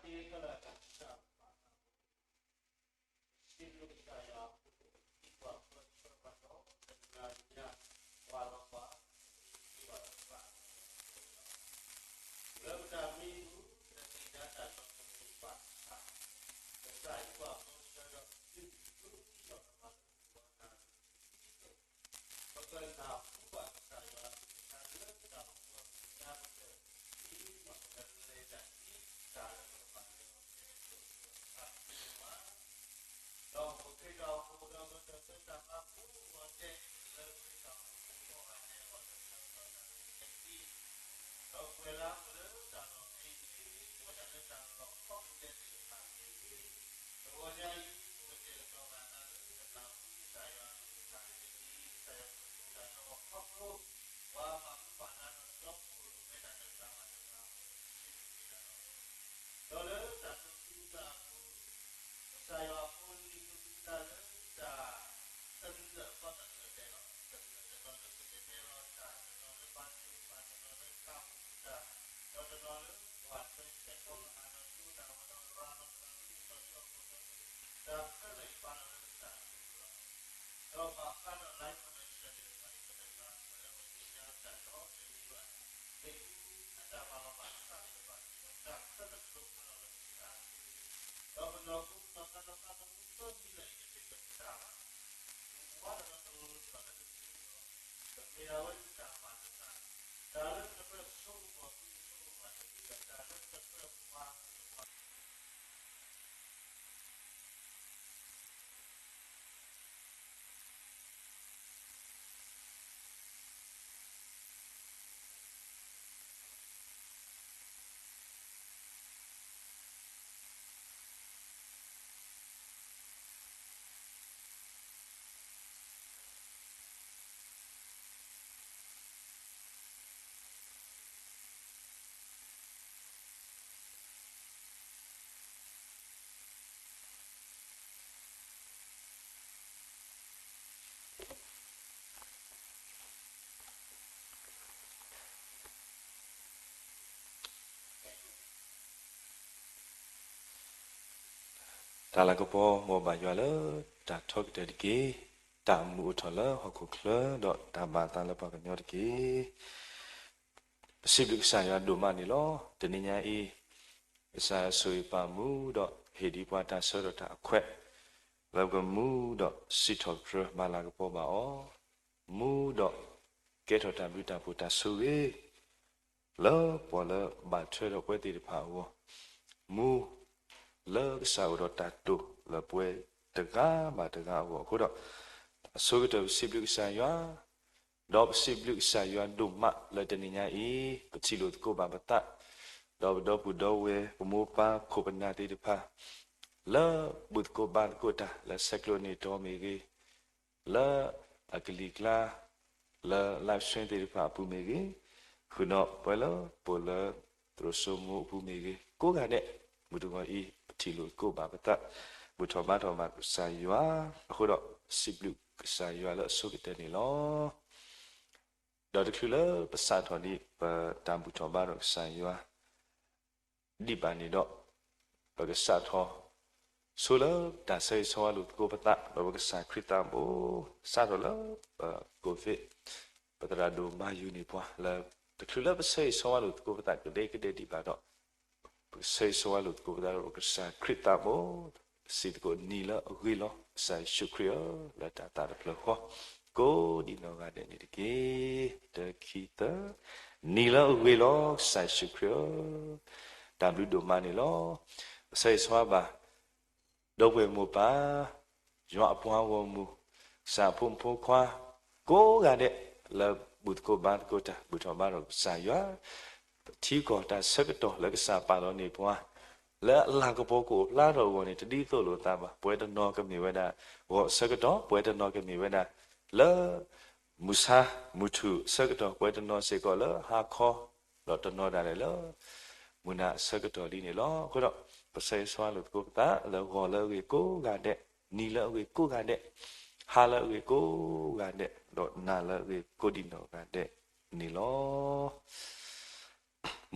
စံးဘျုးကစၢ်ယွၤအဃိ, စံးဘျုးကစၢ်ယွၤအဃိ, ဒ်ပှၤပၢဆှၢပှၤဒီးတနၤညါ ပှၤလီၤပှၤ ပှၤလီၤပှၤ လၢပတၢ်မံပူၤ ပတသ့ၣ်ညါတၢ်လီၤပှၤဘၣ်ဆၣ်, ကစၢ်ယွၤပၢဆှၢဒီး ဒုးဒုးဒိၣ်ထီၣ်ပှၤလၢပဂီၢ်နၤ ပကနၢ်ဟူဘၣ်ကစၢ်ယွၤအကလုၢ်ကထါလၢတၢ်အိၣ်ဖှိၣ်အမဲာ်ညါကတၢၢ်, ဒ်သိးပကလဲၤတၢ်ဒ်တၢ်လၢပကဘၣ်လဲၤအီၤဖဲအံၤအသိးလီၤ. ဒီးပခရံာ်တၢ်အိၣ်ဖှိၣ်ဒီးပတၢ်သၢတၢ်ဘါကိးဂၤဒဲး လၢခရံာ်တၢ်အိၣ်ဖှိၣ်ကိးဂၤဒဲးအဂီၢ် တၢ်ဆၢကတီၢ်တၢ်ရဲၣ်ကျဲၤအံၤ ဒီးပှဲၤလၢပလၢတၢ်လီၢ်ဖဲအံၤတဂ့ၤ, ပဝဲဒၣ်လၢတၢ်လီၢ်ခီၣ်ကတၢၢ်သ့ၣ်တဖၣ်တဂ့ၤ, တဂီၤညါအံၤ ပကတဲာ်ကတီၤဘၣ်သးလၢတၢ်နာ်သပှၢ်ကစၢ်ယွၤအကလုၢ်ကထါလၢတနံၤအံၤ ကစၢ်ယွၤကဆိၣ်ဂ့ၤတၢ်ဒီးခီဖျိ ပှၤမၤဘူၣ်မၤနါဒီးဒီပုၢ်ဝဲၢ်တၢ်လၢတၢ်ဘၣ်တၢ်သးအဃိ ပစံးဘျုးက့ၤတၢ်လီၤ. ဒီးလၢတၢ်သူၣ်ခုသးခု ကစၢ်ယွၤဖိလံၤသူၣ်ခုသးခုလၢတၢ် တနံၤလၢအသီတနံၤလၢတဲလီၤ, တနံၤလၢတဲလီၤလၢပကတဲလီၤတၢ် တနီၤလၢဘါထုကဖၣ် တနီၤလၢတၢ်အိၣ်ဖှိၣ်တၢ် ဒီးတနီၤလၢပှၤထွဲဆဲးဖီကဟၣ်ဒီးကၠိတၢ်ဝဲဒီးရၤလီၤတၢ်လၢစီၤထီၣ်ဖိ တၢ်ခဲလၢာ်အံၤပာ်လီၤလၢပတၢ်အိၣ်ဖှိၣ်လီၤ. ဒီးဘၣ်ဃးဒီး live connection သ့ၣ်တဖၣ်အံၤ ပတနၢ်ပၢၢ်လၢပသ့ၣ်ညါတၢ်ဒီးတနံၤဘၣ်, မ့ၢ်အတၢ်မၤလီၤဘၣ်အသးသ့ၣ်တဖၣ် တၢ်ခဲလၢာ်တလိၣ်ဖးလီၤလၢပတၢ်အိၣ်ဖှိၣ်, ဒီးပနီၢ်ခိပနီၢ်သးဒီးသးသမူသၢမံၤလၢအံၤတသ့ၣ်တဖၣ်ဘၣ်, မ့ၢ်ဝဲဒီးတလိၣ်လီၤလၢပသး ပမ့ၢ်အဝဲဒၣ်တၢ်မၤနၢၤသး, တၢ်လၢတကြၢးဆိကမိၣ်ကွံာ်ဆိကမိၣ်ဘၣ်တဂ့ၤဒီး တၢ်လၢတကြၢးမၤကွံာ်မၤ တၢ်လၤကပီၤ မ်ဘၣ်ယွၤလၢတၢ်ထီကတၢၢ်တက့ၢ်. တၢ်မူအိၣ်ထီၣ်လၢဟီၣ်ခိၣ်ချၢ ဒီးတၢ်ဘၣ်သးလၢပှၤကညီတက့ၢ်. ပစံးဘျုးကစၢ်ယွၤဒိၣ်မးန့ၣ်လီၤ. တနံၤညါအံၤ ကစၢ်ယွၤဆိၣ်ဂ့ၤပာ်မူ ဒီးဟ့ၣ်ဒံးပှၤတၢ်ဆၢကတီၢ်တၢ်အခွဲး လၢပကမူဒီးစံးထီၣ်ပတြၢၤမၤလၤကပီၤဘၣ်အီၤ, မူဒီးကဲထီၣ်တၢ်ဘျုးတၢ်ဖှိၣ်တၢ်ဆိၣ်ဂ့ၤ လၢပှၤလၢဘၣ်ထွဲဒီးပဝဲသ့ၣ်တဖၣ်အဂီၢ်, မူလၢကစၢ်အိၣ်ဒီးတၢ်တိာ်လၢပဝဲတဂၤဘၣ်တဂၤအဂီၢ်အဃိဒီး, အဆိကတၢၢ်ပစံးဘျုးကစၢ်ယွၤ, ဒီးပစံးဘျုးကစၢ်ယွၤဒိၣ်မးလၢတနံၤညါအံၤ ပထံၣ်လိာ်သကိးဘၣ်ပသး, ဒီးပဒီပုၢ်ဒီဝဲၢ် ပမိၢ်ပၢ်ခိၣ်ပနၢ်သ့ၣ်တဖၣ် လၢဘူၣ်သကိးဘါသကိးတၢ် လၢဆဲးကျိးန့ၢ်တီမ့ၢ်ဂ့ၤ, လၢအကလံၤကျါ လၢ live stream သ့ၣ်တဖၣ်အပူၤမ့ၢ်ဂ့ၤ, ဃုာ်ဒီးပဝဲလၢပအိၣ်လၢသရိာ်စိမိၤအပူၤမ့ၢ်ဂ့ၤ, ကိးဂၤဒဲး မုၢ်တဂီၤအံၤ ပထံၣ်လိာ်သကိးဘၣ်ပသး, ဘူၣ်ထီၣ်ဘါထီၣ်ဘၣ်ကစၢ်ယွၤအဃိဒီး စံးဘျုးကစၢ်ယွၤလၢအဆိကတၢၢ်န့ၣ်လီၤ. ဒီးတချုးလၢပစးထီၣ်ဒံးပတၢ်ဘူၣ်ထီၣ်ဘါထီၣ်ကစၢ်ယွၤ ဒံးဘၣ်န့ၣ်ဒီး, ပကစးထီၣ်ဆိလၢတၢ်ဆၢဂ့ၤဆၢဝါလိာ်သကိးပသး ဒီးပကစၢ်ခရံာ်သးဘိ, စးထီၣ်လၢပ Covid ပသရၣ်ဒိၣ်မၤယူၤန့ၢ်ပှၤလၢ တချုးလၢပဆၢဂ့ၤဆၢဝါလိာ်သကိးပသးကဒဲကဒဲဒံးဘၣ်ဒီး, ပကဆၢဂ့ၤဆၢဝါလိာ်သကိးပသးဒီးပကစၢ်ခရံာ်သးဘိ, စံးသကိးနံၤလၢအဂ့ၤလီၤ ကစၢ်ယ့ၣ်ၡူးခရံာ်ဧၢ, လၢတၢ်သးတဖျၢၣ်ဃီ ကိးဒံနီၢ်ဂၤဒဲးန့ၣ်တက့ၢ်. တၢခံသၢ, နံၤလၢအဂ့ၤလီၤ ကစၢ်ယ့ၣ်ၡူးခရံာ်ဧၢ, တၢ်ဘျုးဒိၣ်မးန့ၣ်လီၤ. ပဆၢဂ့ၤဆၢဝါဘၣ် ဒီပုၢ်ဝဲၢ်မိၢ်ပၢ်, ယွၤအပှၤဂီၢ်မုၢ်, ကစၢ်အဖိမုၣ်ဖိခွါ ကိးဂၤဒဲး လၢဘူၣ်သကိးဘါသကိးတၢ် ဘူၣ်ထီၣ်ဘါထီၣ်ကစၢ်ယွၤ, ပထံကီၢ်တၢ်ဆၢကတီၢ်လၢကစၢ်ပာ်လီၤန့ၢ်ပှၤ, လၢအလၤကပီၤကအိၣ်ဖျါထီၣ်အဂီၢ်န့ၣ် တဒ်သိးလိာ်သးဘၣ်. ပဝဲတနီၤကမ့ၢ်ဝဲဒၣ် ဂီၤအဆၢကတီၢ်, ပဝဲတနီၤကမ့ၢ်ဝဲဒၣ် လၢ မုၢ်ဆါမုၢ်ထူၣ်အဆၢကတီၢ်, ပဝဲတနီၤစ့ၢ်ကီးလၢဟါခီ, ဒီးတနီၤဒၣ်လဲာ်လၢ မုၢ်နၤအဆၢကတီၢ်လံန့ၣ်လီၤ. အဃိဒီး ပဆၢဂ့ၤဆၢဝါလိာ်သကိးပသးလၢဂီၤလၢအဂ့ၤကိးဂၤဒဲး, နံၤလၢအဂ့ၤကိးဂၤဒဲး, ဟါလၢအဂ့ၤကိးဂၤဒဲး, ဒီးနၤလၢအဂ့ၤကိးဒံနီၢ်ဂၤဒဲးန့ၣ်လီၤ.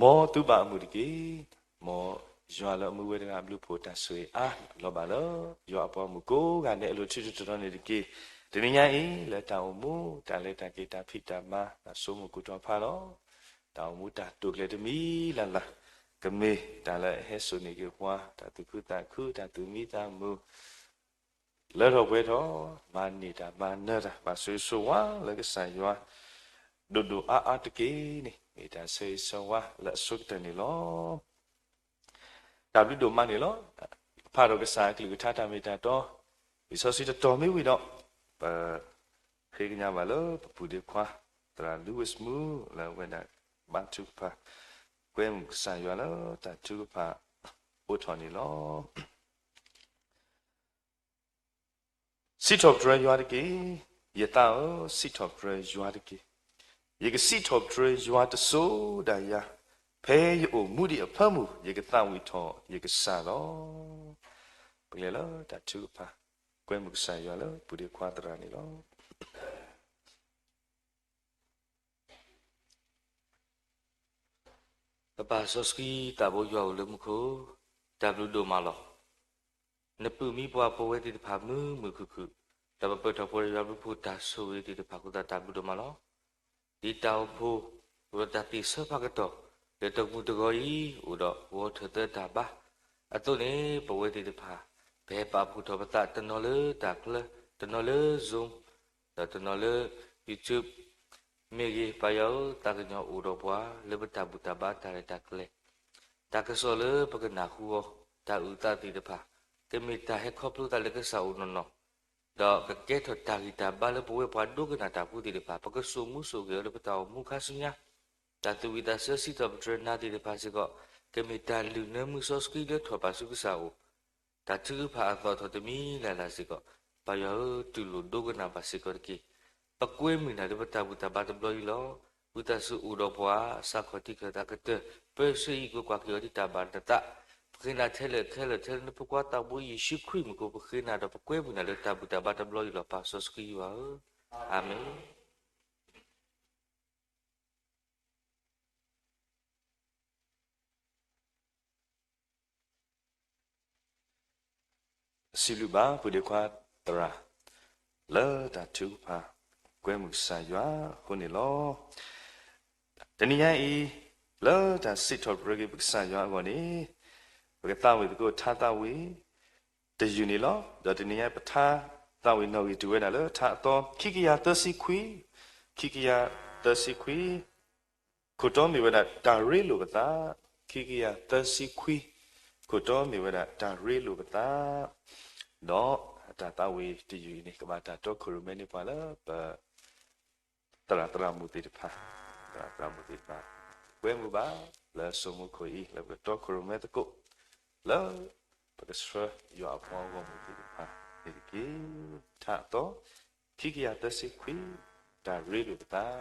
မ်သုဘၣ်အမုာ်တက့ၢ်. မ် ယွၤလၢအမူဝဲတဂၤအဘျုးအဖှိၣ်တၢ်ဆိၣ်ဂ့ၤအါလီၤဘၣ်လၢ ယွၤအပှၤမုၣ်ကိးဂၤဒဲးအလိၤ ထံတတီၤတီၤန့ၣ်တက့ၢ်. တနံၤညါအံၤ လၢတၢ်အိၣ်မူ တၢ်လဲၤတၢ်က့ၤ တၢ်ဖံးတၢ်မၤ တၢ်ဆိကမိၣ်ကိၢ်ထီၣ်ဖးလီၤ. တၢ်အိၣ်မူတၢ်တိာ်ကျဲၤတမံၤလၢ်လၢ် ကမ့ၢ်တၢ်လၢအဟဲစိာ်န့ၢ်က့ၤပှၤ တၢ်သူၣ်ခုသးခု တၢ်သူၣ်မံသးမုာ် လၢထီၣ်ပှဲၤထီၣ် မၤန့ၢ်တၢ်မၤနၢၤတၢ် ဘၣ်ဆိၣ်ဂ့ၤဆိၣ်ဝါလၢကစၢ်ယွၤ ဒိၣ်ဒိၣ်အါအါတက့ၢ်န့ၣ် မ့ၢ်တၢ်ဆိၣ်ဂ့ၤဆိၣ်ဝါလၢအဆိကတၢၢ်န့ၣ်လီၤ. တၢ်ဘျုးဒိၣ်မးန့ၣ်လီၤ. ဖးဒီးကစၢ်အကလုၢ်ကထါတၢ်မ့ၢ်တၢ်တီ လံာ်စီဆှံတတီၤမ့ၢ်ဝံၤဒီး ပဃ့ကညးဘၣ်လၢပပုၢ်ဒ့ခွါ သရၣ် Louis Moo လၢအဝဲဒၣ်ဘါထုကဖၣ် ကွဲမုာ်ကစၢ်ယွၤလၢတၢ်ထုကဖၣ်အိၣ်ထီၣ်န့ၣ်လီၤ. စံးထီၣ်ပတြၢၤယွၤတက့ၢ်. ယသးဧၢ, စံးထီၣ်ပတြၢၤယွၤတက့ၢ်. ယကစံးထီၣ်ပတြၢၤယွၤတစိၤဒၣ်ယၤ, ဖဲယအိၣ်မူဒံးအဖၢမုၢ် ယကသးဝံၣ်ထီၣ်ယကစၢ်လီၤ. ပကလဲၤလၢတၢ်ထုကဖၣ် ကွဲမုာ်ကစၢ်ယွၤလၢပုၢ်ဒ့ခွါသရၣ်န့ၣ်လီၤ. ပပၢ်စီဆှံသးဘိယွၤအိၣ်လၢမူခိၣ်, တၢ်ဘျုးဒိၣ်မးလီၤ. နပုၢ်မံပှၤပဝဲသ့ၣ်တဖၣ်မုာ်မုာ်ခုၣ်ခုၣ်, ဒီးပပၢၢ်ထီၣ်ဖိဒီးယွၤဘျုးဖှိၣ်တၢ်ဆိၣ်ဂ့ၤသ့ၣ်တဖၣ်အဃိသတး တၢ်ဘျုးဒိၣ်မးလီၤ. ဒ်တၢ်အိၣ်ဖှိၣ် အိၣ်ဒီးတၢ်သ့ၣ်ဆၢဖးကတီၢ် လၢတမူတဂီၤအံၤ အိၣ်ဒီးဂီၤထၢၣ်သၢတၢ်ဘါအသိးန့ၣ် ပဝဲသ့ၣ်တဖၣ် ပဟဲပာ်ဖှိၣ်ထီၣ်ပသးတနီၤလၢတၢ်ကျၢၢ်, တနီၤလၢ Zoom, ဒီးတနီၤလၢ YouTube မ့ၢ်ဂ့ၤ, ပၢ်ယွၤဧၢ, သးကညီၤအိၣ်ဒီးပှၤလၢပတၢ်ဘူၣ်တၢ်ဘါတၢ်ရဲၣ်တၢ်ကျဲၤ, တၢ်ကစီၣ်လၢပကနၢ်ဟူအီၤ, တၢ်အုၣ်သးသ့ၣ်တဖၣ် ကမ့ၢ်တၢ်ဟဲခီဖျိသးလၢကစၢ်အိၣ်နီၢ်နီၢ်, ဒီးကကဲထီၣ်တၢ်ဂံၢ်တၢ်ဘါလၢပဝဲပှၤဒိကနၣ်တၢ်ဖိသ့ၣ်တဖၣ် ပကစိာ်မူစိာ်ဂဲၤအီၤလၢပတၢ်အိၣ်မူခါဆူညါ, တၢ်သူၣ်ဝံၣ်သးဆၢစံးထီၣ်ပတြၢၤနၤသ့ၣ်တဖၣ်စ့ၢ်ကီး ကမ့ၢ်တၢ်လုၢ်နၢမုၢ်စီဆှံလၢထီၣ်ပာ်ဆူကစၢ်အအိၣ်, တၢ်ထုကဖၣ်အသီၣ်ထီၣ်တမံၤလၢ်လၢ်စ့ၢ်ကီး, ပၢ်ယွၤဧၢ, တူၢ်လိာ်ဒိကနၣ်ဘၣ်စ့ၢ်ကီးတက့ၢ်. ပကွဲမုာ်နၤလၢပတၢ်ဘူၣ်တၢ်ဘါတဘျီအံၤလီၤ. ဝံသးစူၤအိၣ်ဒီးပှၤ စးခီၣ်ထံခၢၣ်သးကတၢၢ် ပၢဆှၢအံၤကွၢ်ကွၢ်က့ၤအီၤဒ်တၢ်ဘၣ်နသး, ပဃ့နၤထဲလဲၣ်ထဲလဲၣ်ထဲလဲၣ်လၢနဖိခွါသးဘိယ့ၣ်ၡူးခရံာ်မူခိၣ် ပဃ့နၤဒီးပကွဲမုာ်နၤလၢတၢ်ဘူၣ်တၢ်ဘါတဘျီအံၤလီၤ. ပၢ်စီဆှံယွၤဧၢ, အၤမ့ၣ်. စံးဘျုးဘၣ်ပုၢ်ဒ့ခွါသရၣ် လၢတၢ်ထုကဖၣ် ကွဲမုာ်ကစၢ်ယွၤအဃိန့ၣ်လီၤ. တနံၤညါအံၤ လၢတၢ်စံးထီၣ်ပတြၢၤက့ၤပကစၢ်ယွၤအဂီၢ်န့ၣ် ပကသးဝံၣ်သကိးထါသးဝံၣ်တယုၢ်န့ၣ်လီၤ. ဒီးတနံၤညါပထါသးဝံၣ်နီၣ်ဂံၢ်တုၤဝဲဒၣ်လၢထါအသီ ခံကယၤသၢဆံခွံ, ခံကယၤသၢဆံခွံ ခိၣ်တီမ့ၢ်ဝဲဒၣ်တၢ်ရ့လိာ်ပသး, ခံကယၤသၢဆံခွံ ခိၣ်တီမ့ၢ်ဝဲဒၣ်တၢ်ရ့လိာ်ပသး, ဒီးတၢ်သးဝံၣ်တယုၢ်အံၤန့ၣ် ကဘၣ်တၢ်တီခိၣ်ရိၣ်မဲန့ၢ်ပှၤလၢပ သရၣ်သရၣ်မုၣ်သ့ၣ်တဖၣ်, သရၣ်သရၣ်မုၣ်သ့ၣ်တဖၣ် ကွဲမုာ်ဘၣ်လၢစိၤမူခိၣ်အံၤ လၢပကတီခိၣ်ရိၣ်မဲသကိး လၢပကဆှၢယွၤအပှၤဂီၢ်မုၢ်သ့ၣ်တဖၣ်န့ၣ်တက့ၢ်. ထါအသီ ခံကယၤသၢဆံခွံ တၢ်ရ့လိာ်ပသး.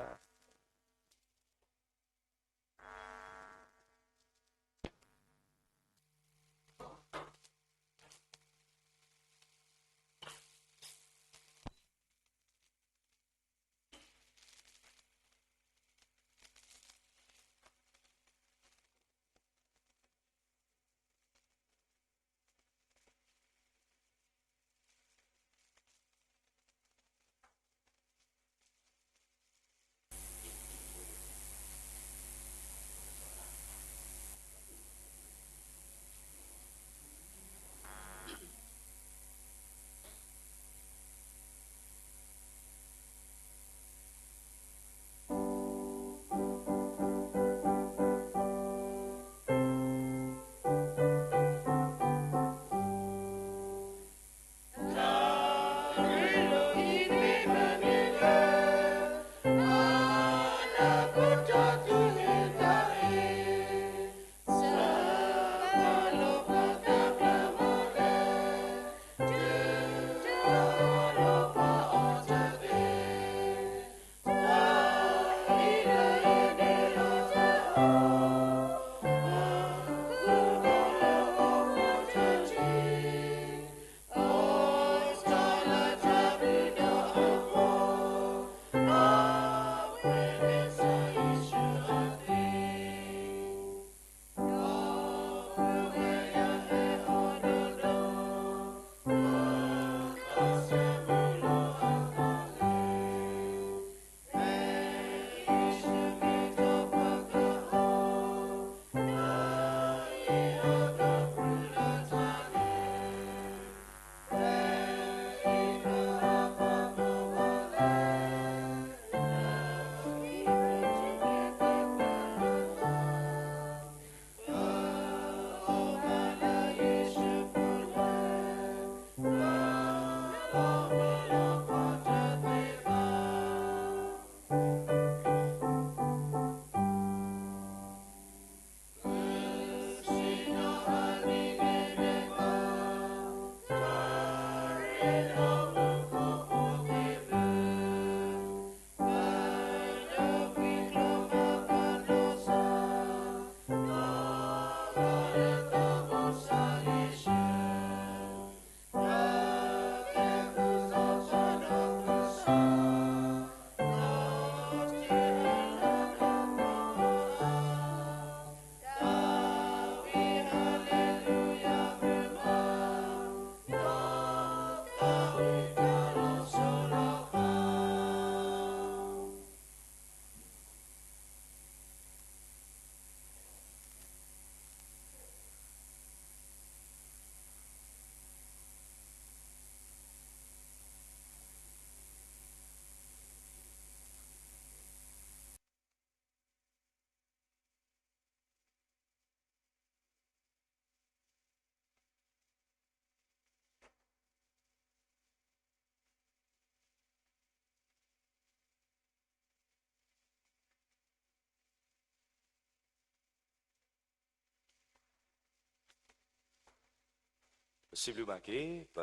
ပစံးဘျုးဘၣ်က့ၤ ပ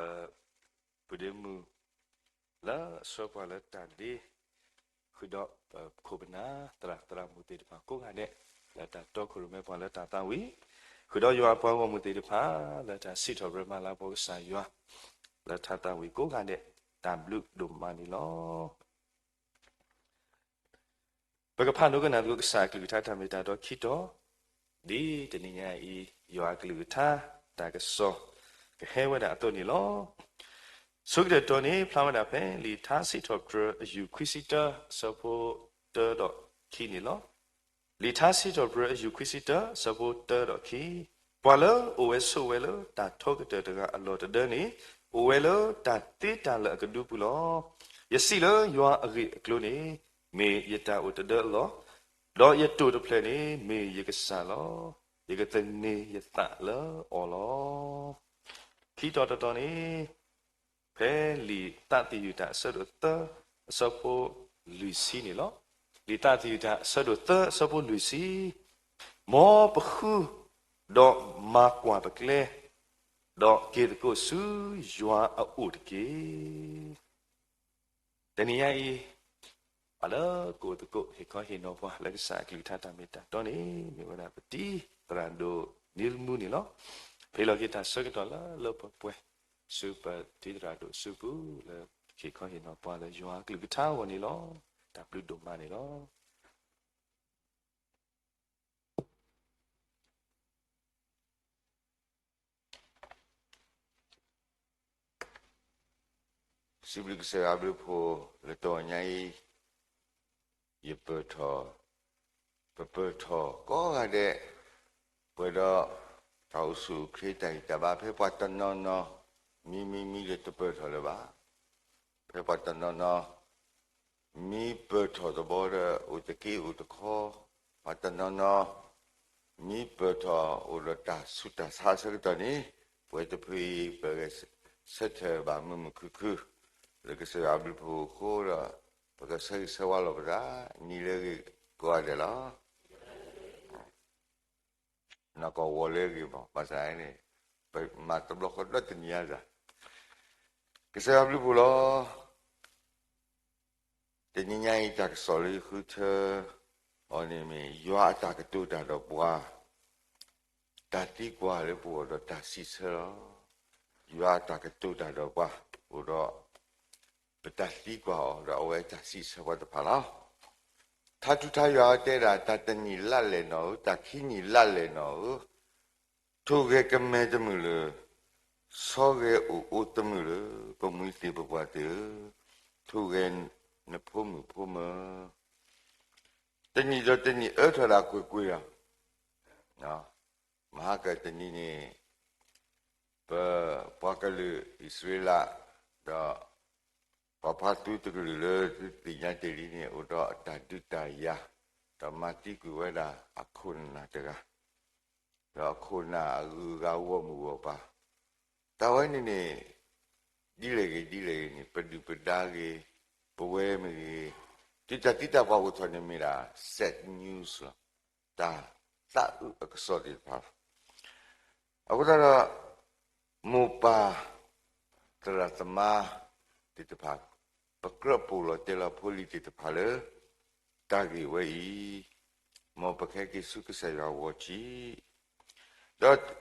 ပုၢ်ဒ့မုၣ် လၢအဆှၢပှၤလၢတၢ်ဒ့ ဃုာ်ဒီးပခိၣ်ပနၢ် သရၣ်သရၣ်မုၣ်သ့ၣ်တဖၣ်ကိးဂၤဒဲး လၢတၢ်တီခိၣ်ရိၣ်မဲပှၤလၢတၢ်သးဝံၣ်, ဃုာ်ဒီးယွၤအပှၤဂီၢ်မုၢ်သ့ၣ်တဖၣ် လၢတၢ်စံးထီၣ်ပတြၢၤမၤလၤကပီၤကစၢ်ယွၤ လၢတၢ်သးဝံၣ်ကိးဂၤဒဲး တၢ်ဘျုးဒိၣ်မးန့ၣ်လီၤ. ပကဖးဒိကနၣ်သကိးကစၢ်အကလုၢ်ကထါတၢ်မ့ၢ်တၢ်တီခံတီၤ, ဒ်တနံၤညါအံၤ ယွၤအကလုၢ်ကထါ တၢ်ကစီၣ် ကဟဲဝဲဒၣ်အသိးန့ၣ်လီၤ. ဆိကတၢၢ်တီၤန့ၣ် ဖျါဝဲဒၣ်ဖဲလံာ်ထါစံးထီၣ်ပတြၢၤအယူၢ်ခွံဆံတၢ အဆၢဖိတၢဒီးခံန့ၣ်လီၤ. လံာ်ထါစံးထီၣ်ပတြၢၤအယူၢ်ခွံဆံတၢ အဆၢဖိတၢဒီးခံ, ပှၤလၢအအိၣ်ဝဲဆိးဝဲလၢတၢ်ထီကတၢၢ်တဂၤအလီၢ်တဒၢန့ၣ် အိၣ်ဝဲလၢတၢ်သ့တၢ်လၢာ်အကဒုပူၤလီၤ. ယစံးလၢယွၤအဂ့ၢ်အကျိၤန့ၣ် မ့ၢ်ယတၢ်အိၣ်တဒၢအလီၢ်, ဒီးယတိာ်တဖျၢၣ်န့ၣ် မ့ၢ်ယကစၢ်လီၤ. ယကသန့ၤယသးလၢအီၤလီၤ. ခံတီၤတတီၤန့ၣ် ဖဲလံာ်သးသယုၢ်တၢ်အဆၢဒိၣ်သၢ အဆၢဖိလွံၢ်ဆံန့ၣ်လီၤ. လံာ်သးသယုၢ်တၢ်အဆၢဒိၣ်သၢ အဆၢဖိလွံၢ်ဆံ, မ်ပဃု ဒီးမၤကွၢ်ပကျဲ, ဒီးက့ၤသကိးဆူယွၤအအိၣ်တက့ၢ်. တနံၤညါအံၤ ပှၤလၢကအိၣ်သကိးဟ့ၣ်ခီဟ့ၣ်နီၤပှၤလၢကစၢ်အကလုၢ်ကထါတၢ်မ့ၢ်တၢ်တီန့ၣ် မ့ၢ်ဝဲဒၣ်ပတံၤသရၣ်ဒိၣ်နံၤလမူန့ၣ်လီၤ. ဖဲလီၤက့ၤတၢ်ဆၢကတီၢ်လၢလၢပှဲၤပှဲၤ ဆူပတံၤသရၣ်ဒိၣ်အစုပူၤ လၢဟ့ၣ်ခီဟ့ၣ်နီၤပှၤလၢယွၤအကလုၢ်ကထါအဂီၢ်န့ၣ်လီၤ. တၢ်ဘျုးဒိၣ်မးန့ၣ်လီၤ. စံးဘျုးကစၢ်ယွၤအဘျုးအဖှိၣ် လၢတဂီၤညါအံၤ ယပၢၢ်ထီၣ်, ပပၢၢ်ထီၣ်ကိးဂၤဒဲး ပှဲၤဒီးတၢ်အိၣ်ဆူၣ်အိၣ်ချ့ တၢ်ဂံၢ်တၢ်ဘါဖဲပှၤတနီၤနီၤ မံမံမံဒီးတပၢၢ်ထီၣ်လၢၤဘၣ်. ဖဲပှၤတနီၤနီၤ မံပၢၢ်ထီၣ်တဘျီဒီး အိၣ်တက့ၢ်အိၣ်တခီ, ပှၤတနီၤနီၤ မံပၢၢ်ထီၣ်အိၣ်ဒီးတၢ်ဆူးတၢ်ဆါအဆၢကတီၢ်န့ၣ် ပဝဲတဖုအံၤ ပဂဲၤဆၢထၢၣ်ဘၣ်မုာ်မုာ်ခုၣ်ခုၣ် လၢကစၢ်ယွၤအဘျုးအဖှိၣ်အဃိဒီး ပကဆၢဂ့ၤဆၢဝါလီၤပသး နံၤလၢအဂ့ၤကိးဂၤဒဲးလီၤ. နီၢ်ကီၢ်ဝီၤလၢအဂ့ၤမး ဘၣ်ဆၣ်န့ၣ် ပမၤတဘျီဃီဒီတနံၤညါစ့ၢ်, ကစၢ်ယွၤအဘျုးအဖှိၣ်လီၤ. တနံၤညါအံၤတၢ်ကစီၣ်လၢယဃုထၢအီၤန့ၣ်မ့ၢ် ယွၤအတၢ်ကတိၤတၢ်ဒီးပှၤ တၢ်သံကွၢ်လၢပဂီၢ်ဒီးတၢ်စံးဆၢလီၤ. ယွၤအတၢ်ကတိၤတၢ်ဒီးပှၤ အိၣ်ဒီး ပတၢ်သံကွၢ်အီၤဒီးအဝဲတၢ်စံးဆၢပှၤတဖၣ်လီၤ. ထါထူထါယွၤတဲဒၣ် တၢ်တနံၣ်လါလဲၣ်နီၣ်ဧၢ, တၢ်ခံနံၣ်လါလဲၣ်နီၣ်ဧၢ, ထိၣ်ဂဲၤကမဲတမုာ်လၢၤ, ဆီဂဲၤအိၣ်အိၣ်တမုာ်လၢၤ, ပမှံၤသ့ၣ်ပပှၢ်သ့ၣ်ဧၢ, ထိၣ်ဂဲၤနဖိမုၣ်ဖိမၢၤ တနံၣ်ဒီးတနံၣ်အၢထီၣ်ဒၣ်ကွ့ၢ်ကွ့ၢ်လီၤ. မဟါကတနံၤန့ၣ် ပပှၤကလုာ်အံၣ်စရ့လး ဒီး ပှၤဖါသူတကလုာ်လၢသုသ့ၣ်ညါတ့ၢ်လံန့ၣ် အိၣ်ဒီးအတၢ်ဒုးတၢ်ယၤ, ဒီးမၤသံကွံာ်ဝဲဒၣ်အခိၣ်နၢ်တဂၤ, ဒီးအခိၣ်နၢ်အဂုၤအဂၤဂီၢ်မုၢ်ဂီၢ်ပၤ, တၢ်ဝဲန့ၣ်န့ၣ် ဒ်လဲၣ်ဂ့ၤဒ်လဲၣ်ဂ့ၤန့ၣ် ပဒုၣ်ပဒါဂ့ၤ, ပဝဲမ့ၢ်ဂ့ၤ, တုၤတၢ်သံတၢ်ပှၢ်အိၣ်ထီၣ်န့ၣ်မ့ၢ်ဒၣ် sad news လီၤ. တၢ်သးအုးအကစီၣ်သ့ၣ်တဖၣ်လီၤ. အဃိသတးဒီး မိၢ်ပၢ်သရၣ်သမါသ့ၣ်တဖၣ် ပကြၢးပိာ်လီၤတဲလီၤဖိလံၤသ့ၣ်တဖၣ်လၢ တၢ်ဂ့ၢ်ဝဲအံၤ, မ်ပကဟဲက့ၤဆူကစၢ်ယွၤအဂီၢ်ထံး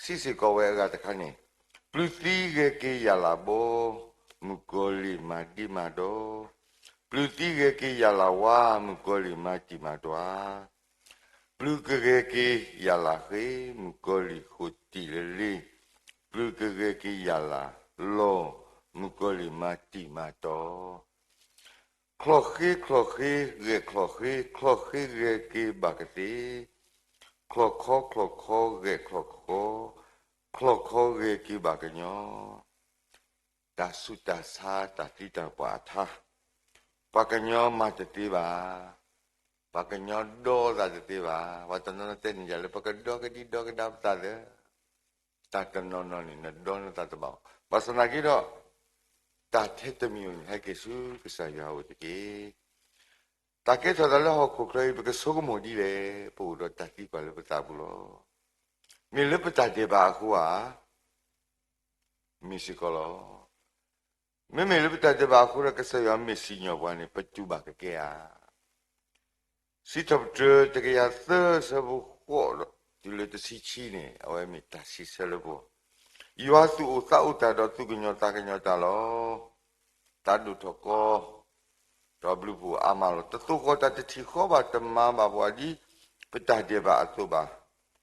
ဒီးစံးစ့ၢ်ကီးဝဲအဂၤတခါန့ၣ်, ပျုၤသံဂဲၤက့ၤယၣ်လၣ်ဘီ, မုၣ်ကီၤလံၢ်မၤဒ့မၤဒီ, ပျုၤသံဂဲၤက့ၤယၣ်လၣ်ဝါ, မုၣ်ကီၤလံၢ်မၤတံၢ်မၤတွၤ, ပျုၤကဂဲၤက့ၤယၣ်လၣ်ဃ့, မုၣ်ကီၤလံၢ်ဃိာ်တံၢ်လၢလ့, ပျုၤကဂဲၤက့ၤယၣ်လၣ်လီၢ်, မုၣ်ကီၤလံၢ်မၤတံၢ်မၤတီၤ ချီၣ်ဃ့ချီၣ်ဃ့ ဂဲၤချီၣ်ဃ့, ချီၣ်ဃ့ဂဲၤက့ၤဘၣ်ကသ့, ချီၣ်ခီချီၣ်ခီ ဂဲၤချီၣ်ခီ, ချီၣ်ခီဂဲၤက့ၤဘၣ်ကညီ, တၢ်ဆူးတၢ်ဆါတၢ်သံတၢ်ပှၢ်အထါ, ပှၤကညီမၤတသ့ဘၣ်, ပှၤကညီဒီသးတသ့ဘၣ်, ပှၤတနီၤနီၤတဲန့ၣ်ယၤလၢပကဒီကဒံဒီကဒါပသးလၢ တၢ်တနီၤနီၤန့ၣ် နဒီနသးတဘၣ်. ဘၣ်ဆၣ်သနာ်က့ဒီး တၢ်ထဲတမံၤန့ၣ် ဟဲက့ၤဆူကစၢ်ယွၤအအိၣ်တက့ၢ်. တၢ်ကဲထီၣ်သးလၢဟီၣ်ခိၣ်ချၢအံၤ ပကဆိကမိၣ်ဒ်လဲၣ်, ပအိၣ်ဒီးတၢ်သံကွၢ်လၢပသးပူၤလီၤ. မ့ၢ်လၢပတၢ်ဒဲးဘးအဃိဧါ, မ့ၢ်စ့ၢ်ကီးလီၤ. မ့မ့ၢ်လၢပတၢ်ဒဲးဘးအဃိဒီး ကစၢ်ယွၤမ့ၢ်စံၣ်ညီၣ်ပှၤန့ၣ် ပတူၢ်ဘၣ်ကကဲဧါ. စံးထီၣ်ပတြၢၤ တကယၤသၢဆၢဖိဃိး တုၤလၢတဆံခံန့ၣ် အဝဲမ့ၢ်တၢ်စံးဆၢလၢပဂီၢ်, ယွၤသူၣ်အိၣ်သးအိၣ်တၢ်ဒီး သူၣ်ကညီၤသးကညီၤတၢ်လီၤ. တၢ်ဒိၣ်ထီၣ်ကီ ဒီးဘျုးဖှိၣ်အါမးလီၤ. တသိၣ်ဃီၤတၢ်တထံၣ်ဃီဘၣ်, တမၤဘၣ်ပှၤဒ်ပတၢ်ဒဲးဘးအသိးဘၣ်,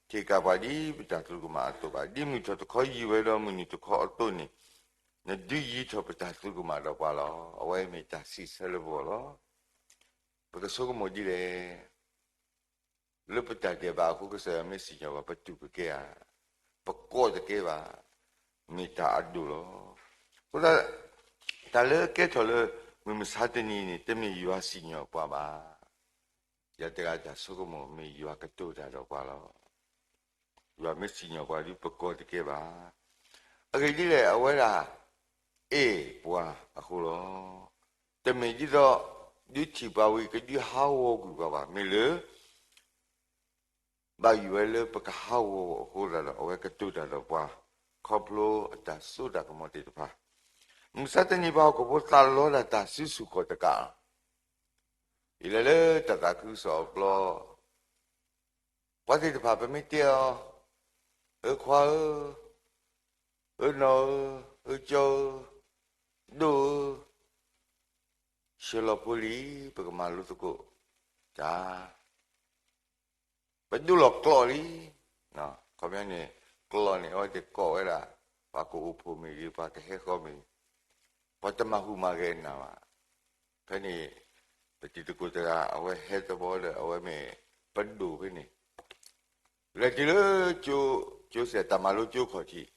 ထံၣ်ကးပှၤဒ်ပတၢ်သရူးကမၣ်အသိးဘၣ်, ဒ်မုၢ်ထီၣ်တခီယံာ်ဝဲဒီးမုၢ်နုာ်တခီအသိးန့ၣ်, နဒုးယံၤထီၣ်ပတၢ်သရူးကမၣ်ဒီးပှၤလီၤ. အဝဲမ့ၢ်တၢ်စံးဆၢလၢပဂီၢ်လီၤ. ပကဆိကမိၣ်ဒ်လဲၣ်. လၢပတၢ်ဒဲးဘးအဃိ ကစၢ်ယွၤမ့ၢ်စံၣ်ညီၣ်ပှၤ ပတူၢ်ကကဲဧါ, ပကိးတကဲဘၣ်, မ့ၢ်တၢ်အဒိၣ်လီၤ. အဃိသတး တၢ်လၢကဲထီၣ်လၢ မုၢ်မဆါတနံၤန့ၣ် တမ့ၢ်ယွၤစံၣ်ညီၣ်ပှၤဘၣ်. ယၤတဂၤတၢ်ဆိကမိၣ် မ့ၢ်ယွၤကတိၤတၢ်ဒီးပှၤလီၤ. ယွၤမ့ၢ်စံၣ်ညီၣ်ပှၤဒီး ပကိးတကဲဘၣ်. အဂ့ၢ်ဒ်လဲၣ် အဝဲဒၣ် အဲၣ်ပှၤအဃိလီၤ. တမ့ၢ်ဒ်သိး ဒုးထံၣ်ပှၤဝံၤ ကဒုးဟးဂီၤကွံာ်ပှၤဘၣ်. မ့ၢ်လၢ ဘၣ်ယိၣ်ဝဲလၢပကဟးဂီၤအဃိသတးဒီး အဝဲကတိၤတၢ်ဒီးပှၤ ခီဖျိအတၢ်စိတၢ်ကမီၤသ့ၣ်တဖၣ်. မုၢ်မဆါတနံၤ ပှၤဟီၣ်ခိၣ်ဖိသးလီတၢ်တၢ်စုဆူၣ်ခီၣ်တကး, ယလဲၤလၢတၢ်သးခုကစီၣ်အပျီ, ပှၤသ့ၣ်တဖၣ် ပမ့ၢ်တဲအီၤ, အၢခွါဧၢ, အၢနီၢ်ဧၢ, အၢကၠီဧၢ, ဒိၣ်ဧၢ, ဆှၢလီၤဖိလံ, ပကမၤလိသကိးတၢ် ပဒိၣ်လီၤကျိးလံ. ခီပညီန့ၣ် ကျိးန့ၣ် အဝဲသ့ၣ်ကိးဝဲဒၣ် ပှၤကအိၣ်ဖှိၣ်မ့ၢ်ဂ့ၤ, ပှၤကဟဲဃီမ့ၢ်ဂ့ၤ, ပှၤတမၤဟူးမၤဂဲၤနၤဘၣ်. ဖဲန့ၣ် ပတံၤသကိးတဂၤ အဝဲဟဲတဘျီဒီး အဝဲမ့ၢ်ပဒိၣ်ဖဲန့ၣ် လဲၤတုၤလၢ ကၠိစဲး တၢ်မၤလိကၠိခီၣ်ထံး,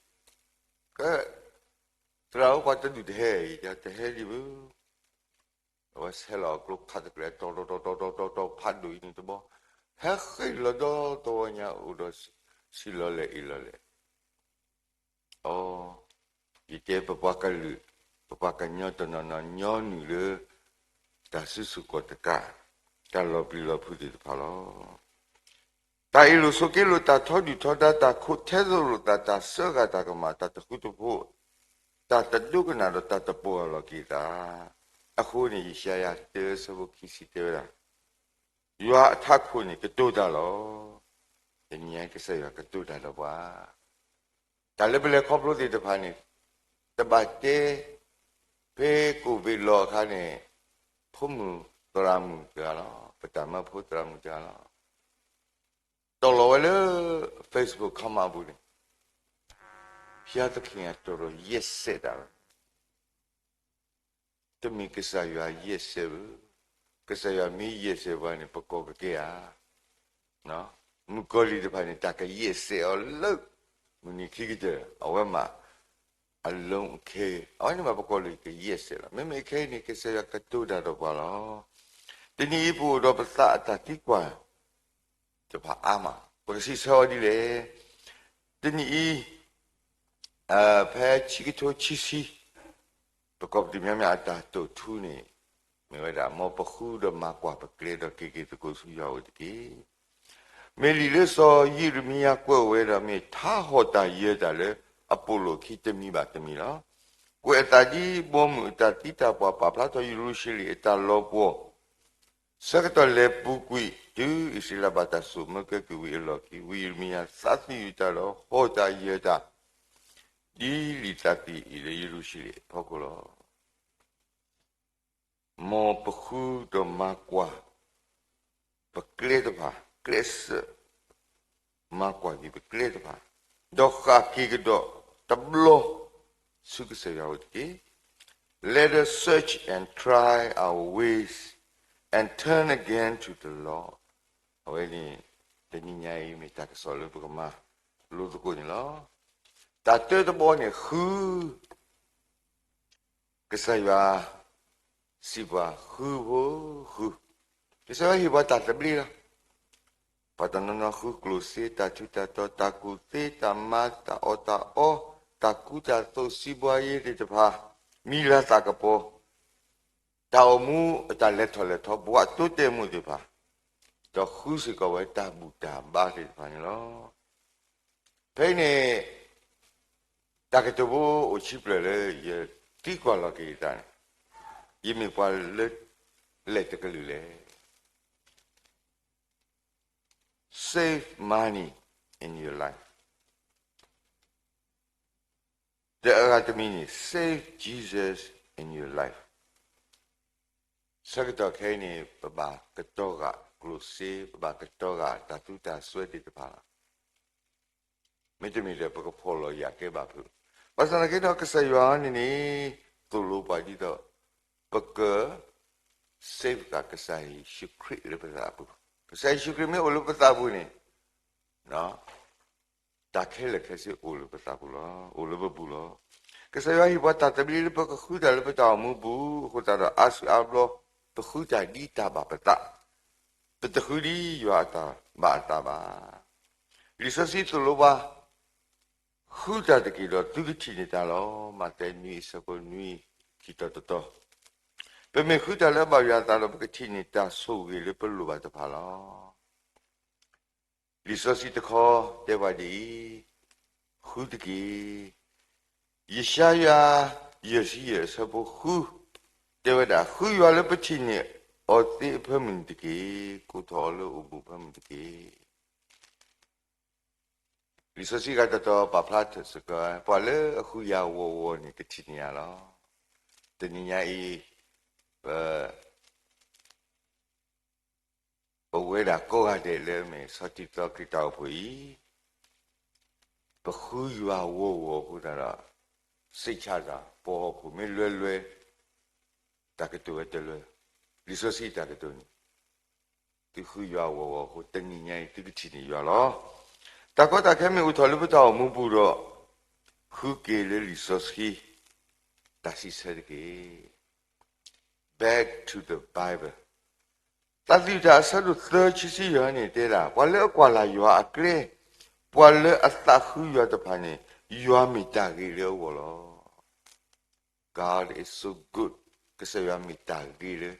ကဲ သရၣ်ဧၢ ပှၤတဒူၣ်တဟဲအံၤ, တဟဲဒံးဘၣ်. အဝဲဆဲးလီၤအကျိခးတကျဲ တီၤတီၤတီၤတီၤတီၤတီၤ ဖးဒိၣ်အံၤန့ၣ်တဘျီ, ဟဲဃ့ၢ်လီၤဒီတဝီညါ အိၣ်ဒီးဆံးလီၤလဲၣ်အ့ၣ်လီၤလဲၣ်. အိ, ယတဲပပှၤကလုာ်, ပပှၤကညီတနီၤနီၤ ညီနုၢ်လၢ တၢ်စုဆူၣ်ခီၣ်တကး, တၢ်လီၤပျံၤလီၤဖုးသ့ၣ်တဖၣ်လီၤ. တၢ်အ့ၣ်လိာ်ဆိးက့လိာ်, တၢ်ထီဒုၣ်ထီဒါ, တၢ်ခိးထဲသိးလိာ်သး, တၢ်စၢဃာ်တၢ်ကမၣ်, တၢ်တဃူတဖိး, တၢ်တဒိကနၣ်ဒီးတၢ်တပိာ်အလီၢ်က့ၤသး. အဃိန့ၣ် ယၡါယၤ တၢဆၢဖိခံဆံတဲဝဲဒၣ်, ယွၤအထးခိၣ်န့ၣ် ကတိၤတၢ်လီၤ. တနံၤအံၤ ကစၢ်ယွၤကတိၤတၢ်ဒီးပှၤ တၢ်လၢပလဲၤခီဖျိသ့ၣ်တဖၣ်န့ၣ် တဘၣ်တဲ, ဖဲကိၣ်ဘ့းလီၤအခါန့ၣ် ဖိမုၣ်သရၣ်မုၣ်တဂၤလီၤ, ပတၢ်မၢဖိသရၣ်မုၣ်တဂၤလီၤ, တီၢ်လီၤဝဲလၢ Facebook ခီမးပူၤန့ၣ်, ဖျါသဖြင့်အတီၢ်ဒီးယဲၢ်စဲးတၢ်လီၤ. တမ့ၢ်ကစၢ်ယွၤယဲၢ်စဲးဘၣ်. ကစၢ်ယွၤမ့ၢ်ယဲၢ်စဲးပှၤန့ၣ် ပကိးကကဲဧါ. မုၣ်ကီၤလံၢ်တဖၣ်န့ၣ် တၢ်ကယဲၢ်စဲးအီၤလၢ မုၢ်နံၤခံကတၢၢ် အဝဲမး အလီၢ်အခဲ, အဝဲန့ၣ်မး ပကိးလၢကယဲၢ်စဲးလီၤ. မ့မ့ၢ်ခဲအံၤန့ၣ် ကစၢ်ယွၤကတိၤတၢ်ဒီးပှၤလီၤ. တနံၤအံၤ ပအိၣ်ဒီးပသးအတၢ်သံကွၢ်တဖၣ်အါမး, ပကစံးဆၢအီၤဒ်လဲၣ်. တနံၤအံၤ ဖဲဆံကထိဆံဆံ ပကိးပသူ မၠၣ်မၠၣ် အတၢ်တိာ်ထူန့ၣ် မ့ၢ်ဝဲဒၣ် မ်ပဃုဒီးမၤကွၢ်ပကျဲ ဒီးက့ၤက့ၤသကိးဆူယွၤအအိၣ်တက့ၢ်. မ့ၢ်လံာ်လၢစီၤယံးရမံယၤကွဲးဝဲဒီး မ့ၢ်ထါဟီၣ်တၢ်ယၢၤတၢ်လၢအပိာ်လိာ်အခံ တမံၤဘၣ်တမံၤလီၤ. ကွဲးအသးဒ်ဘီမုၢ်အတၢ်သံတၢ်ပှၢ် ပာ်ဖျါထီၣ်ယရူၤၡလ့ၣ်အတၢ်လီၤပှီၢ် ဆၢကတီၢ်လဲၤပူၤကွံာ် တုၤအံၣ်စရ့လးဘၣ်တၢ်စိာ်မၢကဲကုၢ်ဝံၤအလီၢ်ခံ ဝံယံးရမံယၤသးသယုၢ်တၢ်ဒီးဟီၣ်တၢ်ယၢၤတၢ် ဒ်လံာ်သးသယုၢ်အံၤလၢယရူၤၡလ့ၣ်အဖီခိၣ်လီၤ. မ်ပဃုဒီးမၤကွၢ် ပကျဲတဖၣ် ကျဲစၢး မၤကွၢ်က့ၤပကျဲတဖၣ် ဒီးဃၣ်က့ၤကဒီးတဘျီ ဆူကစၢ်ယွၤအအိၣ်တက့ၢ်. Let us search and try our ways and turn again to the Lord. အဝဲန့ၣ် တနံၤညါအံၤမ့ၢ်တၢ်ကစီၣ်လၢပကမၤလိသကိးန့ၣ်လီၤ. တၢ်တၢတဘီန့ၣ် ဃု ကစၢ်ယွၤစံးပှၤ ဃုဖိ ဃု, ကစၢ်ယွၤဟ့ၣ်ပှၤတၢ်သဘျ့လီၤ. ပှၤတနီၤနီၤဃုကျိၣ်စ့ တၢ်ထူးတၢ်တီၤ တၢ်ကူၣ်သ့ တၢ်မၤ တၢ်အီၣ်တၢ်အီ တၢ်ကူတၢ်သိး စံးဘှါယ့သ့ၣ်တဖၣ် မံၤလၤသးကပီၤ တၢ်အိၣ်မူအတၢ်လဲၤထီၣ်လဲၤထီ ဘှးတိတဲာ်မူသ့ၣ်တဖၣ်, ဒီးဃုစ့ၢ်ကီးဝဲတၢ်ဘူၣ်တၢ်ဘါသ့ၣ်တဖၣ်န့ၣ်လီၤ. ဖဲအံၤန့ၣ် တၢ်ကတိၤဖိအိၣ်ဆံဖျၢၣ်လၢယသံကွၢ်လီၤက့ၤယသးန့ၣ်, ယမ့ၢ်ပှၤလၢ လဲၣ်တကလုာ်လဲၣ်. Save money in your life. တဂၤတမံၤန့ၣ် save Jesus in your life. ဆၢကတီၢ်ခဲအံၤန့ၣ် ပဘၣ်ကတီၤဂာ်ကျိၣ်စ့, ပဘၣ်ကတီၤဂာ်တၢ်သူတၢ်စွဲသ့ၣ်တဖၣ်လီၤ. မ့တမ့ၢ်ဒီး ပကဖှီၣ်လီၤယာ်ကဲဘၣ်ဖုး. ဘၣ်ဆၣ်သနာ်က့ဒီး ကစၢ်ယွၤန့ၣ်န့ၣ် သိၣ်လိပှၤဒ်သိး ပက save ကစၢ်ယ့ၣ်ၡူးခရံာ်လၢပသးအပူၤ. ကစၢ်ယ့ၣ်ၡူးခရံာ်မ့ၢ်အိၣ်လၢပသးပူၤန့ၣ် တၢ်ခဲလၢာ်ခဲဆ့အိၣ်လၢပသးပူၤလီၤ, အိၣ်လၢပပူၤလီၤ. ကစၢ်ယွၤဟ့ၣ်ပှၤတၢ်သဘျ့လၢပကဃုတၢ်လၢပတၢ်အိၣ်မူပူၤ, အဃိသတးဒီး အါစုအါဘျီ ပဃုတၢ်ဒ်တၢ်ဘၣ်ပသး, ပတဃုဒ်ယွၤအတၢ်ဘၣ်အသးဘၣ်. လံာ်စီဆှံသိၣ်လိပှၤ ဃုတၢ်တက့ၢ်ဒီးသုကထံၣ်န့ၢ်တၢ်လီၤ. မးသဲနွံအဆၢဖိနွံ ခံတီၤတတီၤ, ပမ့ၢ်ဃုတၢ်လၢအဘၣ်ယွၤအသးဒီး ပကထံၣ်န့ၢ်တၢ်ဆိၣ်ဂ့ၤလၢပလိၣ်ဘၣ်တဖၣ်လီၤ. လံာ်စီဆှံတခီတဲပှၤဒ်အံၤ, ဃုတက့ၢ်. ယၡါယၤ ယဲၢ်ဆံယဲၢ်အဆၢဖိဃု တဲဝဲဒၣ်, ဃုယွၤလၢပထံၣ်န့ၢ်အီၤသ့အဖၢမုၢ်နံၤတက့ၢ်. ကိးထီၣ်အီၤလၢအိၣ်ဘူးအဖၢမုၢ်တက့ၢ်. လံာ်စီဆှံဂၤတတီၤပာ်ဖျါထီၣ်စ့ၢ်ကီး, ပှၤလၢအဃုယၤဂီၢ်ဂီၢ်န့ၣ် ကထံၣ်န့ၢ်ယၤလီၤ. တနံၤညါအံၤ ပ ပဝဲဒၣ်ကိးဂၤဒဲးလၢအမ့ၢ်ဆီၣ်တံၢ်သီခရံာ်တၢ်အိၣ်ဖှိၣ်အံၤ, ပဃုယွၤဂီၢ်ဂီၢ်အဃိသတးဒီး စံးဆါတၢ် ပှၤဟီၣ်ခိၣ်မ့ၢ်လွဲလွဲ တၢ်ကတိၤဝဲတလွဲ, လံာ်စီဆှံတၢ်ကတိၤန့ၣ်, သုဃုယွၤဂီၢ်ဂီၢ်အဃိ တနံၤညါအံၤ သုကထံၣ်န့ၢ်ယွၤလီၤ. တၢ်ကီတၢ်ခဲမ့ၢ်အိၣ်ထီၣ်လၢပတၢ်အိၣ်မူပူၤဒီး ဃုက့ၤလၢလံာ်စီဆှံ တၢ်စံးဆၢတက့ၢ်. Back to the Bible. သးသယုၢ်တၢ်အဆၢဒိၣ်သၢ ခံဆံယဲၢ်န့ၣ် တဲဒၣ် ပှၤလၢအကွၢ်လၢ်ယွၤအကျဲ, ပှၤလၢအသးဃုယွၤတဖၣ်န့ၣ် ယွၤမ့ၢ်တၢ်ဂ့ၤလၢအဂီၢ်လီၤ. God is so good. ကစၢ်ယွၤမ့ၢ်တၢ်ဂ့ၤလၢ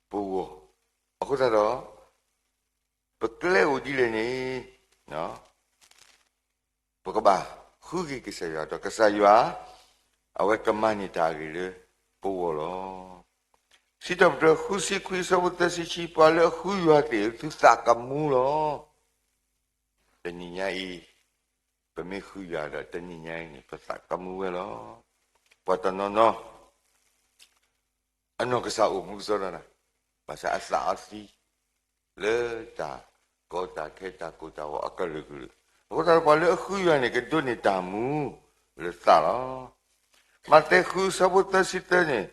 ပဂီၢ်. အဃိသတးဒီး ပကျဲအိၣ်ဒ်လဲၣ်န့ၣ် ပကဘၣ်ဃုက့ၤကစၢ်ယွၤဒီး ကစၢ်ယွၤ အဝဲကမၤန့ၢ်တၢ်အဂ့ၤလၢပဂီၢ်လီၤ. စံးထီၣ်ပတြၢၤ ဃုဆံခွံ အဆၢဖိသၢဆံခံ, ပှၤလၢအဃုယွၤသ့ၣ်ဧၢ, သုသးကမူလီၤ. တနံၤညါအံၤ ပမ့ၢ်ဃုယွၤဒီး တနံၤညါအံၤန့ၣ် ပသးကမူဝဲလီၤ. ပှၤတနီၤနီၤ အနီၢ်ကစၢ်အိၣ်မူကစီဒီနၤ, ဘၣ်ဆၣ်အသးအီသံ လၢတၢ်ကီတၢ်ခဲ တၢ်ကိၢ်တၢ်ဂီၤအကလုာ်ကလုာ်, အဃိသတးဒီး ပှၤလၢအဃုယွၤန့ၣ် ကဒိးန့ၢ်တၢ်မူလၢသးလီၤ. မးသဲ ဃု အဆၢဖိသၢဆံသၢန့ၣ်,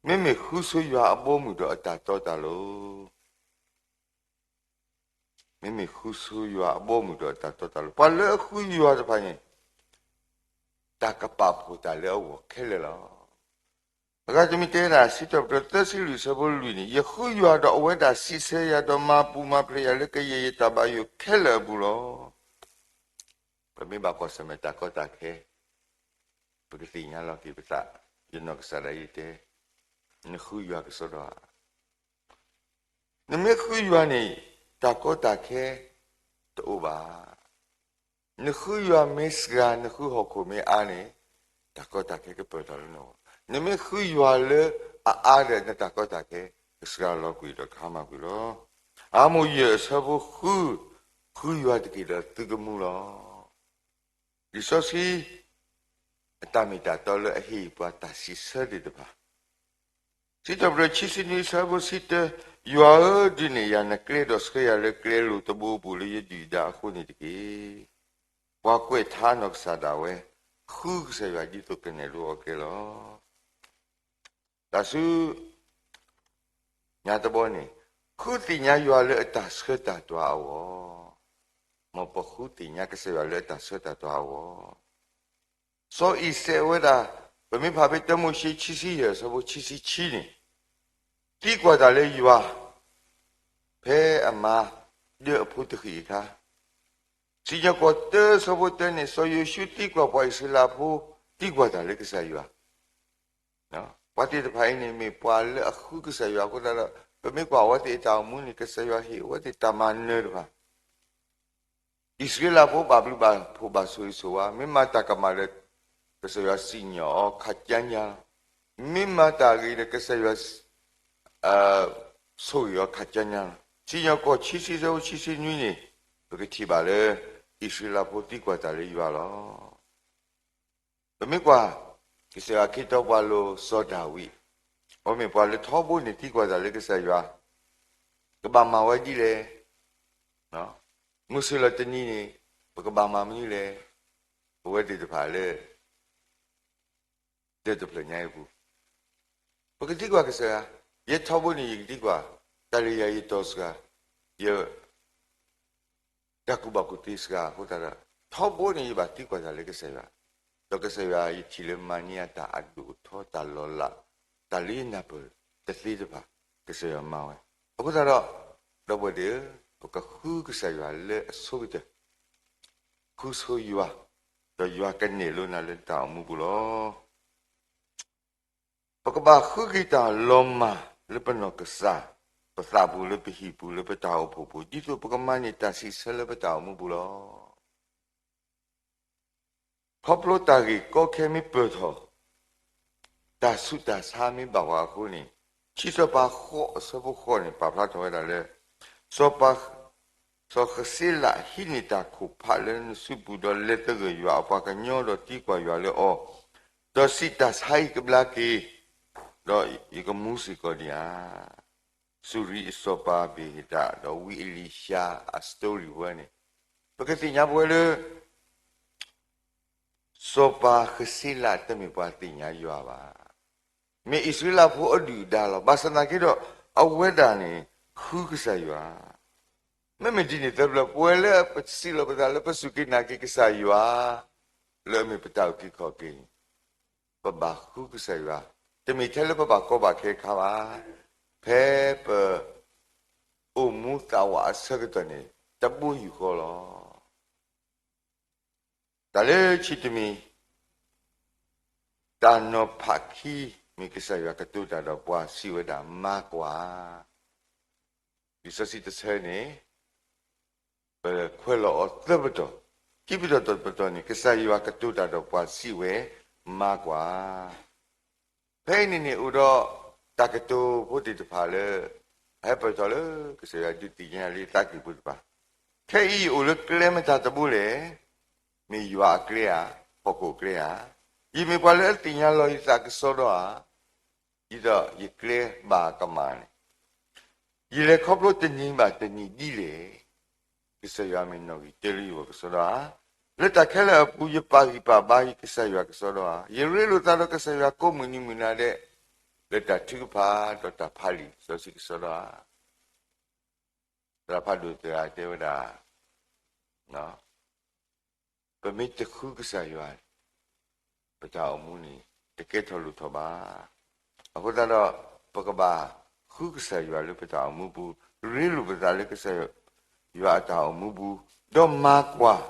မ့မ့ၢ်ဃုဆိယွၤအဘီအမုၢ်ဒီးအတၢ်တီတၢ်လိၤ မ့မ့ၢ်ဃုဆိယွၤအဘီအမုၢ်ဒီးအတၢ်တီတၢ်လိၤ, ပှၤလၢအဃုယွၤတဖၣ်န့ၣ် တၢ်ကပာ်ဖှိၣ်တၢ်လၢအဂီၢ်ခဲလၢာ်လီၤ. အဂၤတမံၤတဲဒၣ် စံးထီၣ်ပတြၢၤ သၢဆံလွံၢ် အဆၢဖိလွံၢ်န့ၣ်, ယဃုယွၤဒီးအဝဲဒၣ်စံးဆၢယၤဒီး မၤပူၤမၤဖျဲးယၤလၢကယဲၢ်ယတၢ်ဘၣ်ယိၣ်ခဲလၢာ်အပူၤလီၤ. ပမ့ၢ်ဘၣ်ကွၢ်ဆၢၣ်မဲာ် တၢ်ကီတၢ်ခဲ ပကသ့ၣ်ညါလီၤက့ၤပသး, ယနီၢ်ကစၢ်ဒၣ်ယတဲ, နဃုယွၤကစီဒီဧါ. နမ့ၢ်ဃုယွၤန့ၣ် တၢ်ကီတၢ်ခဲတအိၣ်ဘၣ်. နဃုယွၤမ့ၢ်စှၤ နဃုဟီၣ်ခိၣ်မ့ၢ်အါန့ၣ် တၢ်ကီတၢ်ခဲကပၢၢ်ထီၣ်လၢနဂီၢ်. နမ့ၢ်ဃုယွၤလၢအအါဒီး နတၢ်ကီတၢ်ခဲကစှၤလီၤကွံာ်ဒီးကဟါမၢ်ကွံာ်လီၤ. အၤမိၣ် ယဲၢ် အဆၢဖိဃု, ဃုယွၤတက့ၢ်ဒီးသုကမူလီၤ. လံာ်စီဆှံအတၢ်မ့ၢ်တၢ်တီလၢအဟ့ၣ်ပှၤတၢ်စံးဆၢသ့ၣ်တဖၣ်, စံးထီၣ်ပတြၢၤ ခံဆံနွံ အဆၢဖိတဆံတၢ, ယွၤဧၢ, ဒုးနဲၣ်ယၤနကျဲဒီးဆှၢယၤလၢကျဲလိၤတဘိအပူၤလၢယဒုၣ်ဒါအဃိန့ၣ်တက့ၢ်. ပှၤကွဲးထါအနီၢ်ကစၢ်ဒၣ်ဝဲ ဃုကစၢ်ယွၤဒ်သိးကနဲၣ်လိအီၤကျဲလီၤ. တၢ်ဆူညါတဘီန့ၣ်, ဃုသ့ၣ်ညါယွၤလၢအတၢ်ဆှၢတၢ်တွၤအဂီၢ်, မ်ပဃုသ့ၣ်ညါကစၢ်ယွၤလၢအတၢ်ဆှၢတၢ်တွၤအဂီၢ်. စီၤအံၤစဲးဝဲဒၣ်, ပမ့ၢ်ဖးဖဲတၢမိၤၡ့ ခံဆံယဲၢ် အဆၢဖိခံဆံခံန့ၣ်, သံကွၢ်တၢ်လၢယွၤ ဖဲအမါဒၢအဖိတဃံးအခါ, စံၣ်ညီၣ်ကွီၢ်တၢ အဆၢဖိတၢန့ၣ်, စီၤယိၤၡူသံကွၢ်ပှၤအံၣ်စရ့လးဖိ, သံကွၢ်တၢ်လၢကစၢ်ယွၤ. ပှၤသ့ၣ်တဖၣ်အံၤန့ၣ် မ့ၢ်ပှၤလၢအဃုကစၢ်ယွၤအဃိသတးဒီး ပမ့ၢ်ကွၢ်အဝဲသ့ၣ်အတၢ်အိၣ်မူန့ၣ် ကစၢ်ယွၤဟ့ၣ်အဝဲသ့ၣ်တၢ်မၤနၢၤတဖၣ် အံၣ်စရ့လးဖိဘၣ်ဘျုးဘၣ်ဖှိၣ်ဘၣ်ဆိၣ်ဂ့ၤဆိၣ်ဝါ, မ့ၢ်မၤတၢ်ကမၣ်ဒီး ကစၢ်ယွၤစံၣ်ညီၣ်အီၤခးကၠါညါလီၤ. မ့ၢ်မၤတၢ်ဂ့ၤဒီး ကစၢ်ယွၤ ဆိၣ်ဂ့ၤအီၤခးကၠါညါလီၤ. စံၣ်ညီၣ်ကွီၢ် ခံဆံ ဆၢဖိ ခံဆံနွံန့ၣ် ပကထံၣ်ဘၣ်လၢ အံၣ်စရ့လးဖိသံကွၢ်တၢ်လၢယွၤလီၤ. ပမ့ၢ်ကွၢ် ကစၢ်ယွၤခ့တီပှၤလိၤစီၤဒၤဝံး, အဝဲမ့ၢ်ပှၤလၢထီဘိန့ၣ်သံကွၢ်တၢ်လၢကစၢ်ယွၤ, ကဘၣ်မၤဝဲဒ်လဲၣ်, မုၢ်ဆ့ၣ်လီၤတနံၤန့ၣ် ပကဘၣ်မၤမနုၤလဲၣ်, ပဝဲသ့ၣ်တဖၣ်လၢ ဒီးတဖျၢၣ်ညါအံၤပူၤ, ပကသံကွၢ်ကစၢ်ယွၤ, ယဲထီဘိန့ၣ်ယကသံကွၢ်, တၢ်လၢယၤယတီၢ်စှၤ, ယ တၢ်ကူၣ်ဘၣ်ကူၣ်သ့စှၤအဃိသတးဒီး ထီဘိန့ၣ်ယဘၣ်သံကွၢ်တၢ်လၢကစၢ်ယွၤ, ဒီးကစၢ်ယွၤယထံၣ်လၢမၤန့ၢ်အတၢ်အဒိၣ်အထီတၢ်လီၤလး, တၢ်လၢယနၢ်ပၢၢ်တသ့တဖၣ် ကစၢ်ယွၤမၤဝဲ, အဃိသတးဒီး ဒီပုၢ်ဝဲၢ်သ့ၣ်ဧၢ, ပကဃုကစၢ်ယွၤလၢအဆိ ကတၢၢ်, ဃုဆိယွၤ, ဒီးယွၤကနဲၣ်လိနၤလၢတၢ်အိၣ်မူပူၤလီၤ. ပကဘၣ်ဃုက့ၤတၢ်လီၤမၢ်လၢပနီၢ်ကစၢ်, ပသးပူၤလၢပဟံၣ်ပူၤလၢပတၢ်အိၣ်ဖှိၣ်ပူၤ, ဒ်သိးပကမၤန့ၢ်တၢ်စံးဆၢလၢပတၢ်အိၣ်မူပူၤလီၤ. ခီဖျိတၢ်ဂ့ၢ်ကီခဲမ့ၢ်ပၢၢ်ထီၣ်, တၢ်ဆူးတၢ်ဆါမ့ၢ်ဘၣ်ပှၤအဃိန့ၣ်, ခံစီၤပၤဃိးအဆၢဖိဃိးန့ၣ် ပာ်ဖျါထီၣ်ဝဲဒၣ်လၢ စီၤပၤ စီၤဃစ့လးဟံးန့ၢ်တၢ်ခိၣ်ဖးလၢနစုပူၤ, ဒီးလဲၤသဂၢၢ်ယွၤအပှၤကညီ, ဒီးသံကွၢ်ယွၤလၢအီၤ, ဒီးစံး, တၢ်ဆါအံၤကဘျါက့ၤ, ဒီးယကမူစ့ၢ်ကီးဒံးဧါ. စူၤရံအစီၤပၤဘ့ၣ်ဟ့းဒး ဒီးဝံအ့လံၡါအ story ဝဲန့ၣ်, ပကသ့ၣ်ညါပဝဲလၢ စီၤပၤဃစ့လးတမ့ၢ်ပှၤသ့ၣ်ညါယွၤဘၣ်. မ့ၢ်အံၣ်စရ့လးဖိအဒုၣ်အဒါလီၤ. ဘၣ်ဆၣ်သနာ်က့ဒီး အဝဲဒၣ်န့ၣ် ဃုကစၢ်ယွၤ. မ့မ့ၢ်ဒ်န့ၣ်သတး ပဝဲလၢပစံးလီၤပသးလၢပစူၢ်က့ၤနာ်က့ၤကစၢ်ယွၤ လၢအမ့ၢ်ပတၢ်အုၣ်က့ၤခီၣ်က့ၤန့ၣ်, ပဘၣ်ဃုကစၢ်ယွၤ, တမ့ၢ်ထဲလၢပဘၣ်ကီဘၣ်ခဲအခါဘၣ်, ဖဲပ အိၣ်မူသးဝးအဆၢကတီၢ်န့ၣ် တဘိယူၢ်ဃီလီၤ. တၢ်လၢခံတမံၤ, တၢ်နီၤဖးခံ မ့ၢ်ကစၢ်ယွၤကတိၤတၢ်ဒီးပှၤစံးဝဲဒၣ် မၤကွၢ်. လံာ်စီဆှံတဆၢန့ၣ် ပခွဲးလီၤအီၤသၢပတီၢ်, ခံပတီၢ်တပတီၢ်န့ၣ် ကစၢ်ယွၤကတိၤတၢ်ဒီးပှၤစံးဝဲ မၤကွၢ်. ဖဲအံၤန့ၣ်န့ၣ် အိၣ်ဒီးတၢ်ကတိၤဖိသ့ၣ်တဖၣ်လၢ အဟဲပၢၢ်ထီၣ်လၢကစၢ်ယွၤဒုးသ့ၣ်ညါလံသးကံၢ်ဖိတဖၣ်, ခဲအံၤယအိၣ်လၢကျဲမတၤတဘိလဲၣ်. မ့ၢ်ယွၤအကျဲဧါ, ဟီၣ်ခိၣ်အကျဲဧါ. ယမ့ၢ်ပှၤလၢအသ့ၣ်ညါလီၤယသးကစီဒီဧါ, ဒ်သိးယကျဲဘၣ်ကမၣ်န့ၣ် ယလဲၤခီဖျိတနံၤဘၣ်တနံၤဒ်လဲၣ်. ကစၢ်ယွၤမ့ၢ်နီၣ်ဂံၢ်တ့လၢယဂီၢ်ကစီဒီဧါ, လၢတၢ်ခဲလၢာ်အပူၤ ယပာ်ဂံၢ်ပာ်ဘါယကစၢ်ယွၤကစီဒီဧါ, ယရ့လိာ်သးဒီးကစၢ်ယွၤကိးမုၢ်နံၤမုၢ်နၤဒဲး, လၢတၢ်ထုကဖၣ်ဒီးတၢ်ဖးလံာ်စီဆှံကစီဒီဧါ. သရၣ်ဖးဒိၣ်တဂၤတဲဝဲဒၣ် ပမ့ၢ်တဃုကစၢ်ယွၤန့ၣ် ပတၢ်အိၣ်မူန့ၣ် တကဲထီၣ်လိၣ်ထီၣ်ဘၣ်. အဃိသတးဒီး ပကဘၣ်ဃုကစၢ်ယွၤလၢပတၢ်အိၣ်မူပူၤ, ရ့လိာ်ပသးလၢကစၢ်ယွၤအတၢ်အိၣ်မူပူၤ, ဒီးမၤကွၢ်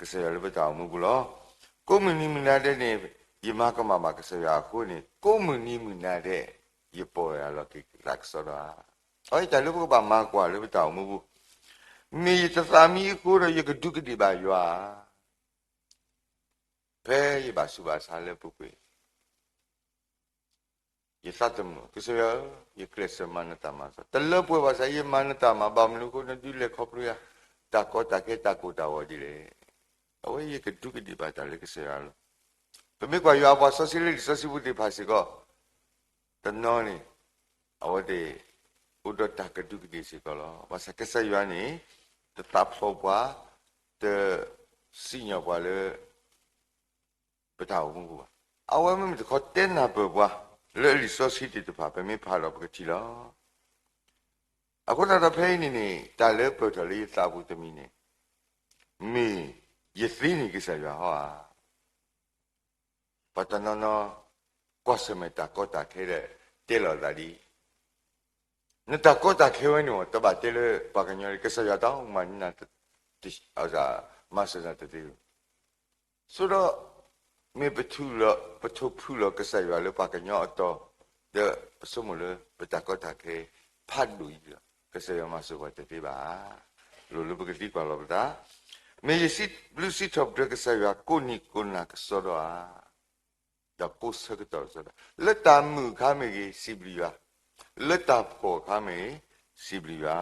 ကစၢ်ယွၤလၢပတၢ်အိၣ်မူပူၤလီၤ. ကိးမုၢ်နံၤမုၢ်နၤဒဲးန့ၣ် ယမၤကမၣ်ဘၣ်ကစၢ်ယွၤအဃိန့ၣ် ကိးမုၢ်နံၤမုၢ်နၤဒဲး ယပီၢ်ယၢ်လီၤက့ၤသးကစီဒီဧါ. အဝဲတၢ်လၢပကဘၣ်မၤကွၢ်လၢပတၢ်အိၣ်မူပူၤ, မ့ၢ်ယတသးမံအဃိဒီး ယကဒူးကဒ့ၣ်ဘၣ်ယွၤဧါ. ဖဲယဘၣ်ဆူးဘၣ်ဆါလၢပူၤကွံာ် ယသးတမုာ်, ကစၢ်ယွၤဧၢ, ယကျဲးစၢးမၤနတၢ်မၤစီ, တလၢပှဲၤဘၣ်ဆၣ် ယမၤနတၢ်မၤ, ဘၣ်မနုၤအဃိ နဒုးလဲၤခီဖျိယၤ တၢ်ကီတၢ်ခဲ တၢ်ကိၢ်တၢ်ဂီၤဒ်လဲၣ်. အဝဲယကဒူးကဒ့ၣ်ဘၣ်တၢ်လၢကစၢ်ယွၤလီၤ. ပမ့ၢ်ကွၢ်ယွၤအပှၤစီဆှံလၢလံာ်စီဆှံပူၤသ့ၣ်တဖၣ်စ့ၢ်ကီး တနီၤန့ၣ် အဝဲသ့ၣ် အိၣ်ဒီးတၢ်ကဒူးကဒ့ၣ်စ့ၢ်ကီးလီၤ. ဘၣ်ဆၣ်ကစၢ်ယွၤန့ၣ် တသးဖျိးပှၤ, တစံၣ်ညီၣ်ပှၤလၢ ပတၢ်အိၣ်မူပူၤဘၣ်. အဝဲမ့မ့ၢ်တခီတဲနၢ်ပၢၢ်ပှၤ လၢအလံာ်စီဆှံသ့ၣ်တဖၣ် ပမ့ၢ်ဖးဒီးပကထံၣ်လီၤ. အဃိသတးဒီးဖဲအံၤန့ၣ်န့ၣ် တၢ်လၢပၢၢ်ထီၣ်လၢယသးပူၤတမံၤန့ၣ် မ့ၢ်ယသ့န့ၢ်ကစၢ်ယွၤဟီဧါ. ပှၤတနီၤနီၤ ကွၢ်ဆၢၣ်မဲာ်တၢ်ကီတၢ်ခဲဒီး တဲလီၤသးဒ်အံၤ, နတၢ်ကီတၢ်ခဲဝဲန့ၣ် တဘၣ်တဲလၢပှၤကညီလၢ ကစၢ်ယွၤတၢ်မၤနၢၤ မၤစၢၤနၤတသ့လီၤ. ဆိဒီး မ့ၢ်ပထူၣ်လီၤ ပထိၣ်ဖုၣ်လီၤကစၢ်ယွၤလၢပှၤကညီအတီၤ, ဒီးပဆိကမိၣ်လၢပတၢ်ကီတၢ်ခဲဖးဒိၣ်အံၤလီၤ. ကစၢ်ယွၤမၤစၢၤပှၤတသ့ဘၣ်. လိၣ်လၢပကသံကွၢ်လီၤပသး, မ့ၢ်ယစံးဘျုးစံးထီၣ်ပတြၢၤကစၢ်ယွၤကိးနံၤကိးနၤကစီဒီဧါ, ဒီးကိးဆၢကတီၢ်ကစီဒီ, လၢတၢ်မုာ်အခါမ့ၢ်ဂ့ၤ စံးဘျုးယွၤ, လၢတၢ်ဖှီၣ်အခါမ့ၢ်ဂ့ၤ စံးဘျုးယွၤ,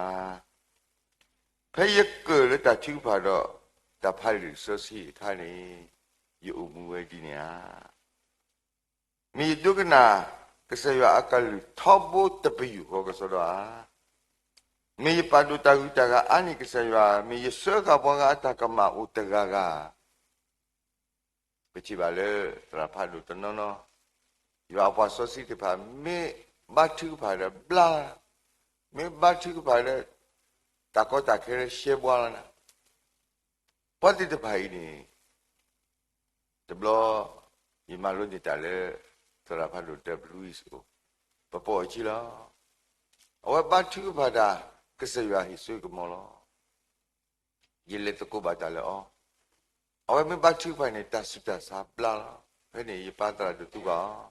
ဖဲယကၢၣ်လၢတၢ်ထုကဖၣ်ဒီး တၢ်ဖးလံာ်စီဆှံအခါန့ၣ် ယအိၣ်မူဝဲဒ်န့ၣ်ဧါ. မ့ၢ်ယဒိကနၣ်ကစၢ်ယွၤအကလုၢ်ထီဘိတပယူာ်ဃီကစီဒီဧါ, မ့ၢ်ယပာ်ဒိၣ်တၢ်ဂုၤတၢ်ဂၤအါန့ၢ်ကစၢ်ယွၤ, မ့ၢ်ယစၢဃာ်ပှၤဂၤအတၢ်ကမၣ်အိၣ်တဂၤဂၤ ပထံၣ်ဘၣ်လၢသရၣ်ဖးဒိၣ်တနီၤနီၤ, ယွၤအပှၤစီဆှံသ့ၣ်တဖၣ် မ့ၢ်ဘါထုကဖၣ်ဒီးဘျါ, မ့ၢ်ဘါထုကဖၣ်ဒီး တၢ်ကီတၢ်ခဲလၢရှဲဘှါလီၤနၤ. ပှၤသ့ၣ်တဖၣ်အံၤန့ၣ် တဘျီ ယမၤလိန့ၢ်တၢ်လၢ သရၣ်ဖးဒိၣ် Dave Lewis အအိၣ်, ပပိာ်အခံလီၤ. အဝဲဘါထုကဖၣ်တၢ် ကစၢ်ယွၤဟ့ၣ်စိကမီၤလီၤ. ယလဲၤသကိးဘၣ်တၢ်လၢအီၤ, အဝဲမ့ၢ်ဘါထုကဖၣ်န့ၣ် တၢ်ဆူးတၢ်ဆါဘျါလီၤ. ဖဲန့ၣ်ယပၢ်သရၣ်ဒိၣ်တူၢ်ဘၣ်အီၤ,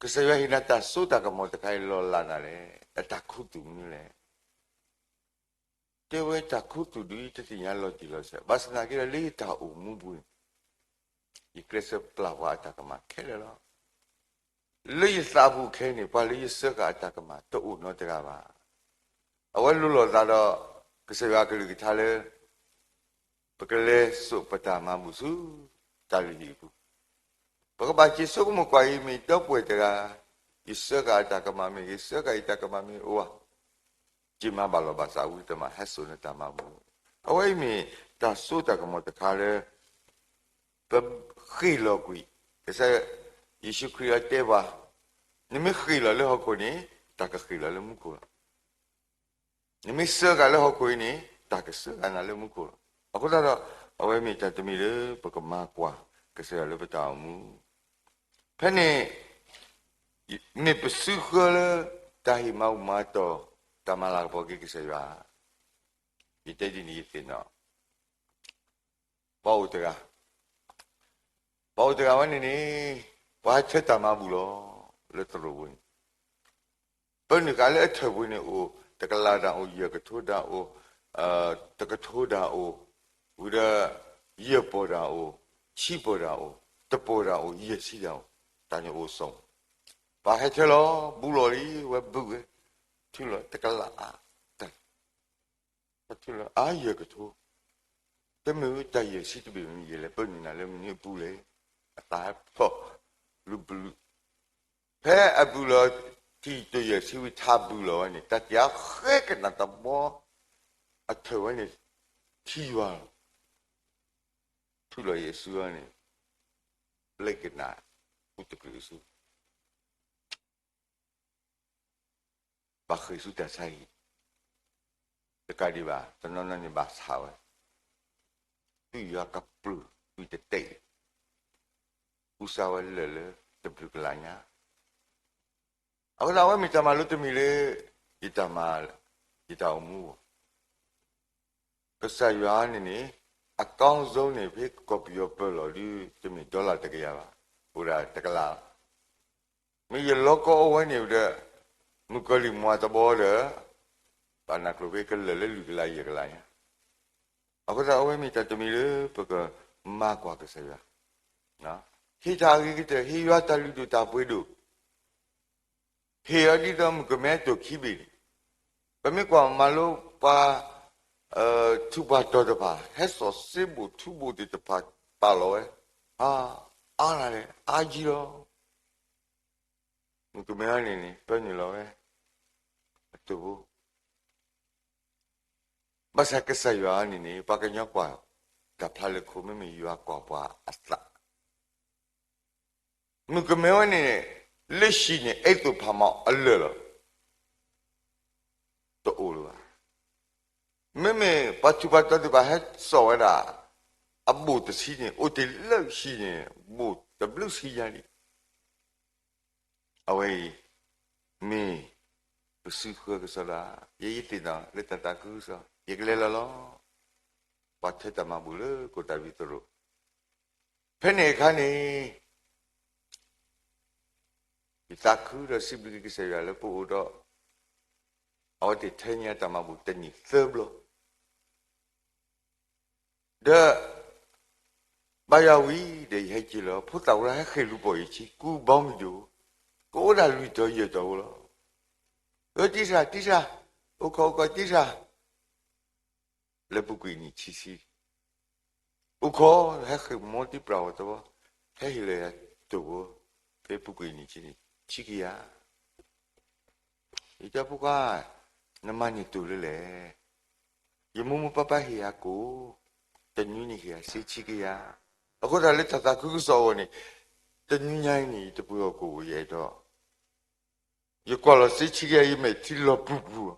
ကစၢ်ယွၤဟ့ၣ်နၤတၢ်စိတၢ်ကမီၤတခါအံၤလီၤလးနၤလဲၣ်, အတၢ်ခူသူၣ်မနုၤလဲၣ်. တဲဝဲတၢ်ခူသူၣ်ဒုးတသ့ၣ်ညါလီၤတံၢ်လီၤဆဲး, ဘၣ်ဆၣ်သနာ်က့ဒီးလၢယတၢ်အိၣ်မူပူၤန့ၣ် ယကျဲးစၢးပျၢ်ပှၤအတၢ်ကမၣ်ခဲလၢာ်လီၤ. လၢယသးပူၤခဲအံၤန့ၣ် ပှၤလၢယစၢဃာ်အတၢ်ကမၣ်တအိၣ်နီတဂၤဘၣ်. အဝဲလိၤလိာ်သးဒီး ကစၢ်ယွၤအကလုၢ်ကထါလၢ ပကလဲၤစိာ်ပတၢ်မၤဘူၣ်ဆူ တၢ်လုၢ်ဟံၣ်အပူၤ, ပကဘၣ်စံးဆိကမိၣ်ကွၢ်အံၤ မ့ၢ်ဒီပုၢ်ဝဲၢ်တဂၤ ယစၢဃာ်အတၢ်ကမၣ်မ့ၢ်ဂ့ၤ, စၢဃာ်အံၤတၢ်ကမၣ်မ့ၢ်အိၣ်ဧါ, က့ၤမၤဘၣ်လီၤဘၣ်စးဝံၤတမး ဟဲစိာ်နတၢ်မၤဘူၣ်. အဝဲအံၤမ့ၢ်တၢ်စိတၢ်ကမီၤတခါလၢ ပဃ့ၢ်လီၤကွံာ်, ကစၢ်ယ့ၣ်ၡူးခရံာ်အတဲပှၤ, နမ့ၢ်ဃ့ၢ်လီၤလၢဟီၣ်ခိၣ်န့ၣ် တၢ်ကဃ့ၢ်လီၤလၢမူခိၣ်လီၤ. နမ့ၢ်စၢဃာ်လၢဟီၣ်ခိၣ်အံၤန့ၣ် တၢ်ကစၢဃာ်နၤလၢမူခိၣ်လီၤ. အဃိသတးဒီး အဝဲမ့ၢ်တၢ်တမံၤလၢပကမၤကွၢ်ကစၢ်ယွၤလၢပတၢ်အိၣ်မူ ဖဲန့ၣ် မ့ၢ်ပစုဃၢလၢ တၢ်ဟ့ၣ်မၤဘူၣ်မၤတီၢ် တၢ်မၤလၤကပီၤက့ၤကစၢ်ယွၤ, ယတဲဒ်န့ၣ်ယသ့ၣ်နီၣ် ပှၤအိၣ်တဂၤ, ပှၤအိၣ်တဂၤဝဲန့ၣ်န့ၣ် ပှၤဟဲထၢတၢ်မၤဘူၣ်လီၤ လၢသရိာ်ပူၤန့ၣ်, ပၢနုာ်ဃာ်လၢအထၢၣ်ပူၤန့ၣ်အိၣ် တကလးတၢ်အိၣ် ယဲၢ်ကထိတၢ်အိၣ်, တကထိတၢ်အိၣ်, ဝံၤဒီး ယဲၢ်ပီၢ်တၢ်အိၣ်, ဆံပီၢ်တၢ်အိၣ်, တပီၢ်တၢ်အိၣ်, ယဲၢ်ဆံတၢ်အိၣ်, တၢ်န့ၣ်အိၣ်စိၤ, ပှၤဟဲထၢလီၤ ဘူးလီၤလံ ဝဲဘူးဝဲ, ထူလီၤတကလးအါ, တၢ် ပထူလီၤအါယဲၢ်ကထိ, တမ့ၢ်တၢ်ယဲၢ်ဆံတဘ့ၣ်မ့ၢ်ယဲၢ်လဲၣ် ပၢနုာ်နၤလၢမနုၤအပူၤလဲၣ်, အသးဟဲဖျိး လူၤဘုး, ဖဲအဘူးလီၤ ထံၣ်တယဲၢ်ဆံဝံၤထါဘူးလီၤဝဲန့ၣ် တၢ်တယါဃဲကနၣ်တဘီ အထၢၣ်ဝဲန့ၣ် ထံယွၤလီၤ, ထူလီၤယဲၢ်ဆံဝဲန့ၣ် ဘျဲကနၣ် ဃူတကလုာ်ဆူ ဘၣ်ဃ့ၢ်ဆူတၢ်ဆါဟံၣ်, တကးဒံးဘၣ် တနီၤနီၤန့ၣ်ဘၣ်ဆးဝဲ, သွံၣ်ယွၤကပြုၢ် သွံၣ်တတဲာ်အံၤ, ကူစါဝဲလၢာ်လၢတဘျုးကလးညါ, အဃိသတးအဝဲမ့ၢ်တၢ်မၤလိတမံၤလၢ ယတၢ်မၤ, ယတၢ်အိၣ်မူအဂီၢ်, ကစၢ်ယွၤန့ၣ်န့ၣ် အကောင်းဆုံးန့ၣ် ဖဲကီၢ်ပယီၤပၢၢ်လီၤဒုး တမ့ၢ် dollar တကယၤဘၣ်, အိၣ်ဒၣ်တကလး မ့ၢ်ယလီၤကီအီဝဲန့ၣ်ဒီး မုၣ်ကီၤလံၢ်မွၤတဘီဒီး ဘၣ်နၢ်ကျိၤဖဲကလၢာ်လၢလွံၢ်ကလးယဲၢ်ကလးညါ, အဃိသတးအဝဲမ့ၢ်တၢ်တမံၤလၢပကမၤကွၢ်ကစၢ်ယွၤ, ဟ့ၣ်တၢ်အဂ့ၤကတၢၢ် ဟ့ၣ်ယွၤတၢ်လုၢ်ဒိၣ်တၢ်ပှ့ၤဒိၣ် ဟ့ၣ်အီၤဒ်သိးမုၣ်ကမဲအသိးခံဘ့ၣ်န့ၣ်, ပမ့ၢ်ကွၢ်မၤလိပှၤ ထူးပှၤတီၤတဖၣ် ဟဲစိာ်စ့ဘိၣ်ထူဘိၣ်သ့ၣ်တဖၣ်ပာ်လီၤဝဲ, အါ, အါနၤလဲၣ် အါယံၤလီၤ. မုၣ်ကမဲအံၤန့ၣ်န့ၣ် ပၢနုာ်လီၤဝဲ အသိးဖိ, ဘၣ်ဆၣ်ကစၢ်ယွၤန့ၣ်န့ၣ် ပှၤကညီကွၢ်တၢ်ဖျါလၢခိ မ့မ့ၢ်ယွၤကွၢ်ပှၤအသး မုၣ်ကမဲဝဲန့ၣ် လၢဟံၣ်န့ၣ် အဲသိးဖးမီၤအလၢာ်လီၤ. တအိၣ်လၢၤဘၣ်. မ့မ့ၢ်ပှၤထူးပှၤတီၤသ့ၣ်တဖၣ်ဟဲစိာ်ဝဲဒၣ် အဘိၣ်တဆံန့ၣ် အိၣ်တ့ၢ်လၢဟံၣ်န့ၣ် ဘိၣ်တဘျုးဆံညါလံ. အဝဲအံၤ မ့ၢ်ပစုဃၢကစီဒီ, ယဲယသ့ၣ်နီၣ်လၢတၢ်သးခုကစီ, ယကလဲၤလီၤလီၤ. ပှၤထၢတၢ်မၤဘူၣ်လၢကိၣ်တၢ်ဘံၣ်သရိာ် ဖဲန့ၣ်အခါန့ၣ် ယသးခုဒီးစံးဘျုးက့ၤကစၢ်ယွၤလၢပအိၣ်ဒီး အဝဲသ့ၣ်ထၢန့ၢ်တၢ်မၤဘူၣ်တနံၣ်သၢဘျီ, ဒီး ဘါယွၤဝံၤဒီး ယဟဲက့ၤလီၤ. ဖိသၣ်ဝဲဒၣ်ဟဲဃ့ၢ်လူၤပိာ်ယဆံ ကူဘီမုၢ်ဒိၣ်, ကအိၣ်ဒၣ်လွံၢ်တီၤယဲၢ်တီၤဧိၤလီၤ. ဧၢ တံၢ်စှၤ တံၢ်စှၤ, အိၣ်ခိး အိၣ်ခိး တံၢ်စှၤ, လၢပူၤကွံာ်နံၣ်ဆံဆံ, အိၣ်ခိး ဟဲဃ့ၢ်မီတံၢ်ပြးဝဲတဘီ, ဟဲဟ့ၣ်လီၤယၤတိၢ်ဖိ, ဖဲပူၤကွံာ်နံၣ်ဆံဆံခံဂၤ ယတဲဖိခွါ, နမၤန့ၢ်တိၢ်လၢလဲၣ်. ယမိၢ်မိၢ်ပၢ်ပၢ်ဟ့ၣ်ယၤကိၣ်, တနွံန့ၣ်ဟ့ၣ်ယၤစ့ဆံခံဂၤ. အဃိသတးလၢတၢ်သးခုကစီၣ်အဂီၢ်န့ၣ်, တနွံညါအံၤန့ၣ် ယတပှ့ၤအီၤကိၣ်ဧိၤ ယအဲၣ်ဒိး, ယကွၢ်လီၤစ့ဆံခံဂၤ ယမဲာ်ထံလီၤပူၤပူၤလီၤ.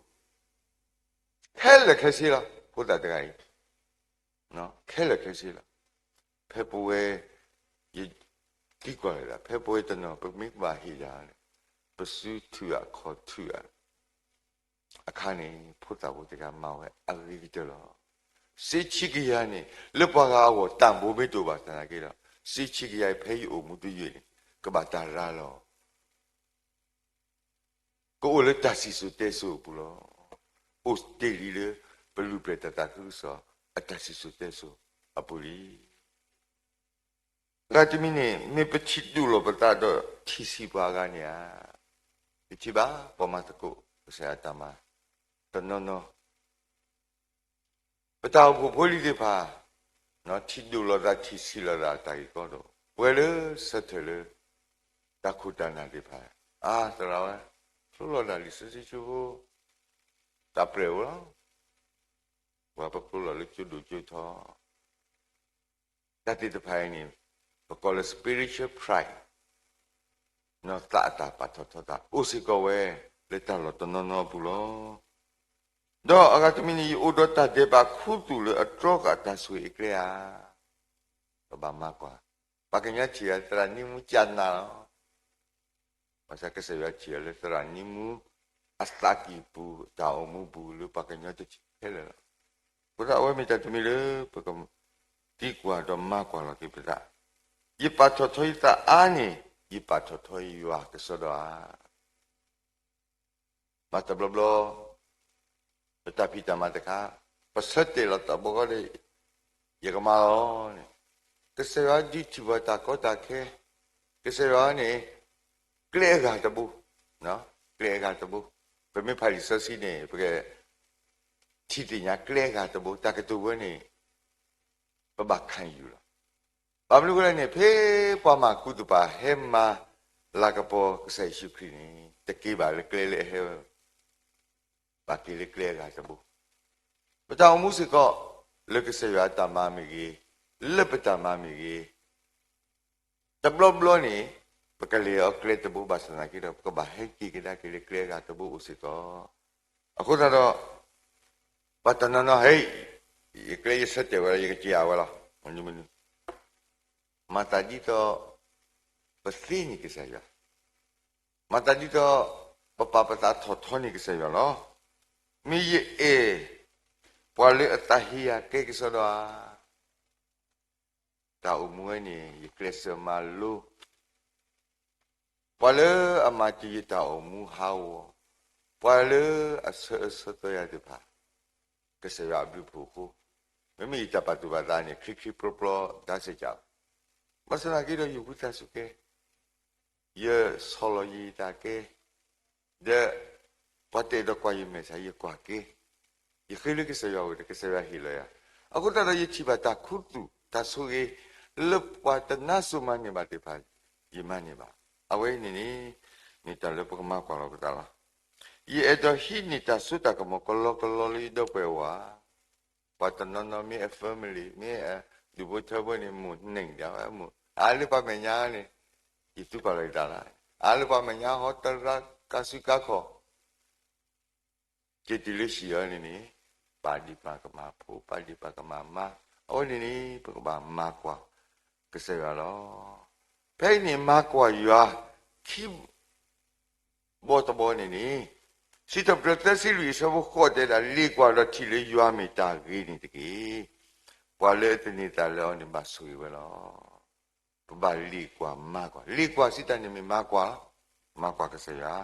ခဲလၢာ်ခဲဆ့လီၤ ဖိသၣ်တဂၤအံၤ, ခဲလၢာ်ခဲဆ့လီၤ. ဖဲပဝဲ, ယသံကွၢ်လၢဒၣ် ဖဲပဝဲတနီၤ ပမ့ၢ်ကဘၣ်ဟ့ၣ်ယၤန့ၣ်, ပစုထုးအါခီၣ်ထုးအါ အခါန့ၣ် ဖိသၣ်ဖိတဂၤမၤဝဲအဂ့ၤကတၢၢ်လီၤ. စ့ဆံကယၤန့ၣ် လၢပှၤဂၤအဂီၢ်တၢ်ဘိမ့ၢ်တအိၣ်ဘၣ်သနာ်က့ဒီး, စ့ဆံကယၤအံၤ ဖဲယအိၣ်မူတယုၢ်န့ၣ် ကဘၣ်တၢ်ရၤလီၤ, ကအိၣ်လၢတၢ်စံၣ်စိၤတဲစိၤအပူၤလီၤ. အိၣ်တ့ၢ်လံလၢ ပလုၢ်ပျဲၢ်တၢ်သးခုကစီၣ် အတၢ်စံၣ်စိၤတဲစိၤအပူၤလံ. အဂၤတမံၤန့ၣ် မ့ၢ်ပထံၣ်ဒိၣ်လီၤပသးဒီးထံၣ်ဆံးပှၤအဂၤန့ၣ်ဧါ. ယထံၣ်ဘၣ် ပှၤမၤသကိးကစၢ်ယွၤအတၢ်မၤ တနီၤနီၤ, ပတၢ်အိၣ်ဖှိၣ်ဖိလံၤသ့ၣ်တဖၣ် ထံၣ်ဒိၣ်လီၤသး ထံၣ်ဆံးလီၤသး တၢ်ဂ့ၢ်ကီဒိၣ်, ပှဲၤလၢဆၢထၢၣ်လၢ တၢ်ခိၣ်တၢ်နၢ်သ့ၣ်တဖၣ်, အါ သရၣ်ဝဲ ဖျိလီၤဒၣ်လံာ်စီဆှံကၠိဖိ, တၢ်ပြၢ်အိၣ်လီၤ, ပှၤပဖျိလီၤလၢကၠိဒိၣ်ကၠိထီ တၢ်သ့ၣ်တဖၣ်အံၤန့ၣ် ပကိးလၢ spiritual pride, နီၢ်သးအတၢ်ပာ်ထီၣ်ထီသး အိၣ်စ့ၢ်ကီးဝဲ လၢတၢ်လီၢ်တနီၤနီၤအပူၤလီၤ. ဒီးအဂၤတမံၤန့ၣ် ယအိၣ်ဒီးတၢ်ဒဲးဘးခူသူၣ်လၢအတြီဃာ်တၢ်ဆိၣ်ဂ့ၤအကျဲဧါ. ပဘၣ်မၤကွၢ်, ပှၤကညီထံၣ်ယၤသရၣ်နံမူကနးလီၤ. ဘၣ်ဆၣ်ကစၢ်ယွၤထံၣ်အီၤလၢသရၣ်နံမူ အသးကံၢ်ပူၤ တၢ်အိၣ်မူပူၤလၢပှၤကညီတထံၣ်ခဲလၢာ်လီၤ. အဃိသတးအဝဲမ့ၢ်တၢ်တမံၤလၢ ပကသံကွၢ်ဒီးမၤကွၢ်လီၤက့ၤပသး, ယပာ်ထီၣ်ထီယသးအါန့ၣ် ယပာ်ထီၣ်ထီယွၤကစီဒီဧါ. ဘၣ်တဘျီဘျီ ပတၢ်ဖံးတၢ်မၤတခါ ပဆၢတဲာ်လီၤသးဘီဃီဒီး ယကမၤလီၤန့ၣ်, ကစၢ်ယွၤဒုးထံၣ်ပှၤတၢ်ကီတၢ်ခဲ, ကစၢ်ယွၤန့ၣ် ကျဲအဂၤတဘိ, ကျဲအဂၤတဘိ, ပမ့ၢ်ဖးလံာ်စီဆှံန့ၣ် ပကထံၣ်သ့ၣ်ညါကျဲအဂၤတဘိ တၢ်ကတိၤဝဲန့ၣ် ပဘၣ်ခးယူၤလီၤ. ဘၣ်မနုၤအဃိလဲၣ်န့ၣ် ဖဲပှၤမၤကူတပၤဟဲမၤလၤကပီၤကစၢ်ယ့ၣ်ၡူးခရံာ်န့ၣ် တက့ၤဘၣ်လၢကျဲလၢအဟဲဝဲ ဘၣ်က့ၤလၢကျဲအဂၤတဘိ, ပတၢ်အိၣ်မူစ့ၢ်ကီး လၢကစၢ်ယွၤအတၢ်မၤမ့ၢ်ဂ့ၤ, လၢပတၢ်မၤမ့ၢ်ဂ့ၤ, တဘျီဘျီန့ၣ် ပကလဲၤအီၤကျဲတဘိဘၣ်ဆၣ်သနာ်က့ဒီး ပကဘၣ်ဟဲက့ၤကဒါက့ၤလၢကျဲအဂၤတဘိအိၣ်စ့ၢ်ကီး. အဃိသတးဒီး ပှၤတနီၤနီၤ ဟဲ, ယကျဲယဆၢတဲာ်ဝဲလီၤ ယကက့ၤအဝဲလီၤ, မနုၤမနုၤ, မၤသးဒ်သိး ပသ့န့ၢ်ကစၢ်ယွၤ, မၤသးဒ်သိး ပပာ်ပသးထီၣ်ထီန့ၢ်ကစၢ်ယွၤလီၤ. မ့ၢ်ယအဲၣ် ပှၤလၢအသးဟ့ယၤကဲကစီဒီဧါ. တၢ်အိၣ်မူဝဲန့ၣ် ယကျဲးစၢးမၤလိ, ပှၤလၢအမၤတ့ၢ်ယတၢ်အိၣ်မူဟးဂီၤ, ပှၤလၢအဆၢအၢဆၢသီယၤသ့ၣ်တဖၣ်, ကစၢ်ယွၤအဘျုးအဖှိၣ်အဃိ, မ့မ့ၢ်ယတၢ်ပာ်သူၣ်ပာ်သးန့ၣ် ချ့ချ့ပြီပြီ ဒါစ့ၢ်ကီး, ဘၣ်ဆၣ်သနာ်က့ဒီး ယဝံသးစူၤကဲ ယဆီၣ်လီၤယံာ်ယသးကဲ, ဒီး ပှၤတအဲၣ်ဒိးကွၢ်ယမဲာ်ဆှး ယကွၢ်ကဲ, ယဃ့လၢကစၢ်ယွၤအအိၣ်ဒီး ကစၢ်ယွၤဟ့ၣ်လီၤယၤ, အဃိသတးဒီးယထံၣ်ဘၣ်တၢ်ခူသူၣ်တၢ်ဆိၣ်ဂ့ၤ လၢပှၤတနါစိၤမၤန့ၢ်ဘၣ်သ့ၣ်တဖၣ် ယမၤန့ၢ်ဘၣ်. အဝဲအံၤန့ၣ်န့ၣ် မ့ၢ်တၢ်လၢပကမၤကွၢ်လီၤပသးလီၤ. ယအဲၣ်ဒိးဟံးန့ၢ်တၢ်စိတၢ်ကမီၤကလီကလီလၢယဒီပုၢ်ဝဲၢ်အအိၣ်ဧါ. ပှၤတနီၤနီၤမ့ၢ်အ family မ့ၢ်အဒူၣ်ဖိထၢဖိန့ၣ် မိၢ်န့ၢ်ဒၣ်ဝဲမိၢ် အါလၢပှၤမဲာ်ညါန့ၣ်, ယသံကွၢ်လီၤယသးလၢ, အါလၢပှၤမဲာ်ညါဟီတရၣ်ကါစုကါခီၣ် က့ၤတုၤလၢဟံၣ်အံၤန့ၣ်န့ၣ်, ပာ်ဒံးပာ်ကမၣ်ဖိ ပာ်ဒံးပာ်ကမၣ်မါ, အဝဲန့ၣ်န့ၣ် ပကဘၣ်မၤကွၢ်ကစၢ်ယွၤလီၤ. ဖဲအံၤန့ၣ် မၤကွၢ်ယွၤ ခံ ဘီတဘီန့ၣ်န့ၣ်, စံးထီၣ်ပတြၢၤသၢဆံလွံၢ်အဆၢဖိဃိးတဲဒၣ်, လ့ၣ်ကွၢ်ဒီးထံၣ်လၢယွၤမ့ၢ်တၢ်ဂ့ၤန့ၣ်တက့ၢ်. ပှၤလၢအသန့ၤသးလၢအီၤန့ၣ်ဘၣ်ဆိၣ်ဂ့ၤဝဲလီၤ. ပဘၣ်လ့ၣ်ကွၢ်မၤကွၢ်, လ့ၣ်ကွၢ်စံးတၢ်န့ၣ်မ့ၢ်မၤကွၢ်, မၤကွၢ်ကစၢ်ယွၤ.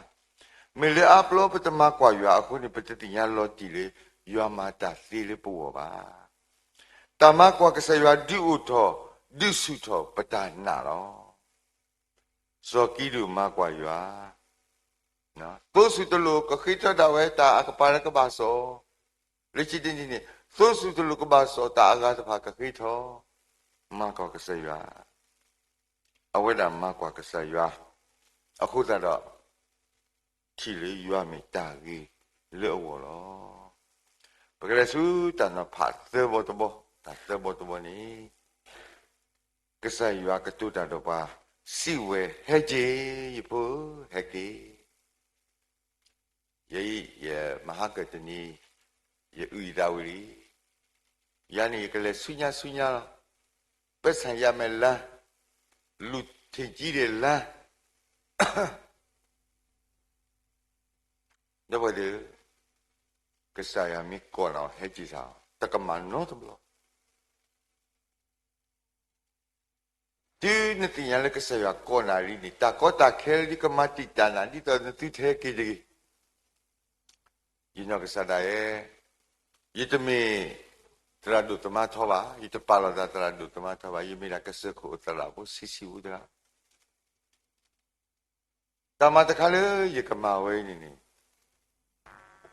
မ့ၢ်လၢအါဘျီပတမၤကွၢ်ယွၤအဃိန့ၣ် ပတသ့ၣ်ညါလီၤတံၢ်လၢ ယွၤမၤတၢ်သ့လၢပဂီၢ်ဘၣ်. တၢ်မၤကွၢ်ကစၢ်ယွၤဒုးအိၣ်ထီၣ် ဒုးဆူၣ်ထီၣ်ပတၢ်နာ်လီၤ. စီၤကံးဒဧိၣ်မၤကွၢ်ယွၤ, သိစူၢ်တလိၣ်ကဃ့ထီၣ်ဒၣ်ဝဲတၢ်အကပၤလၢကဘၣ်စီၣ်, လၢခံတနံၤန့ၣ် သိစူၢ်တလိၣ်ကဘၣ်စီၣ်တၢ်အဂၤတဖၣ်ကဃ့ထီၣ်, မၤကွၢ်ကစၢ်ယွၤ, အဝဲဒၣ်မၤကွၢ်ကစၢ်ယွၤ, အဃိသတးဒီး ထံၣ်လၢယွၤမ့ၢ်တၢ်ဂ့ၤလၢအဂီၢ်လီၤ. ပကလဲၤဆူတၢ်နီၤဖးသၢဘီတဘီ, တၢ်သၢဘီတဘီန့ၣ် ကစၢ်ယွၤကတိၤတၢ်ဒီးပှၤ, စံးဝဲ, ဟဲက့ၤ, ယဖိဧၢ, ဟဲက့ၤ. ယဲအံၤ ယမဟါကၢၢ်တနံၤ ယအုၣ်ယသးဝံၤလံ. ယၤန့ၣ် ယကလဲၤဆူညါဆူညါလီၤ. ပဲဆၣ်ယါမဲာ်လါ, လူၢ်ထံးကံဒဲးလါ, ဒီပုၢ်ဝဲၢ်သ့ၣ်, ကစၢ်ယွၤမ့ၢ်ကိးနၤ ဟဲက့ၤဆၣ်, တကမၤနီတဘျီ. တုၤနသ့ၣ်ညါလၢကစၢ်ယွၤကိးနၤလံန့ၣ် တၢ်ကီတၢ်ခဲလၢကမၤတံာ်တာ်နၤ ဒ်သိးနသုထဲက့ၤတဂ့ၤ. ယနီၢ်ကစၢ်ဒၣ်ယဲ, ယတမ့ၢ်သရၣ်ဒိၣ်သမါထီဘၣ်, ယတပာ်လီၤသးသရၣ်ဒိၣ်သမါထီဘၣ်, ယမ့ၢ်ဒၣ်ကစၢၢ်ခိၣ်အသရၣ်ဖိဆံးဆံးဖိတဂၤ တၢ်မၤတခါလၢယကမၤဝဲအံၤန့ၣ်န့ၣ်,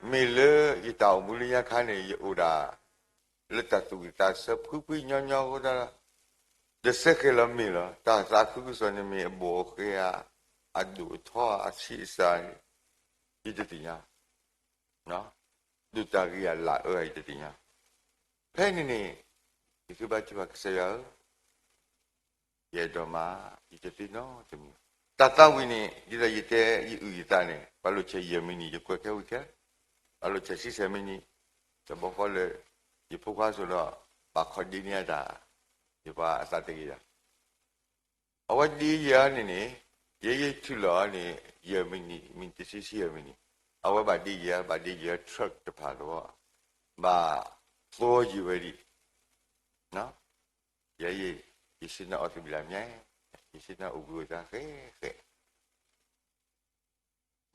မ့ၢ်လၢယတၢ်အိၣ်မူလၢညါခါန့ၣ် ယအိၣ်ဒၣ်လၢတၢ်သူၣ်ဝံၣ်သးဆၢဖှံဖှံညီညီအဃိသတးဒီး, ဒီးစဲဃဲၤလီၤမ့ၢ်လီၤ. တၢ်သးခုကစီၣ်န့ၣ်မ့ၢ်အဘူးအဃဲဧါ, အဒိၣ်အထီဧါ, အဆံးအစှၤ, ယတသ့ၣ်ညါ, ဒိၣ်တၢ်ဂ့ၤဧါလၢအၢဧါ ယတသ့ၣ်ညါ. ဖဲန့ၣ်န့ၣ် ယဃ့ဘါထုကဖၣ် ကစၢ်ယွၤဧၢ, ယအဲၣ်ဒိးမၤ, ယတသ့နီတမံၤ. တၢ်သးဝံၣ်န့ၣ် ဒ်သိးယတဲယအုၣ်ယသးန့ၣ် ပှၤလိာ်ဆဲးယဲၢ်မံးနံး ယကွဲးခဲဝံၤခဲ, ပှၤလိာ်ဆဲးဆံဆဲးမံးနံး, တဘျီဃီလၢ ယဖိခွါစိၤဒီး ဘၣ်ခီၣ်ဒ့န့ၢ်အတၢ်, ယပှၤအသးတဂ့ၤဒီး အဝဲဒ့ယဲၢ်အီၤန့ၣ်န့ၣ်, ယဲယထုးလီၤအီၤန့ၣ် ယဲၢ်မံးနံး, မံးနံးတဆံဆံယဲၢ်မံးနံး, အဝဲဘၣ်ဒ့ယဲၢ်, ဘၣ်ဒ့ယဲၢ် truck တဖၣ်တဝီ, ဘၣ်သီယံာ်ဝဲဒံး, ယဲယ, ယဆ့ၣ်နီၤအီၣ်သဘံၣ်လၢ်မ့ၢ်, ယဆ့ၣ်နီၤအိၣ်ဘှံးအိၣ်သါဃဲဃဲ,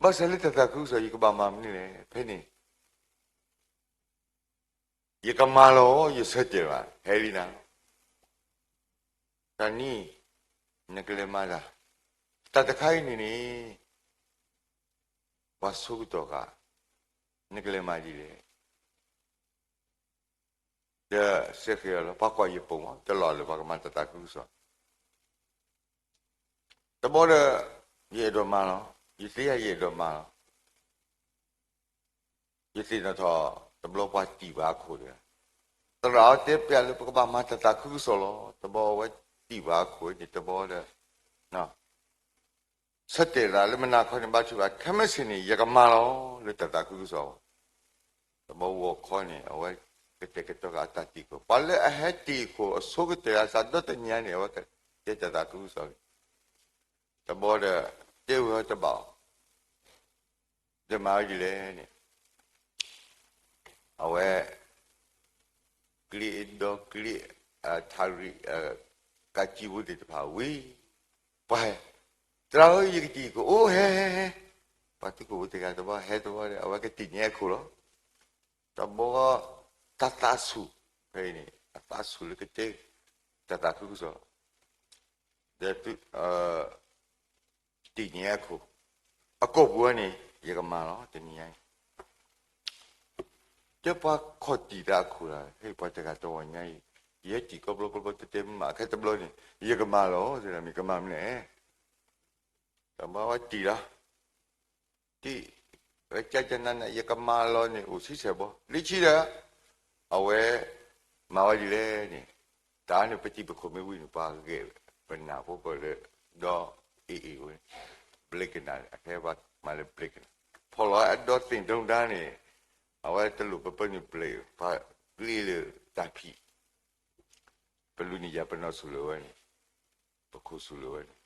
ဘၣ်ဆၣ်လၢတၢ်သးခုကစီၣ် ယကဘၣ်မၤမနုၤလဲၣ် ဖဲန့ၣ် ယကမၤလီၤ, ယဆၢတဲာ်ဘၣ်, ဟဲလံနၤ, တၢ်နံၤ, နကလဲၤမၤတၢ်, တၢ်တခါအံၤန့ၣ်န့ၣ်, ပှၤဆိကတီၢ်ဃာ်, နကလဲၤမၤဒ်လဲၣ်. ဒီးစဲဃဲၤအီၤလီၤ, ပှၤကွၢ်ယပိာ်မး, တလီၢ်လၢပှၤကမၤတၢ်သးခုကစီၣ် တဘျီဒီး, ယအဲၣ်ဒိးမၤလီၤ, ယသ့ဧါ ယအဲၣ်ဒိးမၤလီၤ. ယသ့ၣ်နီၣ်ထီၣ်, တဘျီပှၤတံၢ်ဘၣ်အခိၣ်တဂၤ, သရၣ်အီၤတဲပျးလၢပကဘၣ်မၤတၢ်သးခုကစီၣ်လီၤ. တဘျီအဝဲတံၢ်ဘၣ်အခိၣ်န့ၣ် တဘျီဒီး ဆၢတဲာ်သးလၢမုၢ်နၤခီန့ၣ် ဘါထုကဖၣ်, ခဲမုၢ်ဆ့ၣ်န့ၣ် ယကမၤလီၤ လၢတၢ်သးခုကစီၣ်. တဘျီဂီၤခီန့ၣ် အဝဲကတဲာ်ကတီၤဃာ်အတၢ်တံာ်ခိၣ်, ပှၤလၢအဟဲတံာ်ခိၣ်အဆိကတၢၢ်အသးဒီတနံၤန့ၣ် အဝဲကတဲတၢ်သးခုကစီၣ်န့ၣ်, တဘျီဒီး တဲဝဲတဘၣ်အီၤ, ဒီးမၤဝဲဒ်လဲၣ်န့ၣ် အဝဲ ကျ့ဒီကျ့, ထးရံၣ်, ကးကံဖိသ့ၣ်တဖၣ်ဝံၤ, ပှၤဟဲ, သရၣ်ဧၢ ယကတံာ်ခိၣ်, အိၣ်ဟဲဟဲဟဲ, ပှၤသုးခိၣ်ဖိတဂၤတဘျီ ဟဲတဘျီဒီး အဝဲကတံၢ်န့ၢ်အခိၣ်လီၤ. တဘျီ တၢ်သးဆူၣ်, ဖဲအံၤန့ၣ် အသးဆူၣ်လၢကတဲ တၢ်သးခုကစီၣ် ဒီး တံၢ်န့ၢ်အခိၣ်, အကိာ်ပူၤန့ၣ် ယကမၤလီၤ တနံၤညါအံၤ, တဲပှၤခီၣ်တံၢ်သးအခိၣ်လီၤ. ဟဲပှၤတဂၤတဝီညါအံၤ, ယဟဲတံာ်ကီဘျီဘျီဘျီ တဲတဲမး ခဲတဘျီန့ၣ် ယကမၤလီၤ တဲဒၣ်မ့ၢ်ကမၤမနုၤလဲၣ်. တဘျီဝဲတံၢ်လီၤ, တံၢ်, ဝဲကကနၤနၤ ယကမၤလီၤန့ၣ် အိၣ်ဆံဆဲးဘီ လၢခံဒီး အဝဲ မၤဝဲဒ်လဲၣ်န့ၣ်, တၢ်န့ၣ် ပတံၤပခိၣ်မ့ၢ်ဝံၤန့ၣ် ပှၤဂဲၤပနၢ်ဖိပၢၢ်လၢ ဒီအ့ၣ်အ့ၣ်ဝဲ, ဘျ့ကနၣ် အခဲပှၤမၤလၢဘျ့ကနၣ်, ဖီၣ်လီၤအဒီသ့ၣ်ဒိၣ်ဒါန့ၣ်, အဝဲတလိၣ်ပပၢနုာ်ဘျ့း ပှၤကျ့လၢတၢ်ဖံး, ပလူၤန့ၣ်ယၤပနီၢ်ဆူၣ်လၢၤဝဲန့ၣ်, ပခိၣ်ဆူၣ်လၢၤဝဲန့ၣ်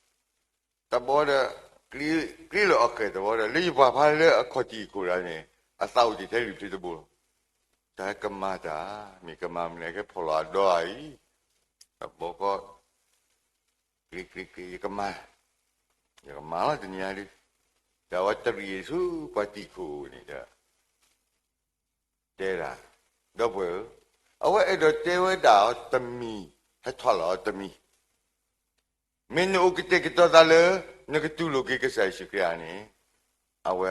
တဘျီဒီး ကျ့လၢအီၣ်ဃဲၣ်တဘျီဒီး လၢယပှၤဖးလၢအခီၣ်တံၢ်အခိၣ်ဒၣ်န့ၣ် အသးအိၣ်တ့ၢ်ထဲလံာ်ဖျ့တဘိလီၤ. တၢ်ကမၤတၢ် မ့ၢ်ကမၤမနုၤလဲၣ် ခဲဖီၣ်လီၤအဒီအံၤ, တဘျီဃီ ကျ့ကျ့ကျ့ ယကမၤ, ယကမၤလီၤတနံၤညါဒီး, ဒီးအဝဲတရံးဆူပှၤတံာ်ခိၣ်န့ၣ်ဒီး တဲဒၣ်, ဒီပုၢ်ဝဲၢ်ဧၢ, အဝဲအဲၣ်ဒိးတဲဝဲဒၣ်အီၤတမံၤ, ဟဲထီၣ်လီၤအီၤတမံၤ, မ့ၢ်နအိၣ်ကတဲာ်ကတီၤသးလၢ နကတူၢ်လိာ်က့ၤကစၢ်ယ့ၣ်ၡူးခရံာ်ဧါန့ၣ်, အဝဲ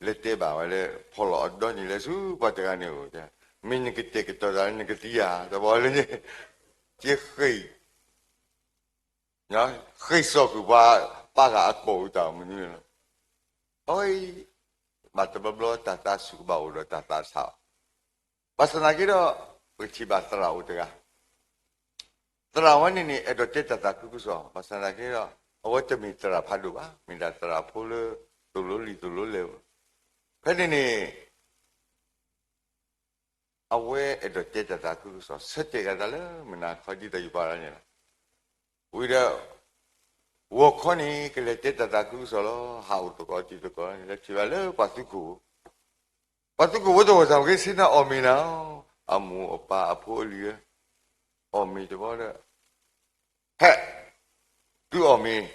လဲၤတဲဘၣ်ဝဲလၢ ဖီၣ်လီၤအီၤဒီနံၤလဲၤဆူပှၤတဂၤန့ၣ်အိၣ်, မ့ၢ်နကတဲာ်ကတီၤသးလၢနကသံဧါ, တဘျီလၢန့ၣ်, ကဃ့ၢ် ဃ့ၢ်စီၣ်ဃုာ်ပှၤပာ်ဃာ်အကိာ်အတၢ်မနုၤလီၤ. အဝဲအံၤ ဘၣ်တဘျီဘျီတၢ်သးဆူၣ်ကဘၣ်အိၣ်ဒီးတၢ်သးဆးအီၤ, ဘၣ်ဆၣ်သနာ်က့ဒီး ပကထံၣ်ဘၣ်သရၣ်အိၣ်တဂၤ, သရၣ်ဝဲန့ၣ်န့ၣ် အဲၣ်ဒိးတဲတၢ်သးခုကစီၣ်, ဘၣ်ဆၣ်သနာ်က့ဒီး အဝဲတမ့ၢ်သရၣ်ဖးဒိၣ်ဘၣ်, မ့ၢ်ဒၣ်သရၣ်ဖိလၢ သိၣ်လိလံာ်သိၣ်လိလဲၢ်, ဖဲန့ၣ်န့ၣ် အဝဲအဲၣ်ဒိးတဲတၢ်သးခုကစီၣ် ဆၢတဲာ်က့ၤသးလၢမုၢ်နၤခီဒ်သိးယပာ်လီၤန့ၣ်လီၤ. ဝံၤဒီး ဂီၤခီန့ၣ် ကလဲၤတဲတၢ်သးခုကစီၣ်လီၤ. ဟးအိၣ်သကိးတုၤသကိးန့ၣ် လဲၤထံၣ်ဘၣ်လၢပှၤသုးခိၣ်, ပှၤသုးခိၣ်ဖိတဂၤ သးမ့ၢ်က့ၤဆ့ၣ်နီၤအီၣ်မ့ၤနၤ, အမိၢ်အပၢ်အဖိအလံၤဧၢ, အီၣ်မ့ၤတဘျီဒီး ဟဲ, သုအီၣ်မ့ၤ,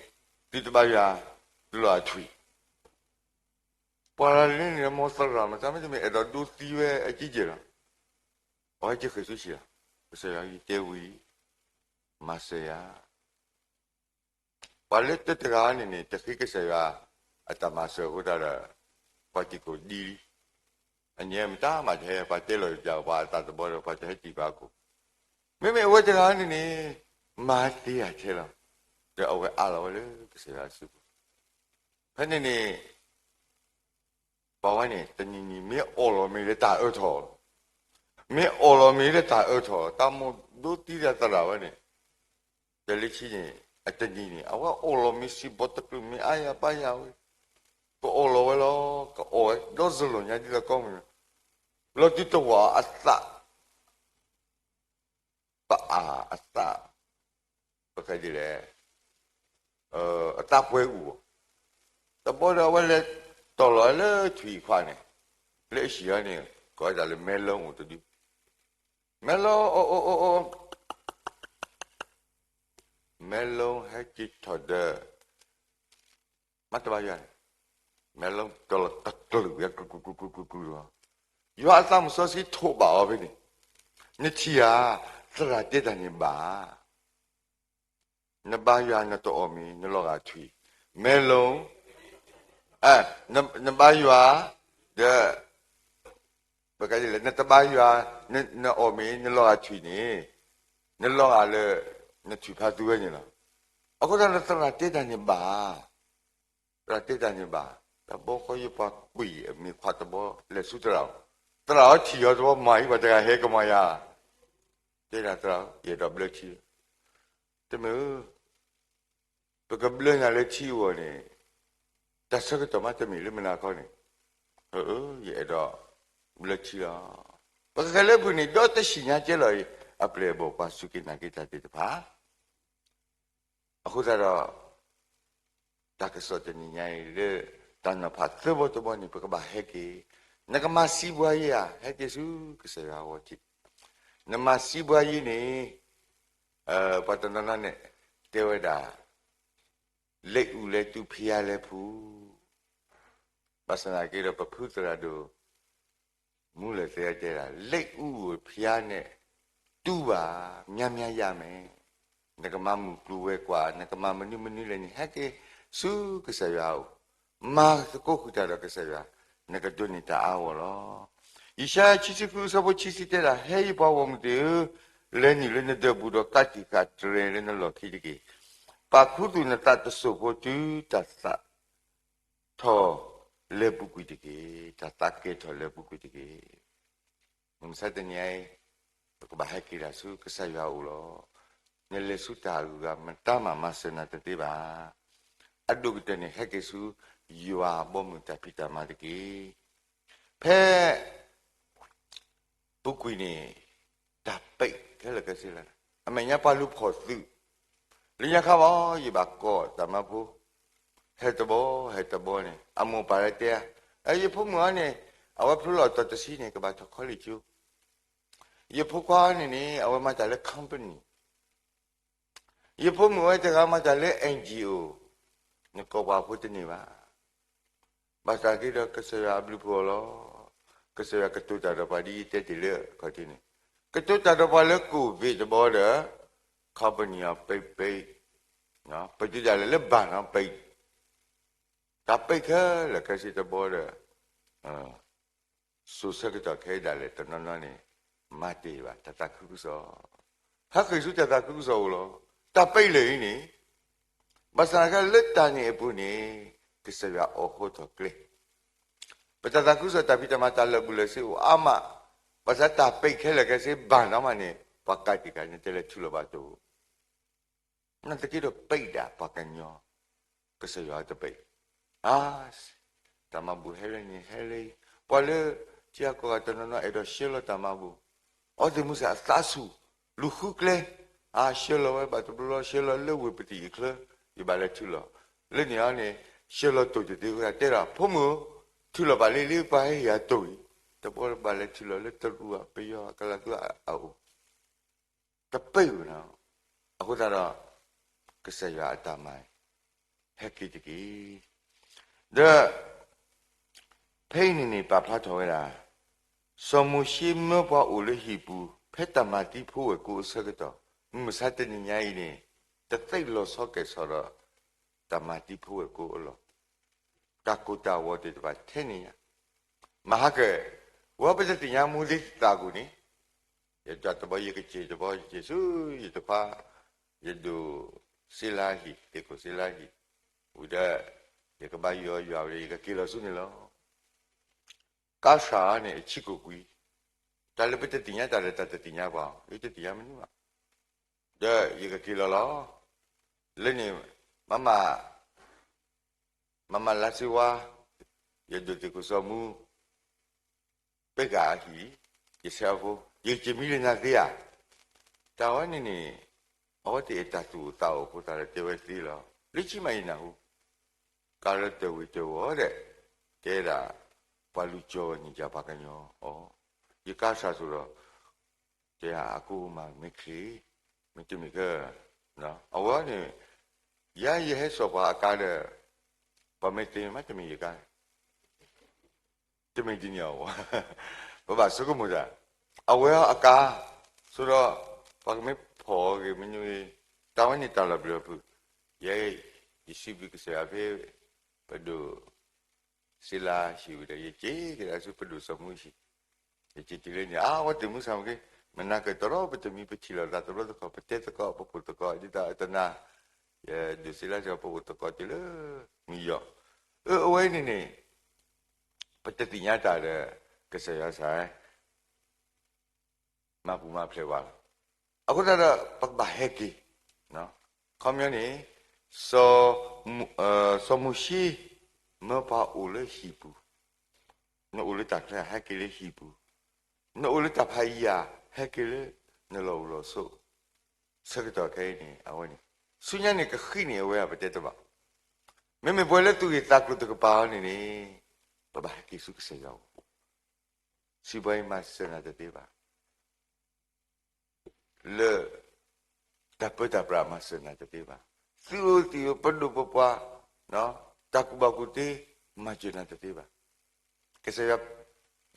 သုတဘါယွၤ, သုလီၤအထွံၣ်. ပှၤလၢန့ၣ် မ်သရၣ်မတၤမ့တမ့ၢ် အဲၣ်ဒိးဒိသံဝဲအက့ကဲၢ်လီၤ. အဝဲကဃ့ၢ်ဆူဆံးလီၤ. ကစၢ်ယွၤအံၤတဲဝံၤ မၤစၢၤယၤ. ပှၤလၢတတဂၤန့ၣ်န့ၣ် တဃ့ကစၢ်ယွၤအတၢ်မၤစၢၤအဃိသတးဒီး ပှၤတံာ်ကိၣ်ဒ်လံ. အန့ၣ်မတၤမးတဟဲ ပှၤတဲလီၤယပျၢ်ပှၤအသးတဘျီဒီး ပှၤတဟဲတံာ်ဘၣ်အကိာ်. မ့မ့ၢ်အဝဲတဂၤန့ၣ်န့ၣ် မၤသ့ယၤထဲလီၤ. ဒီးအဝဲအးလီၤဝဲလၢကစၢ်ယွၤအစုပူၤ. ဖဲန့ၣ်န့ၣ် ပှၤဝဲန့ၣ် တနံၤနံၤမ့ၢ်အီၣ်လီၤမ့ၤလၢတၢ်အၢထီၣ်, မ့ၢ်အီၣ်လီၤမ့ၤလၢတၢ်အၢထီၣ် တၢ်မိၣ်ဒိသံသရၣ်ဝဲန့ၣ်, တလၢဆံန့ၣ် အတနံၤန့ၣ် အဝဲအီၣ်လီၤမ့ၤစံးဘီတကလုာ် မ့ၢ်အါယၤပါယၤဝဲ, ကအီၣ်လီၤဝဲလီၤ. ကအီၣ်ဝဲဒီစလီၤညါဒ်သိးကိးမုၢ်နံၤ, လီၤတုၤတဝီၤအသး ပအါအသး, ပကဒ်လဲၣ်, အသးပှဲၤအူၣ်, တဘျီဒီးအဝဲလဲၤတီၢ်လီၤလၢထွံၣ်ခွါန့ၣ်, လၢအဟံၣ်အီၤန့ၣ် ကိးဝဲဒၣ်လၢမဲလီအိၣ်တဒု, မဲလီအိၣ်အိၣ်အိၣ်အိၣ်, မဲလီဟဲက့ၤထီၣ်ဒီး မ့ၢ်တဘါယွၤန့ၣ်, မဲလီတီၢ်လီၤတကလုာ်ဝဲ ကျူကျူကျူကျူကျူကျူလီၤ. ယွၤအသးမုၣ်စီဆှံထိးဘၣ်အီၤဖဲန့ၣ်, နထံၣ်ဧါ, သရၣ်တဲတၢ်န့ၣ်ဘၣ်, နဘါယွၤနတအီၣ်မ့ၤ နလီၤဂာ်ထွံၣ်, မဲလီ, နဘါယွၤ, ဒီး ပကလဲၣ် နတဘါယွၤ, နအီၣ်မ့ၤ နလီၤဂာ်ထွံၣ်န့ၣ်, နလီၤဂာ်လၢ နထွံၣ်ဖးသူဝဲန့ၣ်လီၤ. အဃိသတးဒီးသရၣ်တဲတၢ်န့ၣ်ဘၣ်, သရၣ်တဲတၢ်န့ၣ်ဘၣ်, တဘျီဃီယပှၤကွံာ်အမ့ၤခွါတဘျီ လဲၤဆူသရၣ်, သရၣ်အီထံၣ်အီၤတဘျီ မၤအံၤပှၤတဂၤဟဲကမၤယၤ, တဲဒၣ်သရၣ် ယအဲၣ်ဒိးဘျၢထံ, တမ့ၢ်ဧၢ ပကဘျၢနၤလၢထံအဂီၢ်န့ၣ်, တၢ်ဆၢကတီၢ်မးတမ့ၢ်လၢမုၢ်နၤခီန့ၣ်, ယအဲၣ်ဒိးဘျၢထံလီၤ. ပကဃဲၤလၢပူၤန့ၣ် ဒီတဆံညါကဲလီၤအံၤ အပျဲၢ်အဘီၣ်ပှၤစူၢ်က့ၤနာ်က့ၤတၢ်သ့ၣ်တဖၣ်, အဃိသတးဒီး တၢ်ကစီၣ်တနံၤညါအံၤလၢ တၢ်နီၤဖးသၢဘီတဘီန့ၣ် ပကဘၣ်ဟဲက့ၤ, နကမၤစံးဘှါယ့ဧါ, ဟဲက့ၤဆူကစၢ်ယွၤအဂီၢ်ထံး, နမၤစံးဘှါယ့န့ၣ်, ပှၤတနီၤနီၤန့ၣ် တဲဝဲဒၣ် လ့အူလဲၤတူၢ်ဖံးယါလဲၤဖူး, ဘၣ်ဆၣ်သနာ်က့ဒီး ပဖုသရၣ်ဒိၣ် မူလၢၢ်သ့တဲဒၣ် လ့အူဧိၤဖံးယါန့ၣ် တူၢ်ဘၣ် များများရမယ်, နကမၤမုၢ်ကျိၤဝဲၤကွာ် နကမၤမနုၤမနုၤလဲၣ်န့ၣ် ဟဲက့ၤဆူကစၢ်ယွၤအအိၣ်, မၤသကိးဃုာ်တၢ်ဒီးကစၢ်ယွၤ, နကဒိးန့ၢ်တၢ်အါဂီၢ်လီၤ. ယၡါယၤခံဆံဃု အဆၢဖိခံဆံတဲဒၣ် ဟဲယပှၤဂီၢ်မုၢ်သ့ၣ်ဧၢ, လဲၤနုာ်လၢနဒၢးပူၤဒီး ကးတံာ်ဃာ်တြဲၤလၢနလီၢ်ခံတက့ၢ်. ပာ်ခူသူၣ်နသးတစိၢ်ဖိ တုၤတၢ်သး ထီၣ်လဲၤပူၤကွံာ်တက့ၢ်, တၢ်သးကဲထီၣ်လဲၤပူၤကွံာ်တက့ၢ်. မုၢ်မဆါတနံၤအံၤ ပကဘၣ်ဟဲက့ၤတၢ်ဆူကစၢ်ယွၤအအိၣ်လီၤ. နလဲၤဆူတၢ်အဂုၤအဂၤ မတၤမၤမၤစၢၤနၤတသ့ဘၣ်. အဒိၣ်ကတၢၢ်န့ၣ် ဟဲက့ၤဆူယွၤအဘီအမုၢ်တၢ်ဖံးတၢ်မၤတက့ၢ်. ဖဲ ပူၤကွံာ်န့ၣ် တၢ်ပဲာ်ခဲလၢာ်ခဲဆ့လီၤ. အမဲာ်ညါပှၤလူၤဖီၣ်သုး, လၢညါခါဘၣ် ယဘၣ်ကိးတၢ်မၤဖိ, ဟဲတဘီ ဟဲတဘီန့ၣ် အမိၢ်ပၢ်လၢတဲဧါ, ယဖိမုၣ်အံၤန့ၣ် အဝဲဖျိလီၤတီၢ်တဆံန့ၣ် ကဘၣ်ထီၣ် college ကၠိ, ယဖိခွါန့ၣ်န့ၣ် အဝဲမၤတၢ်လၢ company ယဖိမုၣ်ဝဲတဂၤမၤတၢ်လၢ NGO, နကိးပှၤဖိတန့ၢ်ဘၣ်. ဘၣ်ဆၣ်က့ဒီးကစၢ်ယွၤအဘျုးဖှိၣ်အီၤလီၤ. ကစၢ်ယွၤကတိၤတၢ်ဒီးပှၤဒ်ယတဲတ့ၢ်လၢခီၣ်ထံးန့ၣ်, ကတိၤတၢ်ဒီးပှၤလၢ COVID တဘီဒီး company အပိတ်ပိတ်, ပတုၤဒၣ်လဲာ်လၢ ဘၣ်နီၤပိတ်, တၢ်ပိတ်ခဲလၢာ်ခဲဆ့တဘီဒီး စိၤဆၢကတီၢ်ခဲအံၤဒၣ်လဲာ်တနီၤနီၤန့ၣ် မၤတ့ၢ်ဘၣ်တၢ်သးခုကစီၣ်, ဟဲက့ၤဆူတၢ်သးခုကစီၣ်အိၣ်လီၤ. တၢ်ပိတ်လၢာ်အံၤန့ၣ် ဘၣ်ဆၣ်သနာ်က့လၢတၢ်န့ၣ်အပူၤန့ၣ် ကစၢ်ယွၤအိးထီၣ်ထီၣ်ကျဲ, ပတၢ်သးခုကစီၣ်တၢ်ဖံးတၢ်မၤတၢ်လၢာ်ဘူၣ်လၢာ်စ့အိၣ်အါမး, ဘၣ်ဆၣ်တၢ်ပိတ်ခဲလၢာ်ခဲဆ့ဘၣ်နီၤမးန့ၣ် ပှၤကးတံာ်ကးန့ၣ် တဲလဲၤထုးလီၤဘၣ်တအိၣ် နာ်သက့ဒီးပိတ်ဒၣ်ပှၤကညီ, ကစၢ်ယွၤတပိတ်, အါ, တၢ်မၤဘူၣ်ဟဲလၢန့ၣ်ဟဲလၢ, ပှၤလၢထံဂၤကီၢ်ဂၤတနီၤနီၤအဲၣ်ဒိးဆှၢလီၤတၢ်မၤဘူၣ်, အဝဲသ့ၣ်မုၢ်ဆ့ၣ်အသးဆူၣ်, လူၤဃုကျဲ, အါ ဆှၢလီၤဝဲဘၣ်တဘျီလီၤ ဆှၢလီၤလၢဝ့ၢ်ပသံၣ်အချၢ, ယဘၣ်လဲၤထုးလီၤ, လၢန့ၣ်အီၤန့ၣ်, ဆှၢလီၤတိၢ်တသ့ဝဲဒၣ် တဲဒၣ် ဖိမုၣ်, ထုးလီၤဘၣ်လံလံပှၤဟဲဟ့ၣ်အတိၢ်အံၤ, တဘျီဘၣ်လဲၤထုးလီၤလၢတရူးအပယီၤ အကလးကျူအအိၣ် တပိတ်ဝဲနီၤ, အဃိသတးဒီး ကစၢ်ယွၤအတၢ်မၤ ဟဲက့ၤတက့ၢ်. ဒီး ဖဲအံၤန့ၣ်န့ၣ် ပာ်ဖျါထီၣ်ဝဲဒၣ် စီၤမိၤၡ့မၢပှၤအိၣ်လၢဟံၣ်ပူၤ ဖဲတၢ်မၤသံဖိဝဲၢ်ကိအဆၢကတီၢ်, မုၢ်မဆါတနံၤညါအံၤန့ၣ် တသ့လီၤဆီကဲၣ်ဆိးဒီး တၢ်မၤသံဖိဝဲၢ်ကိအလီၢ်, တၢ်ကိၢ်တၢ်ဂီၤသ့ၣ်တဖၣ်ထဲန့ၣ်ညါ, မၤဟါကဲ, ဝဲပတသ့ၣ်ညါမူသ့သးကူၣ်န့ၣ်, ယတၢ်တဘီယကစ့ၢ်တဘီယစ့ၢ်ဆူ ယတခွါ, ယဒိၣ်စ့လါဟံၣ် သ့ၣ်ခိၣ်စ့လါဟံၣ်, ဝံၤဒီး ယကဘါယွၤယွၤဝံၤဒီး ယကက့ၤလီၤဆူန့ၣ်လီၤ. ကါစှၤန့ၣ်အဆံးကိၣ်ကွံာ်, တၢ်လၢပတသ့ၣ်ညါတၢ်လၢတၢ်တသ့ၣ်ညါပှၤ, ယတသ့ၣ်ညါမနုၤဘၣ်, ဒီးယကက့ၤလီၤလီၤ. လၢန့ၣ်, မမ မမလါစ့ဝါ, ယဒိၣ်သ့ၣ်ခိၣ်စီၤမူ, ပ့ကၤအဟံၣ်, ယဆဲးအဖိ, ယက့ၤမံလၢနၤသ့ဧါ. တၢ်ဝဲန့ၣ်န့ၣ်, အဝဲသ့ၣ်အတၢ်သူၣ်အိၣ်သးအိၣ်အဃိသတးဒီးတဲဝဲသ့လီၤ. လၢခံမးယနၢ်ဟူ, ကါလၢတဝ့ၤတဝီၤဒီး, တဲဒၣ်, ပှၤလူၤကၠီၤန့ၣ်ယၤပှၤကညီအီၤ, ယကါစှၤဆိဒီး တဲအကိမၤမ့ၢ်ချ့, မ့တမ့ၢ်က, အဝဲန့ၣ်, ယၤယဟဲစိာ်ပှၤအကါဒီး, ပှၤမ့ၢ်တ့မးတမ့ၢ်ယကါ, တမ့ၢ်ဒ်န့ၣ်အီၤ, ပဘၣ်ဆိကမိၣ်တၢ်, အဝဲအကါ, ဆိဒီး, ပှၤကမ့ၢ်ဖီၣ်အီၤဂ့ၤမနုၤဂ့ၤ, တၢ်ဝဲန့ၣ်တၢ်လီၤဘျၢအဖု, ယဲ, ယစံးဘျုးကစၢ်ယွၤဖဲ, ပဒိၣ် စ့လါဟံၣ်ဝံၤဒီး ယက့ၤကဒါဆူပဒိၣ်စီၤမူဟံၣ်, ယက့ၤတုၤလၢန့ၣ် အါ အဝဲသ့ၣ်မုၢ်ဆါမ့ၢ်ဂ့ၤ, မနၤကတီၢ်ဒီးပတမံပထံၣ်လိာ်သးတဘျီတခီၣ် ပတဲသကိးပပိာ်သကိးဒ်သိးအတနၤ, ယဒိၣ်စ့လါစ့ၢ်ပအိၣ်သကိးတုၤလၢ, မုၢ်ယီၤ, အၢ အဝဲန့ၣ်န့ၣ်, ပတသ့ၣ်ညါတၢ်ဒီး, ကစၢ်ယွၤစ့ၢ် မၤပူၤမၤဖျဲးဝဲလီၤ. အဃိသတးဒီး ပကဘၣ်ဟဲက့ၤ, ခီပညီန့ၣ်, စီၤမိၤၡ့, မၢပှၤအိၣ်လၢဟံၣ်ပူၤ, နအိၣ်လၢတၢ်ချၢဟဲက့ၤလၢဟံၣ်ပူၤ, နအိၣ်လၢတၢ်ဖးယံၤဧါ ဟဲက့ၤလၢနလီၢ်အိၣ်လီၢ်ဆိး, ဆၢကတီၢ်ခဲအံၤန့ၣ် အဝဲန့ၣ်, ဆူညါန့ၣ်ကဃံန့ၣ်အဝဲဧါ ပတဲတဘၣ်, မ့မ့ၢ်ပဝဲလၢသူၣ်ဂ့ၢ်သးကျိၤတကပၤအီၤန့ၣ်န့ၣ်, ပဘၣ်ဟဲက့ၤဆူကစၢ်ယွၤအအိၣ်, စံးဘီအံၤမၤစၢၤနၤတသ့ဘၣ် လၢတၢ်ပၢတၢ်ပြးမၤစၢၤနၤတသ့ဘၣ်. သုးဧိၤသံးဧိၤ ပဒိၣ်ပပှၢ်, တၢ်ကူၣ်ဘၣ်ကူၣ်သ့ မၤစၢၤနၤတသ့ဘၣ်. ကစၢ်ယွၤ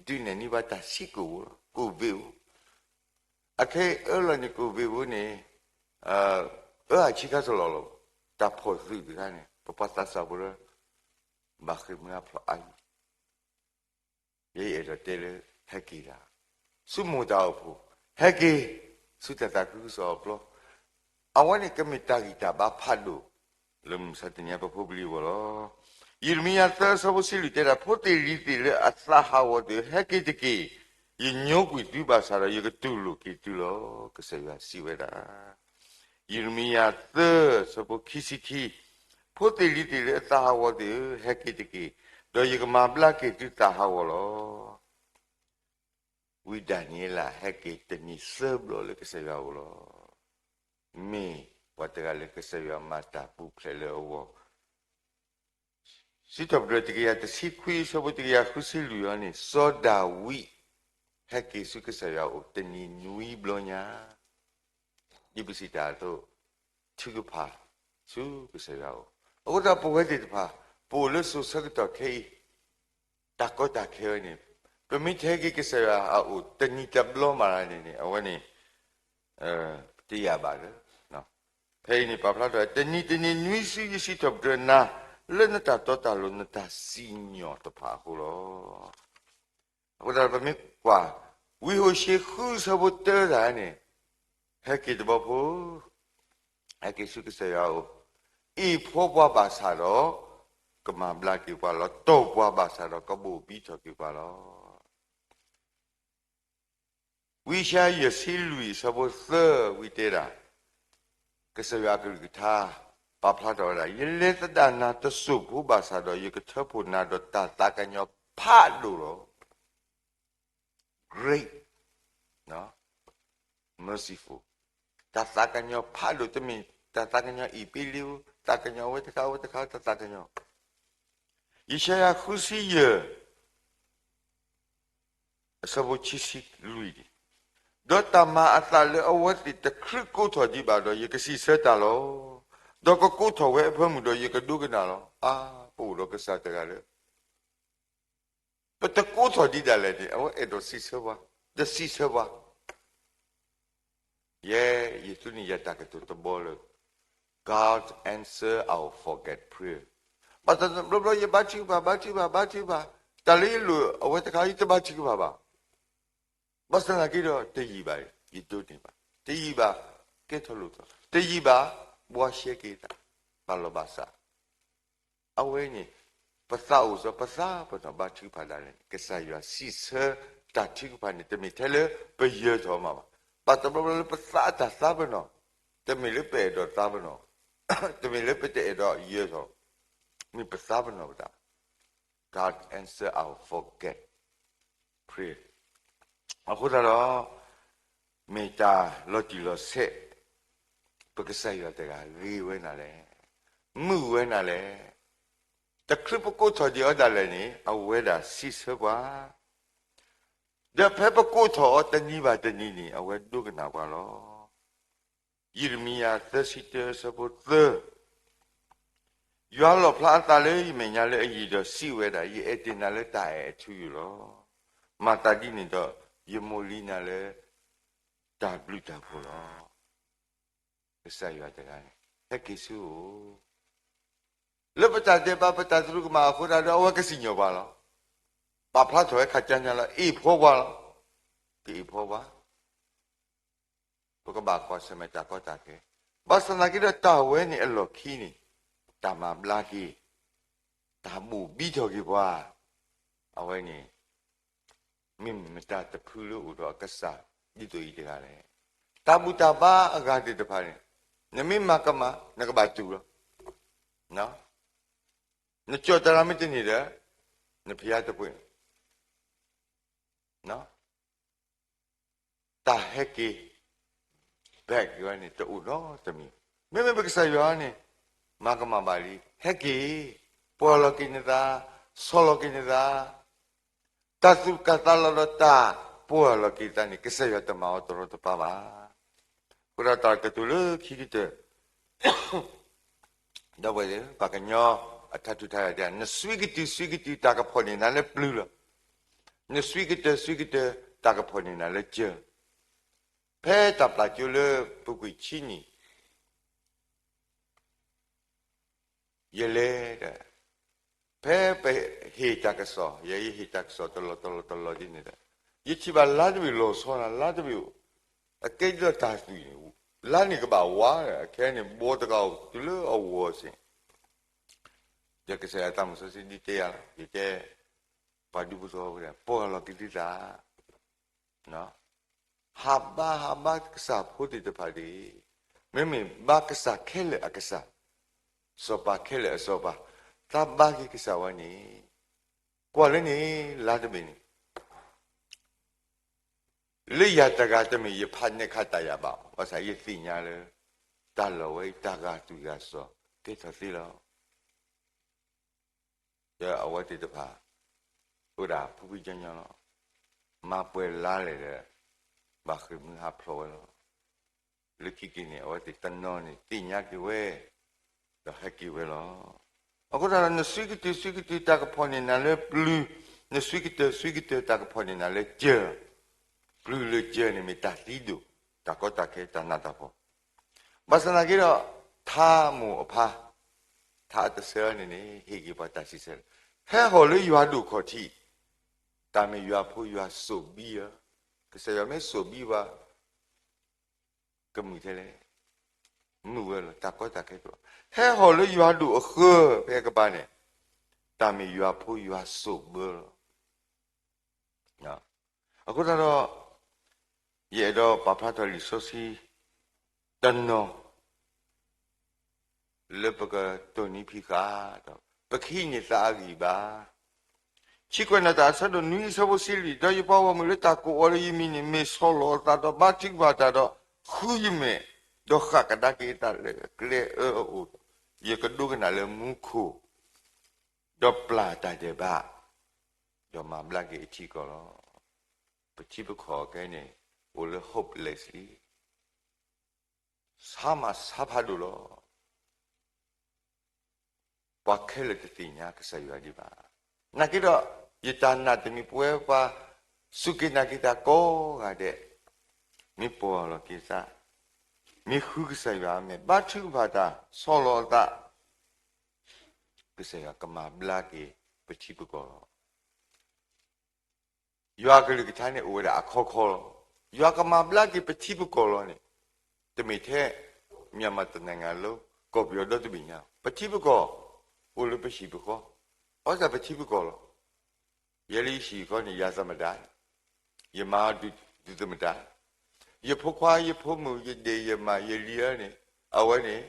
ဒုးနဲၣ်န့ၢ်ဘၣ်တၢ်ဆံးကိၣ်ဧိၤလီၤ, ကိၣ်ဘ့ၣ်ဧိၤ, အခဲအံၤအၢလီၤန့ၣ် ကိၣ်ဘ့ၣ်ဧိၤန့ၣ်, အၢအဆံးခါတလီၢ်လီၤ, တၢ်ဖီၣ်သုးတခါန့ၣ် ပပှၤသးစၢ်ဖိလၢ ဘၣ်ဃ့ၢ်မှံဟးဖျိးအါအံၤ ယအဲၣ်ဒိးတဲလၢဟဲက့ၤတၢ်, ဆူမိၢ်တၢ်အိၣ်ဖှိၣ်, ဟဲက့ၤဆူတၢ်သးခုကစီၣ်အပျီ, အဝဲန့ၣ်ကမ့ၢ်တၢ်ဂံၢ်တၢ်ဘါဖးဒိၣ် လၢမုၢ်မဆါတနံၤညါပဖိပလံၤအဂီၢ်လီၤ. ယံးရမံယၤသၢဆၢဖိဆံလွံၢ်တဲဒၣ်, ဖိသ့ၣ်လံၤသ့ၣ်လၢအသးဟးဂီၤသ့ၣ်ဧၢ, ဟဲက့ၤတက့ၢ်, ယညိကွံာ်သုဘၣ်ဆၣ်ဒီး ယကတူၢ်လိာ်က့ၤသုလီၤ, ကစၢ်ယွၤစံးဝဲဒၣ် ယံးရမံယၤသၢဆၢဖိခံဆံခံ, ဖိသ့ၣ်လံၤသ့ၣ်လၢအသးဟးဂီၤသ့ၣ်ဧၢ, ဟဲက့ၤတက့ၢ်, ဒီးယကမၤဘျါက့ၤသုသးဟးဂီၤလီၤ. ဝံဒၤနံးယ့လးဟဲက့ၤတနံၤသၢဘျီလၢကစၢ်ယွၤအအိၣ်လီၤ. မ့ၢ်ပှၤတဂၤလၢကစၢ်ယွၤမၤတၢ်ပူၤဖျဲးလၢအဂီၢ် စံးထီၣ်ပတြၢၤတကယၤတဆံခွံ ဆၢဖိတကယၤဃုဆံလွံၢ်အံၤန့ၣ် စီၤဒၤဝံး ဟဲက့ၤဆူကစၢ်ယွၤအအိၣ်တနံၤနွံဘျီညါ, ဒ်ပစံးတၢ်အသိး ထုကဖၣ်ဆူကစၢ်ယွၤအအိၣ်, အဃိသတးပဝဲသ့ၣ်တဖၣ် ပအိၣ်လၢစိၤဆၢကတီၢ်ခဲအံၤ တၢ်ကီတၢ်ခဲဝဲန့ၣ် ပမ့ၢ်ထဲက့ၤကစၢ်ယွၤအအိၣ်တနံၤတဘျီမးန့ၣ်န့ၣ် အဝဲန့ၣ် တယာ်ဘၣ်လၢ ဖဲအံၤန့ၣ်ပာ်ဖျါထီၣ် တနံၤတနံၤ နွံစုယစံးထီၣ်ပတြၢၤနၤ လၢနတၢ်တီတၢ်လိၤ နတၢ်စံၣ်ညီၣ်တဖၣ်အဃိလီၤ. အဃိသတးဒီး ပမ့ၢ်ကွၢ် ဝံဟိၤၡ့ဃုဆၢဖိတၢတၢ်န့ၣ် ဟဲက့ၤတဘျီဖိ ဟဲက့ၤဆူကစၢ်ယွၤအအိၣ်, အ့ၣ်ဖှီပှၤဘၣ်ဆၣ်ဒီး ကမၤဘျါက့ၤပှၤလီၤ. တီၢ်ပှၤဘၣ်ဆၣ်ဒီး ကဘိၣ်ဘံထီၣ်က့ၤပှၤလီၤ. ဝံယၡါယၤယဲၢ်ဆံလွံၢ်အဆၢဖိသၢ ဝံတဲဒၣ်, ကစၢ်ယွၤအကလုၢ်ကထါ ပာ်ဖျါထီၣ်ဝဲဒၣ်, ယလဲၤသဒၣ်နၤတစိၢ်ဖိဘၣ်ဆၣ်ဒီး ယကထၢဖှိၣ်နၤဒီးတၢ်သးကညီၤဖးဒိၣ်လီၤ. Great, merciful, တၢ်သးကညီၤဖးဒိၣ်, တမ့ၢ်တၢ်သးကညီၤအ့ၣ်ပ့လ့ဧိၤ, သးကညီၤအဝဲတခါ အဝဲတခါ တၢ်သးကညီၤ. ယၡါယၤဃုဆံယဲၢ် အဆၢဖိခံဆံလွံၢ်န့ၣ်, ဒီးတၢ်မၤအသးလၢအဝဲသ့ၣ်တချုးကိးထီၣ်ဒံးဘၣ်ဒီး ယကစံးဆၢတၢ်လီၤ. ဒီးကကိးထီၣ်ဝဲအဖၢမုၢ်ဒီး ယကဒိကနၣ်လီၤ. အါ, ပအိၣ်ဒီးကစၢ်တဂၤလၢ ပတကိးထီၣ်ဒံးဒၣ်လဲာ်န့ၣ် အဝဲအဲၣ်ဒိးစံးဆၢပှၤ, တစံးဆၢပှၤ. ယဲ, ယသူန့ၢ်ယၤတၢ်ကတိၤတဘီလၢ God answer our forget prayer. ဘၣ်တဘျီဘျီ ယဘါထုကဖၣ်, ဘါထုကဖၣ်, ဘါထုကဖၣ်, တၢ်လၢယလိၣ်အဝဲတခါ ယတဘါထုကဖၣ်ဘၣ်. ဘၣ်ဆၣ်သနာ်က့ဒီး တယံာ်ဘၣ် ယဒိးန့ၢ်ဘၣ်, တယံာ်ဘၣ် ကဲထီၣ်လိၣ်ထီၣ်, တယံာ်ဘၣ် ဘှါရှဲက့ၤသး, ဘၣ်လီၤဘၣ်စး. အဝဲန့ၣ် ပသးအိၣ်စ့ၢ် ပသးပ့ၤနီၣ်ဘါထုကဖၣ်ဒၣ်လဲာ်န့ၣ် ကစၢ်ယွၤစံးဆၢတၢ်ထုကဖၣ်န့ၣ် တမ့ၢ်ထဲလၢပယၢၤထီၣ်မးဘၣ်. ဘၣ်တဘျီဘျီလၢပသးအတၢ်သးပ့ၤနီၣ်, တမ့ၢ်လၢပအဲၣ်ဒိးသးပ့ၤနီၣ်, တမ့ၢ်လၢပတအဲၣ်ဒိးယၢၤထီၣ်, မ့ၢ်ပသးပ့ၤနီၣ်ပတၢ် God answer our forget prayer. အဃိသတးဒီး မ့ၢ်တၢ်လီၤတံၢ်လီၤဆဲး ပကစၢ်ယွၤတဂၤဂ့ၤဝဲနၤလဲၣ်, မုာ်ဝဲနၤလဲၣ်. တချုးပကိးထီၣ်ဒံးအီၤဒၣ်လဲာ်န့ၣ် အဝဲဒၣ်စံးဆၢပှၤ, ဒီးဖဲပကိးထီၣ်အီၤတနံၤဘၣ်တနံၤန့ၣ် အဝဲဒိကနၣ်ပှၤလီၤ. ယံးရမံယၤသၢဆံတၢ အဆၢဖိသၢ, ယွၤလီၣ်ဖျါအသးလၢယမဲာ်ညါလၢအယံၤဒီးစံးဝဲဒၣ်, ယအဲၣ်တ့ၢ်နၤလၢတၢ်အဲၣ်အထူအယိာ်လီၤ. မၤသးဒ်န့ၣ်ဒီး ယမိၣ်လံနၤလၢတၢ်ဘျုးတၢ်ဖှိၣ်လီၤ. ကစၢ်ယွၤတဂၤန့ၣ် ဟဲက့ၤဆူအအိၣ် လၢပတၢ်ဒဲးဘး ပတၢ်သရူးကမၣ်အဃိသတးဒီး အဝဲကစံၣ်ညီၣ်ပှၤလီၤ. ပာ်ဖျါထီၣ်ဝဲခါကညါလီၤ, အ့ၣ်ဖှီပှၤလီၤ. ကအ့ၣ်ဖှီပှၤ ပကဘၣ်ကွၢ်ဆၢၣ်မဲာ်တၢ်ကီတၢ်ခဲ, ဘၣ်ဆၣ်သနာ်က့ဒီး တၢ်ဝဲန့ၣ်အလီၢ်ခံန့ၣ် တၢ်မၤဘျါက့ၤ, တၢ်ဘိၣ်ဘံထီၣ်က့ၤပှၤ, အဝဲန့ၣ် မ့မ့ၢ်မတၤတဖုလၢအိၣ်ဒီးအကစၢ်ဒ်သိးအံၤတဂၤလဲၣ်. တၢ်ဘူၣ်တၢ်ဘါအဂၤသ့ၣ်တဖၣ်န့ၣ် နမ့ၢ်မၤကမၣ် နကဘၣ်တူၢ်လီၤ. နကၠီၣ်တရၤမ့ၢ်တန့ၢ်ဒီး နဖံးအါတပှဲၤ တၢ်ဟဲက့ၤ back ယွၤန့ၣ် တအိၣ်နီတမံၤ. မ့မ့ၢ်ပကစၢ်ယွၤန့ၣ် မၤကမၣ်ဘၣ်လံ, ဟဲက့ၤ, ပှၢ်လီၤက့ၤနသး, ဆီၣ်လီၤက့ၤနသး, တၢ်သူၣ်ကၢ်သးလီၤဒီးတၢ်ပှၢ်လီၤက့ၤသးန့ၣ် ကစၢ်ယွၤတမၤအီၤတရီတပါဘၣ်. အဃိဒီးတၢ်ကတိၤလၢခံကတၢၢ် ဒီပုၢ်ဝဲၢ်သ့ၣ်, ပှၤကညီအထါထူၣ်ထါယွၤတဲ, နစွံကတုၤစွံကတုၤ တၢ်ကဖီၣ်န့ၢ်နၤလၢပျုၤလီၤ. နစွံကတၢၢ်စွံကတၢၢ် တၢ်ကဖီၣ်န့ၢ်နၤလၢစၢၤ. ဖဲတၢ်ပျၢ်ကၠိလၢပူၤကွံာ်ဆံနံၣ် ယလဲၤဒီး ဖဲပဟ့ၣ်တၢ်ကစီၣ်, ယဟ့ၣ်တၢ်ကစီၣ်တလီၢ်တလီၢ်တလီၢ်ဒ်န့ၣ်ဒီး ယထံၣ်ဘၣ်လါတဘ့ၣ်လီၤဆီနၤ, လါတဘ့ၣ် အကဲဒ်သိးတၢ်သွံၣ်န့ၣ်, လါန့ၣ်ကဘၣ်ဝါ, အခဲန့ၣ် ဘီတဂၤအိၣ်တုၤလၢအဂီၤစ့ၢ်, ဒီးကစၢ်ယွၤသးမုၣ်စီဆှံဒ်တဲယၤလီၤ, ယတဲ ပှၤဒူဖိသဝီဖိ ပှၢ်လီၤက့ၤသုသး ဟးဘါဟးဘါကစၢ်ဖိသ့ၣ်တဖၣ်တက့ၢ်. မ့မ့ၢ်ဘါကစၢ်ခဲလၢာ်အကစၢ်, စီၤပၤခဲလၢာ်အစီၤပၤ, သးဘါက့ၤကစၢ်ဝဲန့ၣ်, ကွၢ်လၢန့ၣ် လါတဘ့ၣ်န့ၣ် လၢယၤတဂၤတမ့ၢ် ယဖးနဲၣ်ခးတၢ်ယၤဘၣ်, ဘၣ်ဆၣ်ယသ့ၣ်ညါလၢ တၢ်လီၢ်ဝဲအံၤ တၢ်ဂာ်သွံၣ်ဂာ်စီၤ ကဲထီၣ်သ့လီၤ. ဒီးအဝဲသ့ၣ်တဖၣ် အိၣ်ဒၣ်ဖုဖုညီညီလီၤ. မၤပှဲၤလါလဲၣ်ဒီး ဘၣ်ဃ့ၢ်မှံဟးဖျိးဝဲလီၤ. လၢခံက့ၤန့ၣ် အဝဲသ့ၣ်တနီၤန့ၣ် သ့ၣ်ညါက့ၤဝဲ ဒီးဟဲက့ၤဝဲလီၤ. အဃိသတးဒီး နစွံကတုၤစွံကတုၤ တၢ်ကဖီၣ်န့ၢ်နၤလၢပျုၤ နစွံကတၢၢ်စွံကတၢၢ်တၢ်ကဖီၣ်န့ၢ်နၤလၢစၢၤ, ပျုၤလၢစၢၤန့ၣ်မ့ၢ်တၢ်သံဒိၣ်, တၢ်ကီတၢ်ခဲတၢ်နးတၢ်ဖှီၣ်, ဘၣ်ဆၣ်သနာ်က့ဒီး ထါမိၢ်အဖါ, ထါအတဆၢန့ၣ်န့ၣ် ဟ့ၣ်က့ၤပှၤတၢ်စံးဆၢ, ဟဲဟီၣ်လၢယွၤဒိၣ်ခီၣ်ထံး, တၢ်မ့ၢ်ယွၤဖိယွၤစိၣ်ဘံဧၢ, ကစၢ်ယွၤမ့ၢ်စိၣ်ဘံပှၤ ကမုာ်ထဲလဲၣ်, မုာ်ဝဲလီၤ, တၢ်ကီတၢ်ခဲတအိၣ်, ဟဲဟီၣ်လၢယွၤဒိၣ်အဃၢၤဖဲကပၤန့ၣ်, တၢ်မ့ၢ်ယွၤဖိယွၤစိၣ်ဘၢလီၤ. အဃိသတးဒီး ယအဲၣ်ဒိးပာ်ဖျါထီၣ်လံာ်စီဆှံတနီၤ လၢပကတိၢ်နီၣ်ဖံးဃာ်ဒီး ပကဟံးန့ၢ်သးအဂံၢ်ဘါ. ဆံကွဲးနီၣ်တၢ်အဆၢဒိၣ်နွံအဆၢဖိဆံလွံၢ်, ဒီးယပှၤဂီၢ်မုၢ်လၢတၢ်ကိးအီၤလၢယမံၤန့ၣ် မ့ၢ်ဆီၣ်လီၤအသးဒီးဘါထုကဖၣ်တၢ်ဒီး ဃုယမဲာ်, ဒီးဃၣ်ကဒါက့ၤအသးလၢကျဲအၢအအိၣ်, ယကဒိကနၣ်လၢမူခိၣ်, ဒီးပျၢ်တၢ်ဒဲးဘး, ဒီးမၤဘျါက့ၤအထံအကီၢ်လီၤ. ပထံပကီၢ်ခဲအံၤန့ၣ် အိၣ်လၢ hopeless လံ ဆါမးဆါဖးဒိၣ်လီၤ. ပှၤခဲလၢာ်တသ့ၣ်ညါကစၢ်ယွၤဒံးဘၣ်. နာ်က့ဒီး ယတၢ်နာ်တမံၤ ပဝဲပှၤစူၢ်က့ၤနာ်က့ၤတၢ်ကိးဂၤဒဲး, မ့ၢ်ပီၢ်ယၢ်လီၤက့ၤသး, မ့ၢ်ဃုကစၢ်ယွၤအမဲာ်, ဘါထုကဖၣ်တၢ်, ဆီၣ်လီၤအသး, ကစၢ်ယွၤကမၤဘျါက့ၤပထံပကီၢ်လီၤ. ယွၤအကလုၢ်ကထါန့ၣ် အိၣ်ဝဲဒၣ်အခီခီလီၤ. ယွၤကမၤဘျါက့ၤပထံပကီၢ်လီၤန့ၣ်, တမ့ၢ်ထဲ မြန်မာတနိုင်ငံလုံး ကီၢ်ပယီၤဒီတဘ့ၣ်ညါ, ပထံပကီၢ် အိၣ်လၢပဟံၣ်ပဃီ, အဝဲဒၣ်ပထံပကီၢ်လီၤ. ယဲလၢယဟံၣ်ဃီန့ၣ် ယၤသမတး, ယမၤဒုးသမတး, ယဖိခွါယဖိမုၣ် ယဒဲးယမး ယလံၤအန့ၣ်, အဝဲန့ၣ်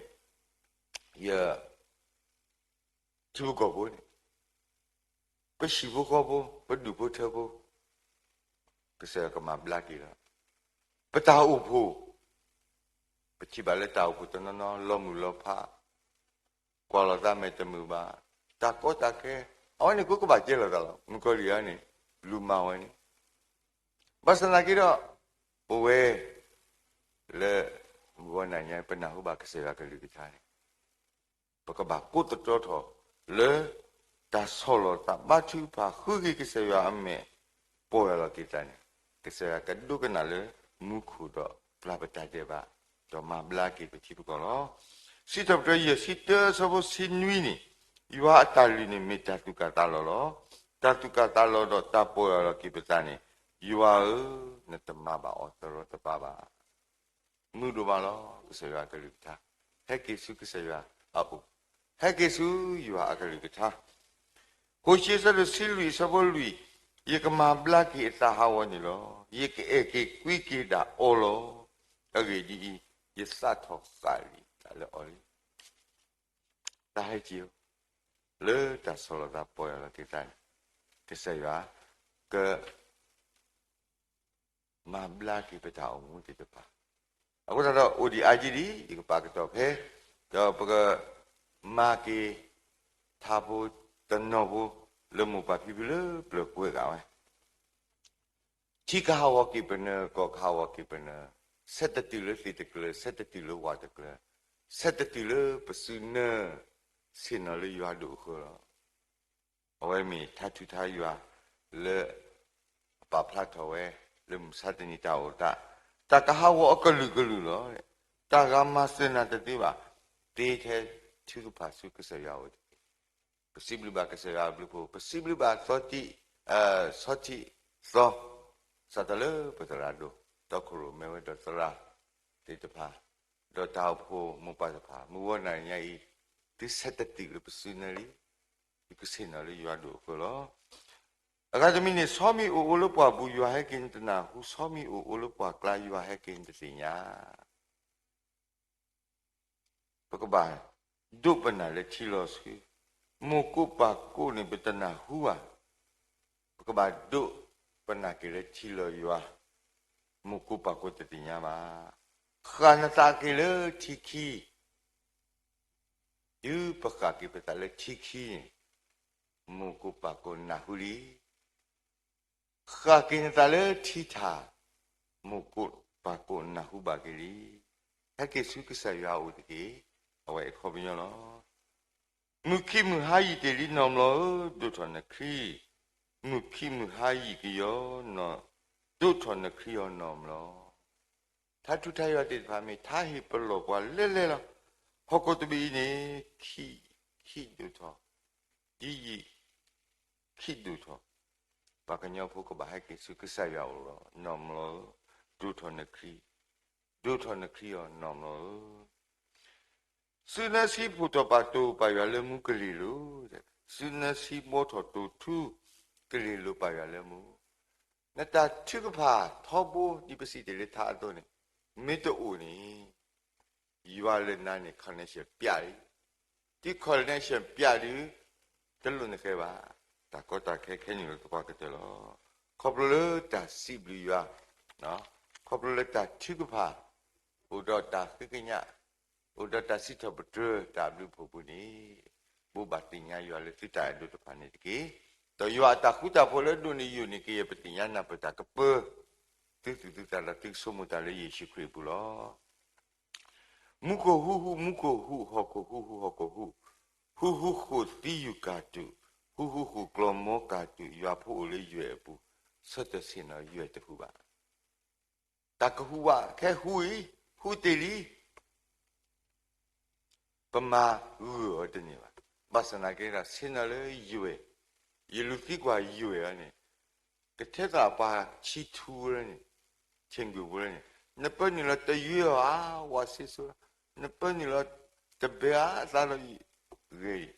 ယ ထံဖိကီၢ်ဖိန့ၣ်, ပဟံၣ်ဖိဃီဖိ, ပဒူၣ်ဖိထၢဖိ, ကစၢ်ယွၤကမၤဘျါက့ၤလီၤ. ပတၢ်အိၣ်ဖှိၣ်, ပထံၣ်ဘၣ်လၢတၢ်အိၣ်ဖှိၣ်တနီၤနီၤ လီၤမုၢ်လီၤဖး, ကွၢ်လီၤသးမဲာ်တမုာ်ဘၣ်, တၢ်ကီတၢ်ခဲ, အဝဲန့ၣ်ကိးကဘၣ်ကဲလိာ်သးလီၤ. မုၣ်ကီၤလံၢ်အံၤန့ၣ် လူၤမၤဝဲန့ၣ်, ဘၣ်ဆၣ်သနာ်က့ဒီး ပဝဲ လၢ မုၢ်ဂီၤနၤညါ ပနၢ်ဟူဘၣ်ကစၢ်ယွၤကလုၢ်ကထါန့ၣ် ပကဘၣ်ကိးသတြီထီၣ်လၢ တၢ်ဆီၣ်လီၤသးဘါထုကဖၣ် ဃုက့ၤကစၢ်ယွၤအမဲာ် ပီၢ်ယၢ်လီၤက့ၤသးန့ၣ်, ကစၢ်ယွၤကဒိကနၣ်လၢမူခိၣ်ဒီးပျၢ်ပတၢ်ဒဲးဘး, ဒီးမၤဘျါက့ၤပထံပကီၢ်လီၤ. စံးထီၣ်ပတြၢၤယဲၢ်ဆံတၢအဆၢဖိဆံနွံန့ၣ်, ယွၤအတၢ်လုၢ်န့ၣ်မ့ၢ်တၢ်သူၣ်ကၢ်သးလီၤလီၤ. တၢ်သူၣ်ကၢ်သးလီၤဒီးတၢ်ပီၢ်ယၢ်လီၤက့ၤပသးန့ၣ်, ယွၤဧၢ, နတမၤဘၣ်အီၤတရီတပါဘၣ်. မုာ်ဒိၣ်မးလီၤ ကစၢ်ယွၤအကလုၢ်ကထါ, ဟဲက့ၤဆူကစၢ်ယွၤအအိၣ်, ဟဲက့ၤဆူယွၤအကလုၢ်ကထါ. ဃိးဆံအဆၢဒိၣ်ဆံလွံၢ်အဆၢဖိလွံၢ်, ယကမၤဘျါက့ၤအသးဟးဂီၤန့ၣ်လီၤ. ယကအဲၣ်က့ၤကွံက့ၤဒၣ်အီၤလီၤ. အဂ့ၢ်ဒ်အံၤ, ယသးထီၣ်ဃာ်လံတၢ်လၢအီၤလံ. တၢ်ဟဲက့ၤဧၢ, လၢတၢ်ဆီၣ်လီၤသးပီၢ်ယၢ်လီၤက့ၤသးန့ၣ်, ကစၢ်ယွၤ က မၤဘျါက့ၤပတၢ်အိၣ်မူသ့ၣ်တဖၣ်. အဃိသတးဒီး အိၣ်ဒံးအါယံၤဒံး ယကပာ်ကတီၢ်ဖဲ, ဒီးပကမၤက့ၤ ထါဖိတနီၤဖိ လၢမိၢ်ပၢ်ဖံဖုလၢပျၢၤကွဲးဂာ်ဝဲ, ထံကဟးဂီၤက့ၤပနၢၤ, ကီၢ်ကဟးဂီၤက့ၤပနၢၤ, ဆဲးတတုၤလၢသ့ၣ်တကျၢၤ, ဆဲးတတုၤလၢဝၣ်တကျၢၤ, ဆဲးတတုၤလၢပစုနၢၤ, ဆ့ၣ်နီၤလၢယွၤဒိၣ်အဃၢၤလီၤ. အဝဲမ့ၢ်ထါထူထါယွၤလၢ အပာ်ဖျါထီၣ်ဝဲ လၢမုၢ်မဆါတနံၤတၢ်အိၣ်သး, တၢ်ကဟးဂီၤအကလုာ်ကလုာ်လီၤ. တၢ်ဂၤမၤစၢၤနၤတသ့ဘၣ်, တ့ထဲထုကဖၣ်ဆူကစၢ်ယွၤအအိၣ်တက့ၢ်. ပစံးဘျုးဘၣ်ကစၢ်ယွၤအဘျုးအဖှိၣ်, ပစံးဘျုးဘၣ်စီၤထံး, စီၤထံးသီ, စးထီၣ်လၢပသရၣ်ဒိၣ်, ဒီခိၣ်ရိၣ်မဲဝဲဒီးသရၣ်သ့ၣ်တဖၣ်, ဒီးတၢ်အိၣ်ဖှိၣ်မိၢ်ပၢ်တဖၣ်, မုၢ်ဂီၤနၤညါအံၤ, သုဆဲးတတုၤလၢပစုနၢၤလံ, သုကဆ့ၣ်နီၤလၢယွၤဒိၣ်အဃၢၤလီၤ. အဂၤတမံၤန့ၣ်, ဆီမံၤအိၣ်အိၣ်လၢပှၢ်ပူၤ ယွၤဟဲက့ၤနတနၢ်ဟူ, ဆီမံၤအိၣ်အိၣ်လၢပှၢ်ကျါ ယွၤဟဲက့ၤနတသ့ၣ်ညါ. ပကဘၣ်ဒိးပနၢ်လၢထံလီၤဆှု, မိၢ်ကိးပၢ်ကိးန့ၣ် ပတနၢ်ဟူဘၣ်. ပကဘၣ်ဒိးပနၢ်က့ၤလၢထံလီၤယွၤ, မိၢ်ကိးပၢ်ကိးတသ့ၣ်ညါဘၣ်. ဃၣ်နသးက့ၤလၢထံခံ, တုၤပဃၣ်က့ၤပသးလၢထံခံန့ၣ်, မိၢ်ကိးပၢ်ကိးနၢ်ဟူလံ. ဃၣ်က့ၤနသးလၢထံထၣ်, မိၢ်ကိးပၢ်ကိးနၢ်ဟူဘၣ်က့ၤလံ. ဟဲက့ၤဆူကစၢ်ယွၤအအိၣ်တက့ၢ်. အဝဲအခီပညီလီၤ. မုၢ်ခံမုၢ်ဟါယံာ်တ့ၢ်လံ နီၢ်ဘျီဧၢ, ဒိၣ်ထီၣ်နချံ မုၢ်ခံမုၢ်ဟါယံာ်ကယီနီၢ်, ဒိၣ်ထီၣ်နခရံာ်အီၤနီၢ်မျိာ်လီၤ. ထါထူထါယွၤသ့ၣ်တဖၣ်မ့ၢ်ထါဟ့ၣ်ပလီၢ်ပှၤလၢလဲၢ်လီၤ. ဟီၣ်ခိၣ်တဘ့ၣ်အံၤန့ၣ် ခံ, ခံဒိၣ်ထီၣ်, ဒ်ယံာ်ခံဒိၣ်ထီၣ်, ပှၤကညီဖိကဘၣ်ဟဲက့ၤဆူကစၢ်ယွၤအအိၣ်လီၤ. နီၢ်မျိာ်ဧၢ, ဒိၣ်ထီၣ်နခရံာ်, ဒိၣ်ထီၣ်နခရံာ်အီၤနီၢ်မျိာ်ဧၢ. စုနၢဆံးဖှိၣ်ထီၣ်ပာ်တိာ်ပာ်ယွၤလၢမူကလ့ၤလိၤ, စုနၢဆံးဘှီထီၣ်တိာ်ထူကလ့ၤလိၤပာ်ယွၤလၢမူ, နတၢ်ထုကဖၣ်ထီဘိဒ်ပစံးတ့ၢ်လၢထါအသိးန့ၣ် မ့ၢ်တအိၣ်န့ၣ် ယွၤလၢနၤန့ၣ် connection ပျးလံ. တုၤ connection ပျးဒုး တလိၣ်နဃဲဘၣ်. တၢ်ကီတၢ်ခဲခဲနုာ်လီၤသပှၢ်ကတၢၢ်လီၤ. ခီဖျိလၢတၢ်စံးဘျုးယွၤ, ခီဖျိလၢတၢ်ထုကဖၣ်, အိၣ်ဒီးတၢ်ဃ့ကညး, အိၣ်ဒီးတၢ်စံးထီၣ်ပတြၢၤတၢ်ဘျုးဖှိၣ်ပူၤန့ၣ်, ဘိးဘၣ်သ့ၣ်ညါယွၤလၢသုတၢ်အဲၣ်ဒိးတဖၣ်န့ၣ်တက့ၢ်. ဒီးယွၤအတၢ်ဃူတၢ်ဖိးလၢအဒိၣ်န့ၢ်ယိာ်န့ၢ်ကယဲၢ် ပသ့ၣ်ညါနၢ်ပၢၢ်တၢ်ကပၢၤ သုသူၣ်သုသးဒီးသုကဆိကမိၣ်တၢ်လၢယ့ၣ်ၡူးခရံာ်အပူၤလီၤ. မူခိၣ်ဟူးဟူး မူခိၣ်ဟူး, ဟီၣ်ခိၣ်ဟူးဟူး ဟီၣ်ခိၣ်ဟူး, ဟူးဟူးဃိာ်သံယုၢ်ကၢ်တူာ်, ဟူးဟူးဃိာ်ကျီၢ်မိကၢ်တူာ်, ယွၤဖိအိၣ်လၢယွဲၢ်အပူၤ, ဆၢထၢၣ်ဆ့ၣ်နီၤယွဲၢ်တဟူးဘၣ်. တၢ်ကဟူးဘၣ်ခဲဟူးအံၤ, ဟူးတ့ၢ်လံ ပမၤဂၢၢ်အီၤတန့ၢ်ဘၣ်. ဘၣ်ဆၣ်သနာ်က့ဒီး ဆ့ၣ်နီၤလၢယွဲၢ်, ယလူၤသံကွၢ်ယွဲၢ်အီၤန့ၣ်, ကထဲသိးပှၤဆံထူလၢန့ၣ်, ဆ့ၣ်ကွံာ်ဖိလၢန့ၣ်, နပၢနုာ်လီၤတယွဲၢ်အီၤဧါ, ဝးစ့စိ, နပၢနုာ်လီၤတဘဲအသးဒီးဂ့ၤ,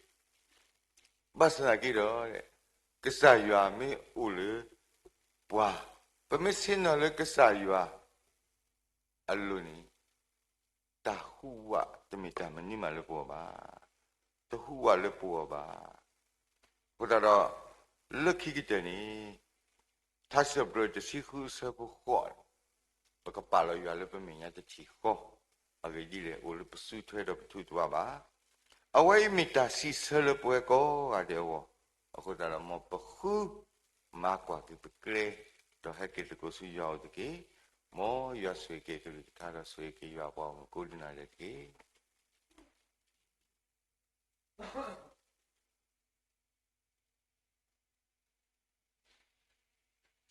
ဘၣ်ဆၣ်သနာ်က့ဒီး ကစၢ်ယွၤမ့ၢ်အိၣ်လၢပှၤ, ပမ့ၢ်ဆ့ၣ်နီၤလၢကစၢ်ယွၤအလိၤန့ၣ်, တၢ်ဟူးဝးတမ့ၢ်တၢ်မနုၤမးလၢပဂီၢ်ဘၣ်, တဟူးဝးလၢပဂီၢ်ဘၣ်. အဃိသတးဒီး လၢခံကတၢၢ်န့ၣ် ထါစံးပတြၢၤတဆံဃုအဆၢဖိဃိး, ပကပာ်လီၤယွၤလၢပမဲာ်ညါတထံၣ်ဃီ, အဂ့ၢ်ဒ်လဲၣ် အိၣ်လၢပစုထွဲဒီးပထူးပဝါဘၣ်. အဝဲအံၤမ့ၢ်တၢ်စံးဆၢလၢပဝဲကိးဂၤဒဲးအဂီၢ်, အဃိသတးဒီး မ်ပဃုမၤကွၢ်က့ၤပကျဲ, ဒီးဟဲက့ၤသကိးဆူယွၤအအိၣ်တက့ၢ်. မ်ယွၤဆိၣ်ဂ့ၤက့ၤကလုၢ်ကထါဒီးဆိၣ်ဂ့ၤက့ၤယွၤအပှၤဂီၢ်မုၢ်ကိးဒံနီၢ်ဒဲးတက့ၢ်.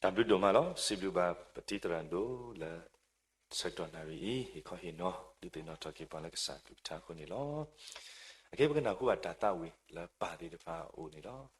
တၢ်ဘျုးဒိၣ်မးလီၤ. စံးဘျုးဘၣ်ပတံၤသရၣ်ဒိၣ်လၢ ဆၢကတီၢ်နၣ်ရံၣ်အံၤ ဟ့ၣ်ခီဟ့ၣ်နီၤ ဒုးသ့ၣ်နီၣ်ထီၣ်က့ၤပှၤလၢကစၢ်အကလုၢ်ကထါအဃိန့ၣ်လီၤ. အကဲ ပကနၢ်ဟူဘၣ်တၢ်သးဝံၣ်လၢပၢ်သ့ၣ်တဖၣ်အအိၣ်န့ၣ်လီၤ.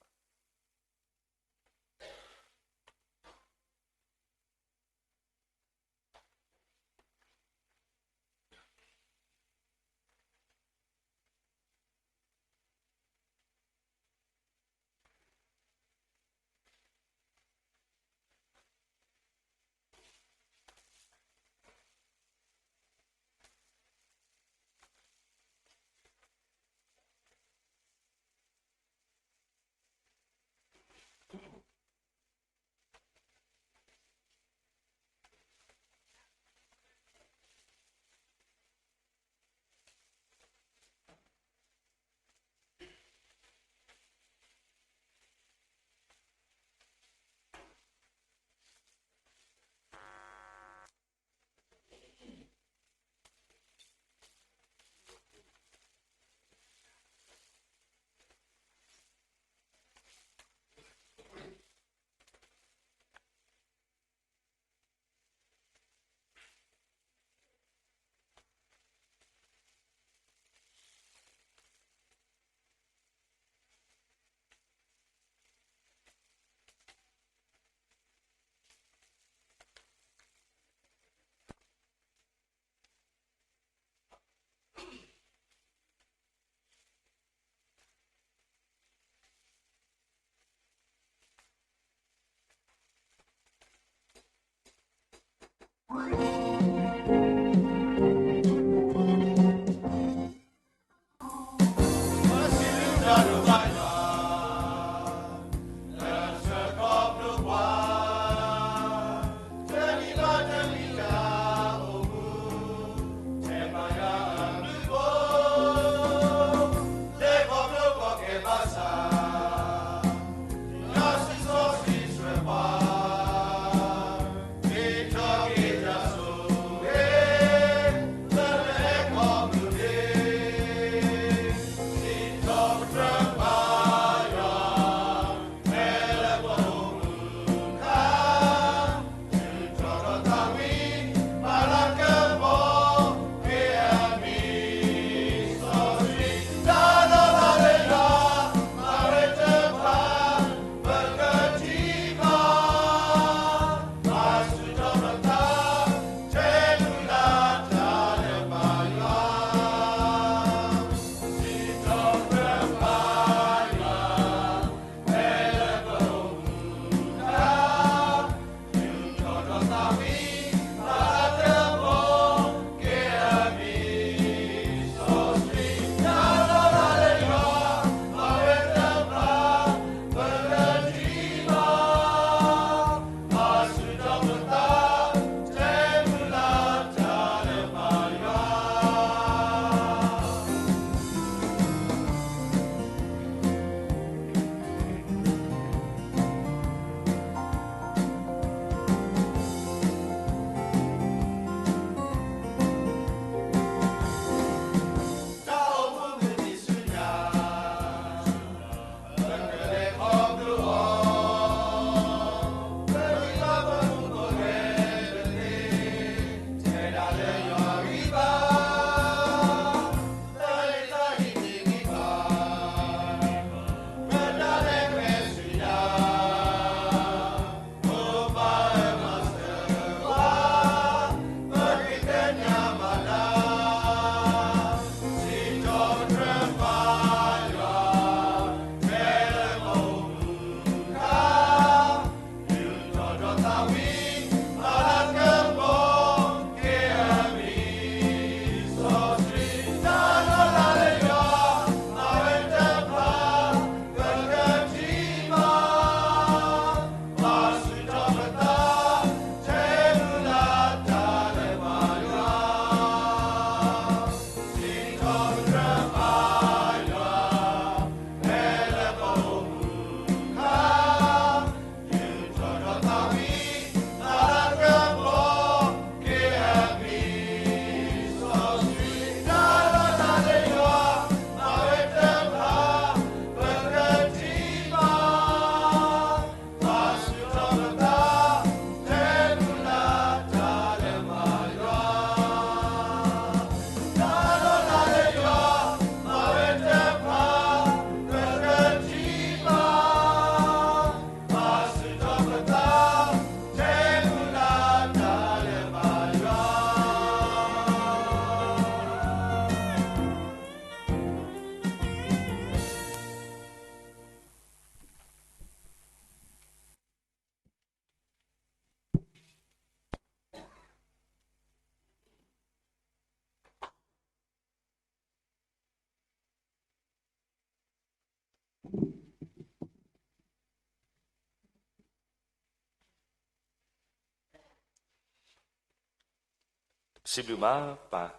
စံးဘျုးမး ပၢ်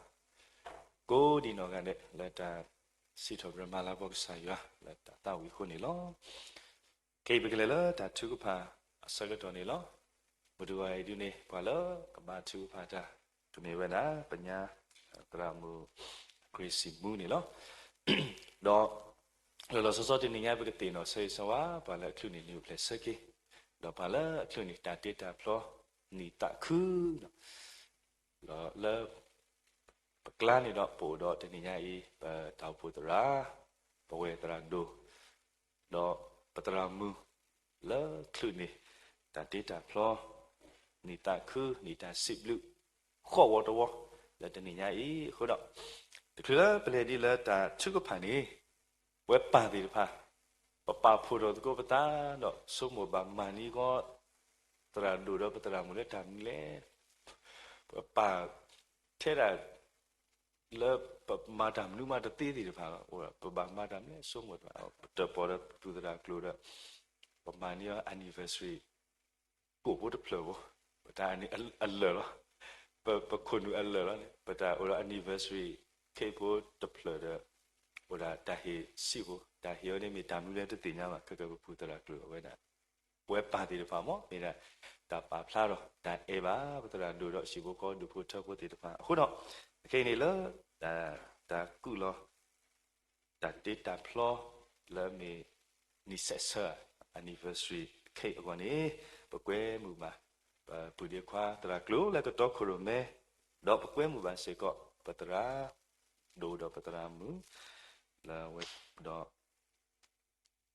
ကိးဒံနီၢ်ဂၤဒဲး လၢတၢ်စံးထီၣ်ပတြၢၤမၤလၤကပီၤကစၢ်ယွၤ လၢတၢ်သးဝံၣ်အဃိန့ၣ်လီၤ. ခဲအံၤပကလဲၤလၢတၢ်ထုကဖၣ်အဆၢကတီၢ်န့ၣ်လီၤ. မုၢ်တဂီၤအံၤဒုန့ၣ် ပှၤလၢကဘါထုကဖၣ်တၢ် ကမ့ၢ်ဝဲဒၣ် ပညါ သရၣ်မုၣ် Grace မူန့ၣ်လီၤ. ဒီး လီၤလီၤဆီဆီတနံၤညါ ပကသ့ၣ်နီၣ်ဆၢဂ့ၤဆၢဝါ ပှၤလၢအချုးန့ၣ် နံၣ်အိၣ်ဖျဲၣ်ဆၢက့ၤ, ဒီးပှၤလၢအချုးန့ၣ် တၢ်တ့တၢ်ဖျီ နံၣ်သးခု ဒီးလၢ ပကျါန့ၣ်ဒီး ပအိၣ်ဒီးတနံၤညါအံၤ ပတၢ်အိၣ်ဖှိၣ်သရၣ်, ပဝဲၢ်သရၣ်ဒိၣ်, ဒီးပသရၣ်မုၣ် လၢချုးန့ၣ် တၢ်တ့တၢ်ဖျီ နံၣ်သးခု နံၣ်တၢ်စံးဘျုး ဃီၣ်ဝီတဝီ လၢတနံၤညါအံၤအဃိဒီး တချုးလၢပလဲၤဒ်လၢတၢ်ထုကဖၣ်န့ၣ် ပဝဲပၢ်သ့ၣ်တဖၣ် ပပာ်ဖှိၣ်ထီၣ်သကိးပသးဒီး ဆိကမိၣ်ဘၣ်မၤန့ၢ်ကီး သရၣ်ဒိၣ်ဒီးပသရၣ်မုၣ်လၢတၢ်မနုၤလဲၣ်, ပပာ်ထဲဒၣ် လၢပမၤတၢ်မနုၤမးတသ့သ့ၣ်တဖၣ်လီၤ. ပဘၣ်မၤတၢ်မနုၤလဲၣ် ဆိကမိၣ်တဖၣ် ပတၢၣ်ပီၣ်ဒီးပသူၣ်သရၣ်ကျိၤဒီး ပမၤန့ၢ်အီၤ anniversary ကိၣ်ဖိတဖျၢၣ်ဖိ, ပတၢ်အလၢာ်လီၤ, ပခိၣ်နူာ်အလၢာ်လီၤန့ၣ် ပတၢ်အိၣ်ဒီး anniversary cake ဖိတဖျၢၣ်ဒီး အိၣ်ဒၣ်တၢ်ဟ့ၣ်ဆံးဖိ, တၢ်ဟ့ၣ်အီၤန့ၣ်မ့ၢ်တၢ်မနုၤလဲၣ်တသ့ၣ်ညါဘၣ်, ခဲကဲပပူၤသရၣ်ကျိၤအဝဲဒၣ် ပဝဲပၢ်သ့ၣ်တဖၣ်မ့ၢ် မ့ၢ်ဒၣ်တၢ်ပာ်ဖျါထီၣ် တၢ်အဲၣ်ဘၣ် ပသရၣ်ဒိၣ်ဒီးဟံၣ်ဖိဃီဖိ ဒူၣ်ဖိထၢဖိသ့ၣ်တဖၣ်အဃိဒီး ခဲအံၤန့ၣ်လၢ တၢ်ကူၣ်လီၤ တၢ်တ့တၢ်ဖျီ လၢမ့ၢ်နံၣ်စဲးဆၢ anniversary cake အဂီၢ်န့ၣ် ပကွဲမုာ်ဘၣ် ပပုၢ်ဒ့ခွါသရၣ်ကျိၤလၢကတီခိၣ်ရိၣ်မဲ ဒီးပကွဲမုာ်ဘၣ်စ့ၢ်ကီး ပသရၣ်ဒိၣ်ဒီးပသရၣ်မုၣ် လၢဝဲဒီး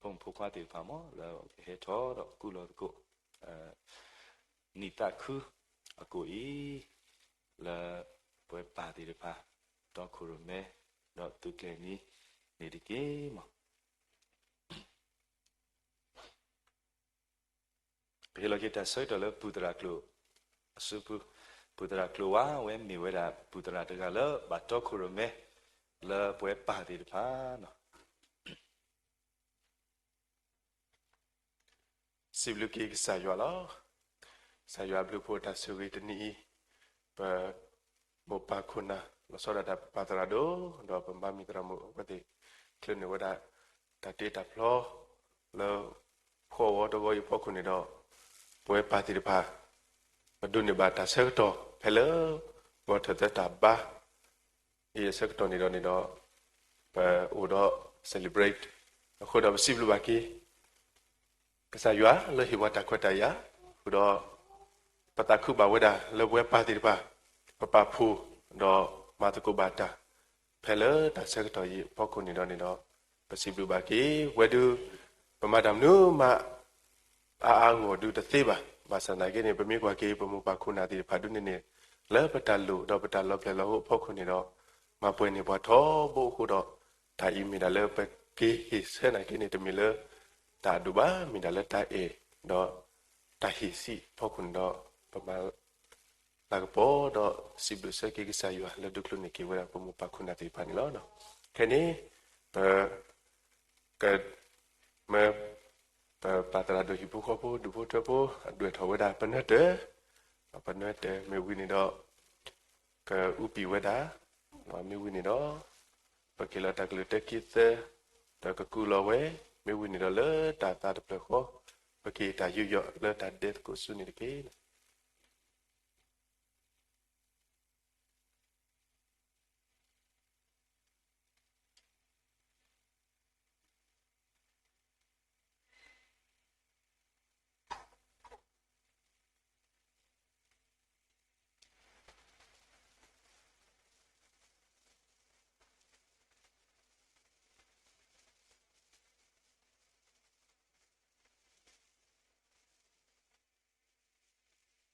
ဖိမုၣ်ဖိခွါသ့ၣ်တဖၣ်မ့ၢ် လၢကဟဲထီၣ်ဒီးကူၣ်လီၤသကိး နံၣ်သးခုအကိၣ်အံၤ လၢပဝဲပၢ်သ့ၣ်တဖၣ် တီခိၣ်ရိၣ်မဲ ဒီးသုးကျဲၤနံၤန့ၣ်တက့ၢ်မး. ပဟ့ၣ်လီၤက့ၤတၢ်ဆၢကတီၢ်လၢပပုၢ်သရၣ်ကျိၤအစုပူၤ, ပပုၢ်သရၣ်ကျိၤဝဲ အဝဲမ့ၢ်ဝဲဒၣ်ပပုၢ်သရၣ်တဂၤလၢဘၣ်တီခိၣ်ရိၣ်မဲ လၢပဝဲပၢ်သ့ၣ်တဖၣ် စံးဘျုးက့ၤကစၢ်ယွၤလီၤ. ကစၢ်ယွၤအဘျုးအဖှိၣ်တၢ်ဆိၣ်ဂ့ၤတနံၤအံၤ, ပမိၢ်ပၢ်ခိၣ်နၢ် လီၤဆီဒၣ်တၢ်ပပၢ်သရၣ်ဒိၣ် ဒီးပမါမံၤသရၣ်မုၣ်အဝဲသ့ၣ် ချုးန့ၢ်ဝဲဒၣ် တၢ်တ့တၢ်ဖျီ လၢ ဃီဝီတဝီအံၤအဖီခိၣ်န့ၣ်ဒီး ပဝဲပၢ်သ့ၣ်တဖၣ် ပဒိးန့ၢ်ဘၣ်တၢ်ဆၢကတီၢ်ဖဲလၢ ပှၤထၢၣ်သၢတၢ်ဘါ အံၤအဆၢကတီၢ်န့ၣ်ဒီးန့ၣ်ဒီး ပအိၣ်ဒီး celebrate အဃိဒီးပစံးဘျုးဘၣ်က့ၤ ကစၢ်ယွၤလၢဟ့ၣ်ပှၤတၢ်ခွဲးတၢ်ယာ် ဃုာ်ဒီး ပသးခုဘၣ်ဝဲဒၣ်လၢပဝဲပၢ်သ့ၣ်တဖၣ် ပပာ်ဖှိၣ် ဒီးမၤသကိးဘၣ်တၢ် ဖဲလၢတၢ်ဆၢကတီၢ်အံၤအဖီခိၣ်န့ၣ်ဒီးန့ၣ်ဒီး ပစံးဘျုးဘၣ်က့ၤ ဝဲဒုး ပမၤတၢ်မနုၤမး အါအါဂီၢ်ဂီၢ်ဒုးတသ့ဘၣ်. ဘၣ်ဆၣ်သနာ်က့န့ၣ် ပမ့ၢ်ကွၢ်က့ၤ ပမိၢ်ပၢ်ခိၣ်နၢ်သ့ၣ်တဖၣ်ဒုးန့ၣ်န့ၣ် လၢပတၢ်လိၣ်ဒီးပတၢ်လီၤပျဲၢ်လီၤဟိအဖီခိၣ်န့ၣ်ဒီး မၤပှဲၤန့ၢ်ပှၤထီဘိအဃိဒီး တၢ်အံၤမ့ၢ်ဒၣ်လၢပက့ၤဟ့ၣ်ဆၢနာ်က့န့ၣ် တမ့ၢ်လၢ တၢ်အဒိၣ်ဘၣ် မ့ၢ်ဒၣ်လၢတၢ်အဲၣ် ဒီးတၢ်ဟ့ၣ်ဆံးအဖီခိၣ်န့ၣ်ဒီး ပမၤ လၤကပီၤဒီးစံးဘျုးစၢက့ၤကစၢ်ယွၤလၢဒုးချုးန့ၢ်က့ၤဝဲဒၣ်ပမိၢ်ပၢ်ခိၣ်နၢ်သ့ၣ်တဖၣ်န့ၣ်လီၤ. ခဲန့ၣ် ပ က မၢ ပပၢ်သရၣ်ဒိၣ်ဟံၣ်ဖိဃီဖိ ဒူၣ်ဖိထၢဖိ အဒွဲၣ်ထီၣ်ဝဲဒၣ်ပနၢ်တၢၢ်, ပနၢ်တၢၢ်မ့ၢ်ဝံၤန့ၣ်ဒီး ကအူပံာ်ဝဲဒၣ်, မ့ၢ်ဝံၤန့ၣ်ဒီး ပက့ၤလီၤတၢ်ကလုၢ်တၢ်ခံသၢ ဒီးကကူးလီၤဝဲ, မ့ၢ်ဝံၤန့ၣ်ဒီးလၢတၢ်သးတဖျၢၣ်ဃီ ပက့ၤတၢ်ယူးယီၣ်လၢတၢ်ဒဲသကိးဆူန့ၣ်တက့ၢ်.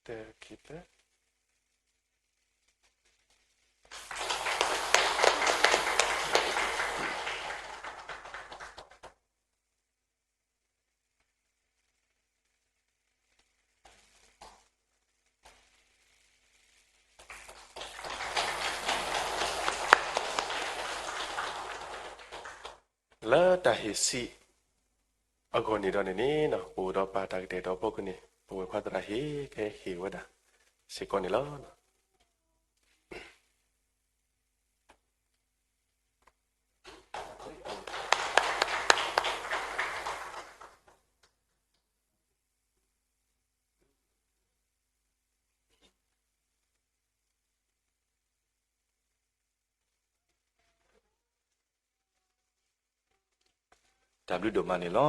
တၢ်ခံသၢ လၢတၢ်ဟ့ၣ်ဆံး အဂီၢ်န့ၣ်ဒီးန့ၣ်န့ၣ် ပအိၣ်ဒီးပၢ်တၢ်ကတဲာ်ကတီၤအဖီခိၣ်န့ၣ် ပဝဲၢ်ခွါသရၣ်ဟ့ၣ်ကဟဲဟ့ၣ်ဝဲဒၣ်စ့ၢ်ကီးန့ၣ်လီၤ. တၢ်ဘျုးဒိၣ်မးန့ၣ်လီၤ.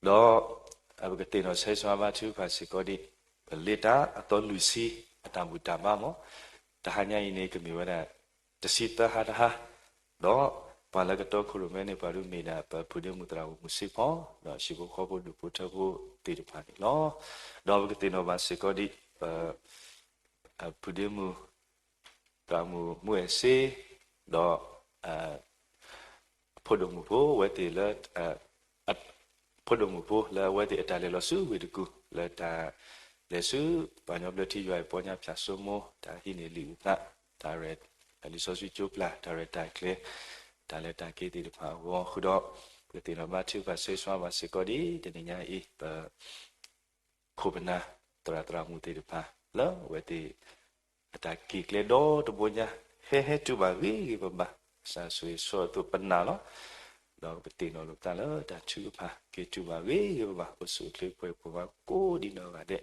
ဒီးပကသ့ၣ်နီၣ်ဆၢဂ့ၤဆၢဝါဘါထုကဖၣ်စ့ၢ်ကီးဒံး ပလ့တၢ်အသီလွံၢ်ဆံ အတၢ်ဘူၣ်တၢ်ဘါမး, တဟါညါအံၤန့ၣ် ကမ့ၢ်ဝဲဒၣ် တဆံသၢဟါတဟါ, ဒီးပှၤလၢကတီခိၣ်ရိၣ်မဲန့ၣ် ပှၤဒုးမ့ၢ်ဒၣ် ပဖုဒ့မုၣ်သရၣ်မုၣ်စ့ဖီ, ဒီးဟံၣ်ဖိဃီဖိဒူၣ်ဖိထၢဖိသ့ၣ်တဖၣ်န့ၣ်လီၤ. ဒီးပကသ့ၣ်နီၣ်ဘၣ်စ့ၢ်ကီးဒံး ပ ဖုဒ့မုၣ် သရၣ်မုၣ်မူအဲၣ်စ့, ဒီး ဖိဒိၣ်မုၣ်ဖိ အဝဲသ့ၣ်လၢ ဖိဒိၣ်မုၣ်ဖိလၢအဝဲသ့ၣ်အတၢ်လဲၤလီၤဆူဝ့ၢ်တကူၣ် လၢတၢ်လဲၤဆူ ပှၤကညီဘျၢထံယွၤအံၤပီညါဖၠၣ်စိမိၤ တၢ်ဟံးန့ၢ်လံာ်အုၣ်သး တၢ်ရဲၣ် လံာ်စီဆှံကၠိပျၢ် တၢ်ရဲၣ်တၢ်ကျဲၤ တၢ်လဲၤတၢ်က့ၤသ့ၣ်တဖၣ်အဂီၢ်ဃုာ်ဒီး ပကသ့ၣ်နီၣ်ဘါထုကဖၣ်ဆၢဂ့ၤဆၢဝါဘၣ်စ့ၢ်ကီးဒံး တနံၤညါအံၤ ပ ခိၣ်ပနၢ် သရၣ်သရၣ်မုၣ်သ့ၣ်တဖၣ် လၢအဝဲသ့ၣ် အတၢ်က့ၤကျဲဒီတဘိညါ ဟဲဟဲတူၢ်ဘၣ်ဂ့ၤဂ့ၤဘၣ်ဘၣ် ကစၢ်ဆိၣ်ဂ့ၤဆိၣ်ဝါအသိးပနာ်လီၤ. ဒီးပသ့ၣ်နီၣ်လိာ်ပသးလၢတၢ်ထုကဖၣ် က့ၤတူၢ်ဘၣ်ဂ့ၤဂ့ၤဘၣ်ဘၣ် ပစိၣ်ချ့ပှဲၤပှဲၤဘၣ်ကိးဒံးနီၢ်ဂၤဒဲး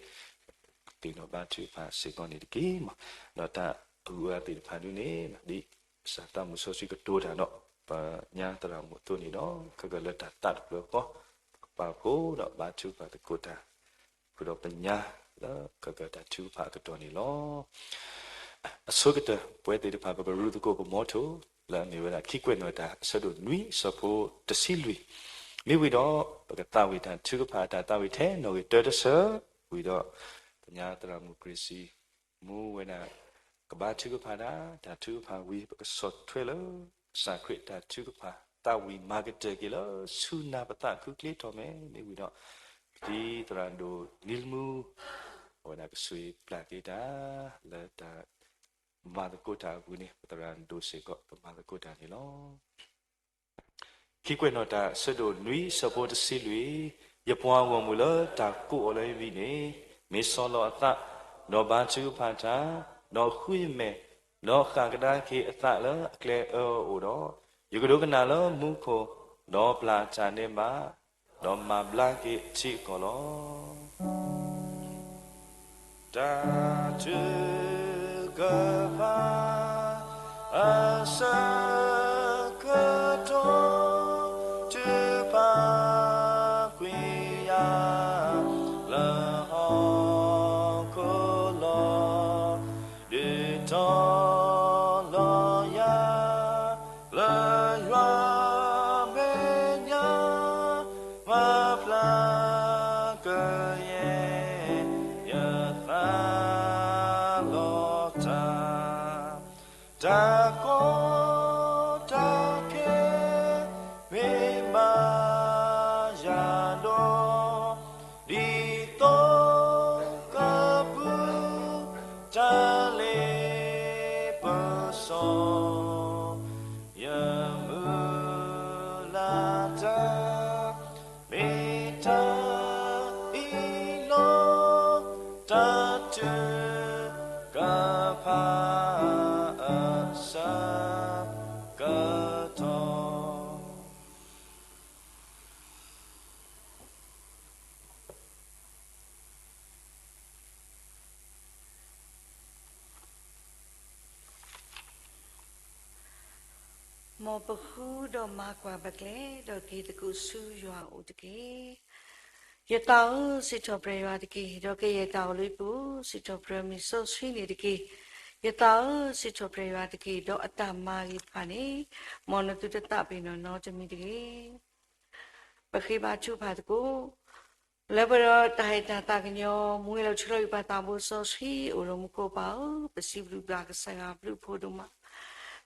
သ့ၣ်နီၣ်ဘါထုကဖၣ်စ့ၢ်ကီးန့ၣ်တက့ၢ်မး. ဒီးတၢ်အဂုၤအဂၤသ့ၣ်တဖၣ်ဒ်န့ၣ် ဒ်ကစၢ်သးမုၣ်စီဆှံကတိၤတၢ်ဒီး ပညါသရၣ်မုၣ်အသိးန့ၣ်ဒီး ခဲကၢၣ်လၢတၢ်သးတဖျၢၣ်ဃီ ပကပာ်ဖှိၣ်ဒီးဘါထုကဖၣ်သကိးတၢ် ဃုာ်ဒီးပညါလၢခဲကၢၣ်တၢ်ထုကဖၣ်အကတီၢ်န့ၣ်လီၤ. အဆိကတၢၢ် ပဝဲသ့ၣ်တဖၣ် ပကရူသကိးပမီထိၣ် လၢအမ့ၢ်ဝဲဒၣ် ခံကွဲးနီၣ်တၢ် အဆၢဒိၣ်နွံ ဆၢဖိတဆံလွံၢ်, မ့ၢ်ဝံၤဒီး ပကသးဝံၣ်တၢ်ထုကဖၣ်အတၢ်သးဝံၣ်ထဲနီၣ်ဂံၢ်တၢတဆၢ, ဝံၤဒီး ပညါသရၣ်မုၣ်ကြ့ၢ်စံ မူဝဲဒၣ် ကဘါထုကဖၣ်တၢ်, တၢ်ထုကဖၣ်ဝံၤ ပကဆီၣ်ထွဲလၢ ကစၢ်ခရံာ်တၢ်ထုကဖၣ် သးဝံၣ်မၤကတၢၢ်က့ၤလၢ ဆူနၢ်ပသးခုချ့ထီၣ်မဲာ်, မ့ၢ်ဝံၤဒီး ပဒံသရၣ်ဒိၣ်လံလမူ အဝဲဒၣ်ကဆိၣ်ဂ့ၤပျၢ်က့ၤတၢ် လၢတၢ်မၤသကိးတၢ်အပူၤန့ၣ် ပသရၣ်ဒိၣ်စ့ၢ်ကီး ကမၤသကိးတၢ်န့ၣ်လီၤ. ခံကွဲးနီၣ်တၢ် အဆၢဒိၣ်နွံ ဆၢဖိတဆံလွံၢ်, ယပှၤဂီၢ်မုၢ်လၢတၢ်ကိးအီၤလၢယမံၤန့ၣ် မ့ၢ်ဆီၣ်လီၤအသး, ဒီးဘါထုကဖၣ်တၢ်, ဒီးဃုယမဲာ်, ဒီးဃၣ်ကဒါက့ၤအသးလၢအကျဲအၢအအိၣ်ဒီး, ယကဒိကနၣ်လၢမူခိၣ်, ဒီးပျၢ်အတၢ်ဒဲးဘး, ဒီးမၤဘျါက့ၤအထံအကီၢ်လီၤ. တၢ်ထုကဖၣ် အဆၢကတီၢ် ထုကဖၣ်ကွံာ်ယၤ လၢဟီၣ်ခိၣ်လီၤ. ဒုးတီၤလီၤယၤ လၢယွၤမဲာ်ညါ မၤဘျါကယဲၢ် ယသးလီၤတၢ်, တၢ်ကီတၢ်ခဲ မ့ၢ်ဘၣ်ယၤဒီး ဒ်သိးကပူၤ တၢ်လ့ပစီ ယမုၢ်လၢ်တၢ် မ့ၢ်တၢ်အံၤလီၤ. တၢ်ထုကဖၣ်အဆၢကတီၢ် မ်ပဃုဒီးမၤကွၢ်ပကျဲ, ဒီးက့ၤသကိးဆူယွၤအအိၣ်တက့ၢ်. ယသးဧၢ, စံးထီၣ်ပတြၢၤယွၤတက့ၢ်. ဒီးကယဲၢ်တၢ်အိၣ်လၢယပူၤ, စံးထီၣ်ပတြၢၤမံၤစီဆှံန့ၣ်တက့ၢ်. ယသးဧၢ, စံးထီၣ်ပတြၢၤယွၤတက့ၢ်. ဒီးအတၢ်မၤဂ့ၤတဖၣ်န့ၣ်, မ်နသုတသးပ့ၤနီၣ်နီတမံၤတဂ့ၤ. ပဃ့ဘါထုကဖၣ်သကိး လၢပဒီးတၢ်ဟ့ၣ်တၢ်သးကညီၤ မူဝဲလီၤထူလီၤယံၤပှၤသးဘိစီဆှံ အိၣ်ဒီးမူခိၣ်ပၢ်ဧၢ, ပစံးဘျုးဘၣ်ကစၢ်ယွၤဘျုးဖှိၣ်ဒိၣ်မး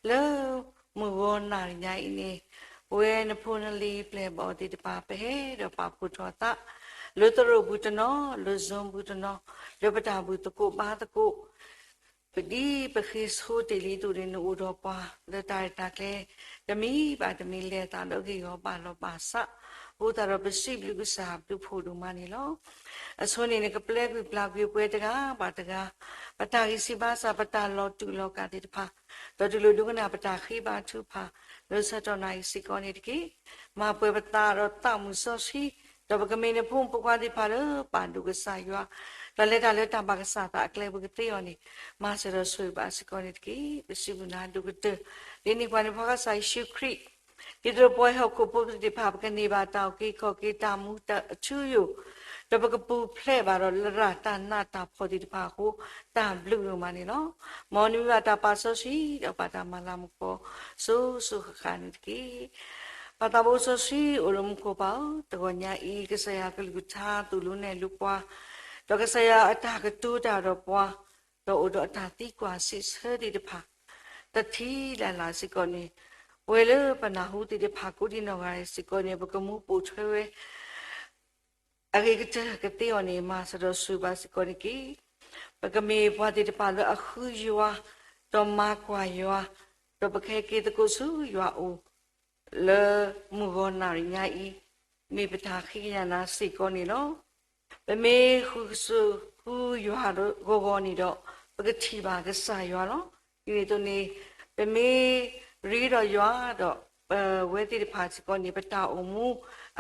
လၢမုၢ်ဂီၤနၤတနံၤညါအံၤန့ၣ် ပဝဲနဖိနလံၤပျဲၢ်ဘီၣ်သ့ၣ်တဖၣ် ပဟဲဒီးပာ်ဖှိၣ်ထီၣ်သး လၢသရိာ်ပူၤတနီၤ, လၢ Zoom ပူၤတနီၤ, လၢပတၢ်ဘူၣ်သကိးဘါသကိး ပဒ်ပဃ့ဆိတ့ၢ်လံအသိးန့ၣ် နအိၣ်ဒီးပှၤလၢတၢ်ရဲၣ်တၢ်ကျဲၤ တမံၤဘၣ်တမံၤလဲၤသးဒီးဂ့ၢ်ဂီၤဘၣ်လီၤဘၣ်စး, အဃိသတးဒီးပစံးဘျုးကစၢ်ယွၤဘျုးဖှိၣ်ဒိၣ်မးန့ၣ်လီၤ. အဆိန့ၣ်န့ၣ် ကပျဲကွံာ်ပျၢ်ကွံာ်ပှၤတဂၤဘၣ်တဂၤ, ပတၢ်ဂံၢ်စၢ်ဘါစၢ် ပတၢ်လီၤတူာ်လီၤကာ်သ့ၣ်တဖၣ်, ဒီးတူၢ်လိာ်ဒိကနၣ်ပတၢ်ဃ့ဘါထုကဖၣ် လၢဆၢကတီၢ်နၣ်ရံၣ်စ့ၢ်ကီးန့ၣ်တက့ၢ်. မၤပှဲၤပသးဒီးသးမုၢ်စီဆှံ, ဒီးပကမ့ၢ်နဖိမုၣ်ဖိခွါသ့ၣ်တဖၣ်လၢပာ်ဒိၣ်ကစၢ်ယွၤ, ဒီးလဲၤတၢ်လၢတၢ်ဘၣ်ကစၢ်သးအကျဲပူၤကသ့အီၤန့ၣ်, မၤစၢၤဒီးဆိၣ်ဂ့ၤဘၣ်စ့ၢ်ကီးန့ၣ်တက့ၢ်. ပစံးဘျုးနၤဒိၣ်ကတၢၢ်, ဒ်န့ၣ်အဃိန့ၣ်ပှၤကစၢ်ယ့ၣ်ၡူးခရံာ် ဒ်သိးပဝဲဟီၣ်ခိၣ်ဖိသ့ၣ်တဖၣ် ပကန့ၢ်ဘၣ်တၢ်အုၣ်က့ၤခီၣ်က့ၤ တၢ်မူတၢ်အထူအယိာ်, ဒီးပကပူၤဖျဲးဘၣ်ဒီးလရာ်တၢ်နးတၢ်ဖှီၣ်သ့ၣ်တဖၣ်အဃိ, တၢ်ဘျုးဒိၣ်မးန့ၣ်လီၤ. မ်နမံၤဘၣ်တၢ်ပာ်စီဆှံ ဒီးဘၣ်တၢ်မၤလၤမူကီၢ် စိၤစိၤဃၣ်ဃၣ်န့ၣ်တက့ၢ်. ပၢ်သးဘိစီဆှံအိၣ်လၢမူခိၣ်ပၢ်ဧၢ, တဂီၤညါအံၤ ကစၢ်ယွၤကလုၢ်ကထါသိၣ်လိနဲၣ်လိပှၤ, ဒီးကစၢ်ယွၤအတၢ်ကတိၤတၢ်ဒီးပှၤ, ဒီးအိၣ်ဒီးအတၢ်သံကွၢ်စံးဆၢသ့ၣ်တဖၣ် တထံၣ်လၢ်လၢ်စ့ၢ်ကီးန့ၣ်, ပဝဲလၢပနၢ်ဟူသ့ၣ်တဖၣ်ကိးဒံနီၢ်ဂၤဒဲးစ့ၢ်ကီးန့ၣ် ပကမူပိာ်ထွဲဝဲ အဂ့ၤကတၢၢ်ကသ့အီၤန့ၣ် မၤစၢၤဒီးဆိၣ်ဂ့ၤဘၣ်စ့ၢ်ကီးန့ၣ်တက့ၢ်. ပကမ့ၢ်ပှၤသ့ၣ်တဖၣ်လၢအဃုယွၤ, ဒီးမၤကွၢ်ယွၤ, ဒီးပကဟဲက့ၤသကိးဆူယွၤအအိၣ် လၢမုၢ်ဂီၤနၣ်ရံၣ်ညါအံၤ, မ့ၢ်ပတၢ်ဃ့ကညးနၤစ့ၢ်ကီးန့ၣ်လီၤ. ပမ့ၢ်ဃုဆိဃုယွၤဂီၤဂီၤန့ၣ်ဒီး, ပကထံၣ်ဘၣ်ကစၢ်ယွၤလီၤ. ဒ်န့ၣ်အသိးန့ၣ်, ပမ့ၢ်ရ့ဒီးယွၤဒီး ပဝဲသ့ၣ်တဖၣ်စ့ၢ်ကီးန့ၣ် ပတၢ်အိၣ်မူ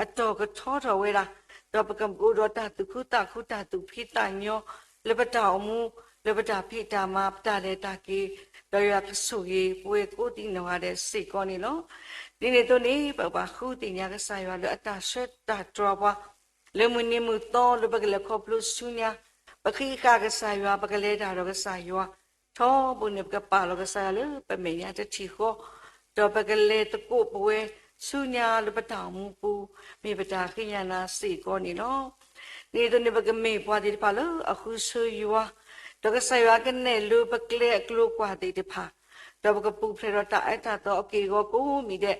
အတီၤကထီထီၣ်ဝဲဒၣ်, ဒီးပကအိၣ်ဒီးတၢ်သူၣ်ခုသးခု တၢ်သူၣ်ဖှံသးညီ လၢပတၢ်အိၣ်မူ, လၢပတၢ်ဖံးတၢ်မၤ ပတၢ်လဲၤတၢ်က့ၤ, ဒီးယွၤကဆိၣ်ဂ့ၤပဝဲကိးဒံနီၢ်ဂၤဒဲးစ့ၢ်ကီးန့ၣ်လီၤ. ဒ်န့ၣ်အသိးန့ၣ် ပဘၣ်ဃုသ့ၣ်ညါကစၢ်ယွၤလၢအတၢ်ဆှၢတၢ်တြီပှၤ လၢမုၢ်နံၤမုၢ်သီလၢပကလဲၤခီဖျိဆူညါ, ပဃံးဃာ်ကစၢ်ယွၤ ပကလဲၤတၢ်ဒီးကစၢ်ယွၤ, ထီဘိန့ၣ် ပကပာ်လီၤကစၢ်ယွၤလၢပမဲာ်ညါတထံၣ်ဃီ, ဒီးပကလဲၤသကိးပဝဲဆူညါလၢပတၢ်အိၣ်မူပူၤ, မ့ၢ်ပတၢ်ဃ့ကညးနၤစ့ၢ်ကီးန့ၣ်လီၤ. ဒ်န့ၣ်အသိးန့ၣ် ပကမ့ၢ်ပှၤသ့ၣ်တဖၣ်လၢအဃုဆိယွၤ, ဒီးကစၢ်ယွၤကနဲၣ်လိပကျဲအကျိၤကွၢ်သ့ၣ်တဖၣ်, ဒီးပကပူၤဖျဲးဒီးတၢ်အၢတၢ်သီအက့ၢ်အဂီၤကိးမံၤဒဲး,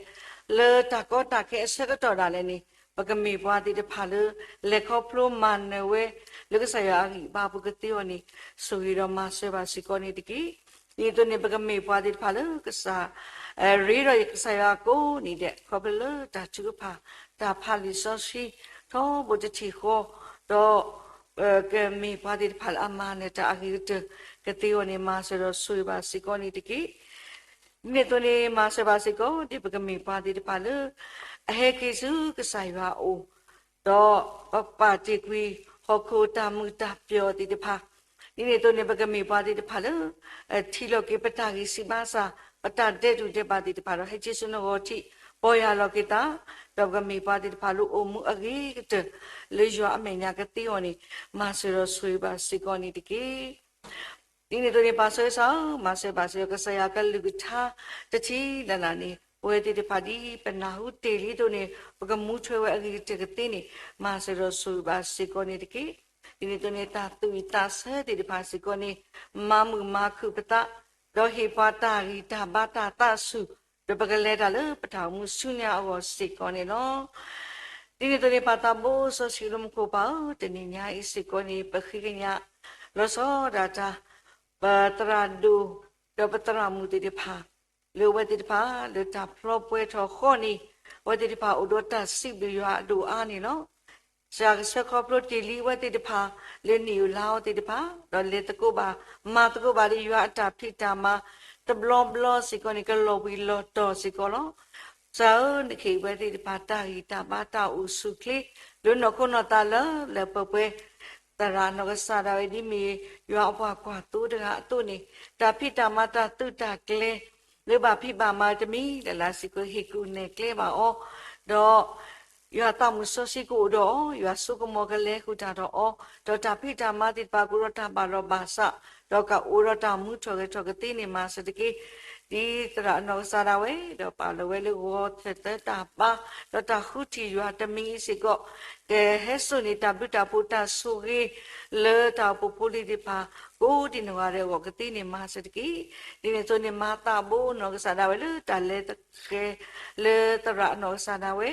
လၢတၢ်ကီတၢ်ခဲအဆၢကတီၢ်ဒၣ်လဲာ်န့ၣ်, ပကမ့ၢ်ပှၤသ့ၣ်တဖၣ်လၢ လဲၤခီဖျိမၤနၢၤဝဲ လၢကစၢ်ယွၤအဂံၢ်အဘါပူၤကသ့အီၤန့ၣ်, ဆိၣ်ဂ့ၤဒီးမၤစၢၤဘၣ်စ့ၢ်ကီးန့ၣ်တက့ၢ်. ဒ်န့ၣ်အသိးန့ၣ် ပကမ့ၢ်ပှၤသ့ၣ်တဖၣ်လၢကစၢ် ရ့ဒီးကစၢ်ယွၤကိးနံၤဒဲး ခီဖျိလၢတၢ်ထုကဖၣ် တၢ်ဖးလံာ်စီဆှံ ထီဘိတထံၣ်ဃီ, ဒီး ကမ့ၢ်ပှၤသ့ၣ်တဖၣ်လၢအမၤနၢၤတၢ်အဂ့ၤကတၢၢ်ကသ့အီၤန့ၣ် မၤစၢၤဒီးဆိၣ်ဂ့ၤဘၣ်စ့ၢ်ကီးန့ၣ်တက့ၢ်. ဒ်န့ၣ်အသိးန့ၣ် မၤစၢၤဘၣ်စ့ၢ်ကီး ဒ်ပကမ့ၢ်ပှၤသ့ၣ်တဖၣ်လၢ အဟဲက့ၤဆူကစၢ်ယွၤအအိၣ်, ဒီးပပာ်တ့ၢ်ကွံာ်ဟီၣ်ခိၣ်တၢ်မုာ်တၢ်ပျီၣ်သ့ၣ်တဖၣ်, ဒ်န့ၣ်အသိးန့ၣ် ပကမ့ၢ်ပှၤသ့ၣ်တဖၣ်လၢ ထံၣ်လီၤက့ၤပတၢ်ဂံၢ်စၢ်ဘါစၢ်, ပတၢ်ဒဲးတူၢ်ဒဲးဘးသ့ၣ်တဖၣ်ဒီး ဟဲက့ၤဆူနဂီၢ်ထံး, ပီၢ်ယၢ်လီၤက့ၤသး, ဒီးပကမ့ၢ်ပှၤသ့ၣ်တဖၣ်လၢအိၣ်မူအဂ့ၤကတၢၢ် လၢယွၤအမဲာ်ညါကသ့အီၤန့ၣ် မၤစၢၤဒီးဆိၣ်ဂ့ၤဘၣ်စ့ၢ်ကီးန့ၣ်တက့ၢ်. ဒ်န့ၣ်အသိးန့ၣ် ပၢ်စီဆှံဧၢ, မၤစၢၤဘၣ်စ့ၢ်ကီး ကစၢ်ယွၤကလုၢ်ကထါတထံၣ်လၢ်လၢ်န့ၣ် ပဝဲသ့ၣ်တဖၣ်ဒ်ပနၢ်ဟူတ့ၢ်လံအသိးန့ၣ် ပကမူထွဲဝဲအဂ့ၤကတၢၢ်ကသ့န့ၣ် မၤစၢၤဒီးဆိၣ်ဂ့ၤဘၣ်စ့ၢ်ကီးန့ၣ်တက့ၢ်. ဒ်န့ၣ်အသိးန့ၣ် တၢ်သူၣ်ဝံၣ်သးဆၢသ့ၣ်တဖၣ်စ့ၢ်ကီးန့ၣ် မၤမုာ်မၤခုၣ်ပသး, ဒီးဟ့ၣ်ပှၤတၢ်ဂံၢ်တၢ်ဘါတၢ်သးဆူၣ်, ဒီးပကလဲၤတၢ်လၢပတၢ်အိၣ်မူဆူညါအဂီၢ်စ့ၢ်ကီးန့ၣ်လီၤ. ဒ်န့ၣ်အသိးန့ၣ် ပၢ်သးဘိစီဆှံလၢမူခိၣ်ပၢ်ဧၢ, တနံၤညါအံၤစ့ၢ်ကီးန့ၣ် ပဃ့ကညး လီၤဆီဒၣ်တၢ် ပသရၣ်ဒိၣ် ဒီးပသရၣ်မုၣ်သ့ၣ်တဖၣ်, လၢအဝဲသ့ၣ်တဖၣ် လၢတၢ်ဖျီပှဲၤထီၣ်ဃီန့ၣ် အဝဲသ့ၣ်တဖၣ်အိၣ်ဒီးတၢ်စံးဘျုးယွၤအဒိၣ်အါန့ၣ်လီၤ. ကစၢ်ကဆှၢခီဖျိတ့ၢ်လံအဝဲသ့ၣ်တဖၣ် လၢနံၣ်အုၣ်လါအီၤသ့ၣ်တဖၣ်, ဒီးလဲၤသကိးဘၣ် မၤသကိးဘၣ်လၢယွၤအတၢ်ဖံးတၢ်မၤ တဘျီဘျီစ့ၢ်ကီးန့ၣ် ကလီၤဘှံးလီၤတီၤစ့ၢ်ကီးလီၤ. ကစၢ်ဧၢ, နကဟ့ၣ်ဝဲသ့ၣ်တဖၣ် တၢ်ဂံၢ်တၢ်ဘါတၢ်အိၣ်ဆူၣ်အိၣ်ချ့ လၢနီၢ်ခိနီၢ်သးလၢလၢပှဲၤပှဲၤ, သရၣ်နီၢ်ကစၢ်ဒၣ်ဝဲဒ်မ့ၢ် ယွၤအပှၤကွၢ်သိတဂၤအသိးန့ၣ်, တၢ်ဖံးတၢ်မၤတၢ်သုးတၢ်ကျဲၤ လၢဘၣ်ဖံးဘၣ်မၤတမံၤလၢ်လၢ်စ့ၢ်ကီး ဟ့ၣ်ကူၣ်နဲၣ်ကျဲဘၣ်အီၤ, ဒီး ယွၤသးမုၢ်စီဆှံကအိၣ်ဒီးအီၤ, ယွၤစိကမီၤကလဲၤဃုာ်တၢ်ဒီးအီၤ, ဒီးတၢ်ဖံးတၢ်မၤသ့ၣ်တဖၣ်ကအိၣ်ဒီးတၢ်ဘၣ်လီၤဘၣ်စး, ဒီးကအိၣ်ဒီးတၢ်မူထီၣ်ဂဲၤထီၣ်ကသ့န့ၣ် မၤစၢၤတက့ၢ်. ဒ်သရၣ်နီၢ်ကစၢ်ဒၣ်ဝဲ ဒီးပာ်လီၤဝဲလၢဂီၤသဲးသၢတၢ်ဘါ, ဒီးတၢ်ဃုထံၣ်ယွၤတမံၤအံၤစ့ၢ်ကီး, ကဟဲစိာ်န့ၢ်တၢ်ဘျုးတၢ်ဖှိၣ်တၢ်ဆိၣ်ဂ့ၤ လၢတၢ်အိၣ်ဖှိၣ်ဖိလံၤသ့ၣ်တဖၣ် ကိးဒံနီၢ်ဂၤဒဲးအဂီၢ်ကသ့န့ၣ် မၤစၢၤတက့ၢ်. ဒ်န့ၣ်အသိးန့ၣ် မၤသးဘိနီၢ်ကစၢ်ဒၣ်ဝဲလၢတၢ်လဲၤဃဲၤ လၢသရၣ်နီၢ်ကစၢ်ဒၣ်ဝဲ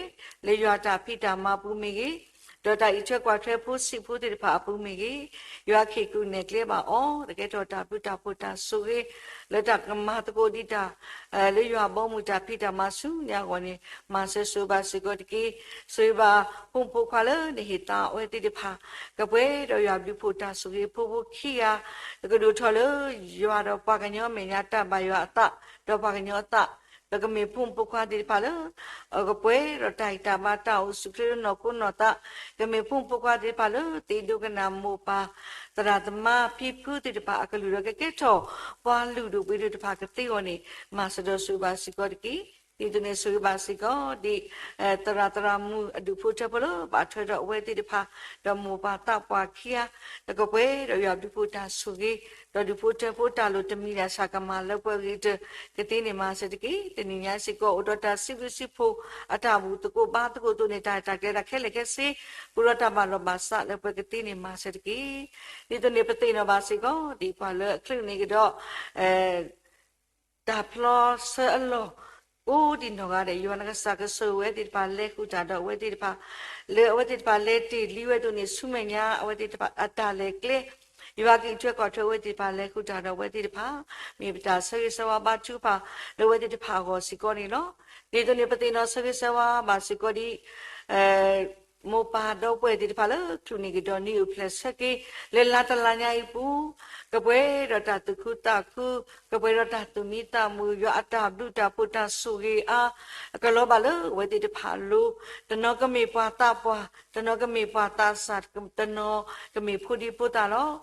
လၢယွၤတၢ်ဖံးတၢ်မၤပူၤမ့ၢ်ဂ့ၤ, ဒီးတၢ်အံးထွဲကွၢ်ထွဲဖိဆံးဖိသ့ၣ်တဖၣ်အပူၤမ့ၢ်ဂ့ၤ, ယွၤခ့ၣ်ကူၣ်နဲၣ်ကျဲဘၣ်အီၤ, တကဲထီၣ်တၢ်ဘျုးတၢ်ဖှိၣ်တၢ်ဆိၣ်ဂ့ၤ လၢတၢ်ကမၤသကိးဒံးတၢ် လၢယွၤဘီမုၢ်တၢ်ဖံးတၢ်မၤဆူညါအဂီၢ်န့ၣ် မၤစၢၤဆိၣ်ဂ့ၤဘၣ်စ့ၢ်ကီးတက့ၢ်. ဆိၣ်ဂ့ၤဘၣ်ဖိမုၣ်ဖိခွါလၢနဟ့ၣ်သါအဝဲသ့ၣ်တဖၣ်, ကပှဲၤဒီးယွၤဘျုးဖှိၣ်တၢ်ဆိၣ်ဂ့ၤဖိဖိခံဂၤ, ကဒိၣ်ထီၣ်လၢယွၤဒီးပှၤကညီအမဲာ်ညါတၢ်ဘၣ်ယွၤအသး, ဒီးပှၤကညီအသး, ဒီးကမ့ၢ်ဖိမုၣ်ဖိခွါသ့ၣ်တဖၣ်လၢ ကပှဲၤဒီးတၢ်ဟ့ၣ်တၢ်ဘါတၢ်အိၣ်ဆူၣ်ချ့လၢနီၢ်ခိနီၢ်သး, ကမ့ၢ်ဖိမုၣ်ဖိခွါသ့ၣ်တဖၣ်လၢ သ့ၣ်ဒိကနၣ်မိၢ်ပၢ် သရၣ်သမါဖံဖုသ့ၣ်တဖၣ်အကလုၢ်ဒီးကကဲထီၣ် ပှၤလုၢ်ဒိၣ်ပှ့ၤဒိၣ်တဖၣ်ကသ့အဂီၢ်န့ၣ် မၤစၢၤဒီးဆိၣ်ဂ့ၤဘၣ်စ့ၢ်ကီးတက့ၢ်. ဒ်သိးန့ၣ်ဆိၣ်ဂ့ၤဘၣ်စ့ၢ်ကီး ဒ်သရၣ်သရၣ်မုၣ်အဒူၣ်ဖိထၢဖိလၢဘၣ်ထွဲဒီးအဝဲသ့ၣ်တဖၣ်, ဒီးမိၢ်ပၢ်သးပှၢ်ခံဂၤ, ဒီးကပှဲၤဒီးယွၤဘျုးဖှိၣ်တၢ်ဆိၣ်ဂ့ၤ, ဒီးဒူၣ်ဖိထၢဖိတၢ်လိၣ်တမံၤဒၣ်ဆၣ်ကမၣ်လၢပှဲၤဂ့ၤတၢၢ်ကသ့န့ၣ် မၤစၢၤတက့ၢ်. တနံၤညါစ့ၢ်ကီး အိၣ်ဒီးတၢ်စံးဘျုးစံးဖှိၣ်အတၢ်ဘူၣ်သကိးဘါသကိးအသိးန့ၣ် တၢ်ရဲၣ်တၢ်ကျဲၤတၢ်ခဲလၢာ်ခဲဆ့, ပူၤဒီးတၢ်ဘၣ်လီၢ်ဘၣ်စးလၢပှဲၤကသ့န့ၣ် မၤစၢၤတက့ၢ်. ဒ်သိးန့ၣ်ပသ့ၣ်နီၣ်ဘၣ်စ့ၢ်ကီး ဒ်ပှၤလၢအချုးန့ၢ်ကဒီး တၢ်ဖျီဆၢအလီၢ် ကိးဒံးနီၢ်ဂၤဒဲး ယွၤနကစၢ်ကဆိၣ်ဂ့ၤဝဲသ့ၣ်တဖၣ် လဲၤဃုာ်တၢ်ဒီးအဝဲသ့ၣ်တဖၣ်, လၢအဝဲသ့ၣ်တဖၣ်လဲၤတ့ၢ်လံဝဲအသိးန့ၣ် ဆူမဲာ်ညါအဝဲသ့ၣ်တဖၣ်အတၢ်လဲၤကျဲ, ယွၤကအံးထွဲကွၢ်ထွဲအဝဲသ့ၣ်တဖၣ် လဲၤဃုာ်တၢ်ဒီးအဝဲသ့ၣ်တဖၣ်, မ့ၢ်ပတၢ်ဆၢဂ့ၤဆၢဝါဘါထုကဖၣ်လၢအဝဲသ့ၣ်တဖၣ်အဂီၢ်စ့ၢ်ကီးန့ၣ်လီၤ. ဒ်သိးန့ၣ် ပသ့ၣ်နီၣ်ဆၢဂ့ၤဆၢဝါဘၣ်စ့ၢ်ကီးဒ် မိၢ်ပၢ်ဒီပုၢ်ဝဲၢ်သ့ၣ်တဖၣ်လၢ ချုးန့ၢ်ကဒီးနံၣ်အိၣ်ဖျဲၣ်ဆၢက့ၤ လၢလါတလါညါအံၤပူၤ, ကပှဲၤဒီးတၢ်သူၣ်ခုသးခု, ကပှဲၤဒီးတၢ်သူၣ်မံသးမုာ်, ယွၤအတၢ်ဘျုးတၢ်ဖှိၣ်တၢ်ဆိၣ်ဂ့ၤအါ အကလီၤဘၣ်လၢအဝဲသ့ၣ်တဖၣ်အလိၤ, တနီၤကမ့ၢ်ပှၤသးပှၢ်, တနီၤကမ့ၢ်ပှၤသးစၢ်, တနီၤကမ့ၢ်ဖိဒံဖိသၣ်လီၤ.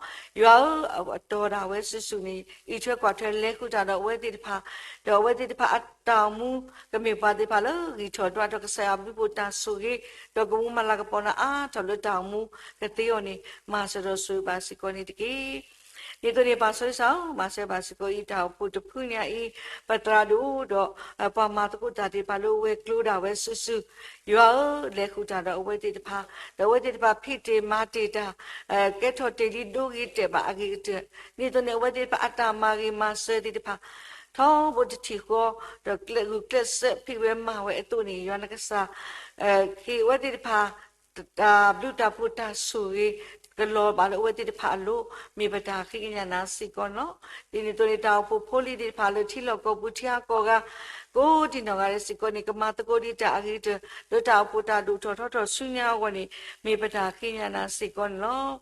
ယွၤဧၢ, အတီၢ်ဒၣ်ဝဲစုာ်စုာ်န့ၣ် အံးထွဲကွၢ်ထွဲလဲၤဃုာ်တၢ်ဒီးအဝဲသ့ၣ်တဖၣ်, ဒီးအဝဲသ့ၣ်တဖၣ်အတၢ်အိၣ်မူ ကမ့ၢ်ပှၤသ့ၣ်တဖၣ်လၢဂံၢ်ထီၣ်ဒွးထီၣ်ကစၢ်ယွၤဘျုးဖှိၣ်တၢ်ဆိၣ်ဂ့ၤ, ဒီးကမူမၤလၤကပီၤနၤအါထီၣ်လၢတၢ်အိၣ်မူကသ့အီၤန့ၣ် မၤစၢၤဒီးဆိၣ်ဂ့ၤဘၣ်စ့ၢ်ကီးန့ၣ်တက့ၢ်. ဒ်သိးန့ၣ် ပၢ်စီဆှံ, မၤစၢၤဘၣ်စ့ၢ်ကီးအံၤ တၢ်အိၣ်ဖှိၣ်တဖုညါအံၤ, ပသရၣ်ဒိၣ်ဒီး ပှၤမၤသကိးတၢ်သ့ၣ်တဖၣ်လၢဝဲၤကျိၤဒၣ်ဝဲစုာ်စုာ်, ယွၤဧၢ, လဲၤဃုာ်တၢ်ဒီးအဝဲသ့ၣ်တဖၣ်, ဒီးအဝဲသ့ၣ်တဖၣ်ဖံးတ့ၢ်မၤတ့ၢ်တၢ် ကဲထီၣ်တ့ၢ်လံဒိဂ့ၤတဲာ်ဘၣ်အဂ့ၤကတၢၢ်, ဒ်သိးန့ၣ် အဝဲသ့ၣ်တဖၣ်အတၢ်မၤဂ့ၤမၤစၢၤသ့ၣ်တဖၣ် ထီဘိတထံၣ်ဃီ, ဒီးကျဲးဂုာ်ကျဲးစၢးဖံးဝဲမၤဝဲအသိးန့ၣ် ယွၤနကစၢ် ဟ့ၣ်အဝဲသ့ၣ်တဖၣ် တၢ်ဘျုးတၢ်ဖှိၣ်တၢ်ဆိၣ်ဂ့ၤ ကလီၤဘၣ်လၢအဝဲသ့ၣ်တဖၣ်အလိၤ, မ့ၢ်ပတၢ်ဃ့ကညးနၤစ့ၢ်ကီးန့ၣ်လီၤ. ဒ်န့ၣ်အသိးန့ၣ် တၢ်အိၣ်ဖှိၣ်ဖိလံၤသ့ၣ်တဖၣ်လၢထံလီၢ်ကီၢ်ပူၤထံဂၤကီၢ်ဂၤ ကိးဒံးနီၢ်ဂၤဒဲးစ့ၢ်ကီးန့ၣ် ကမၤသကိးဒံးတၢ်အဂ့ၤကတၢၢ် လၢတၢ်အိၣ်ဖှိၣ်တၢ်ဒိၣ်ထီၣ်ထီထီၣ်ဆူညါအဂီၢ်န့ၣ် မ့ၢ်ပတၢ်ဃ့ကညးနၤစ့ၢ်ကီးန့ၣ်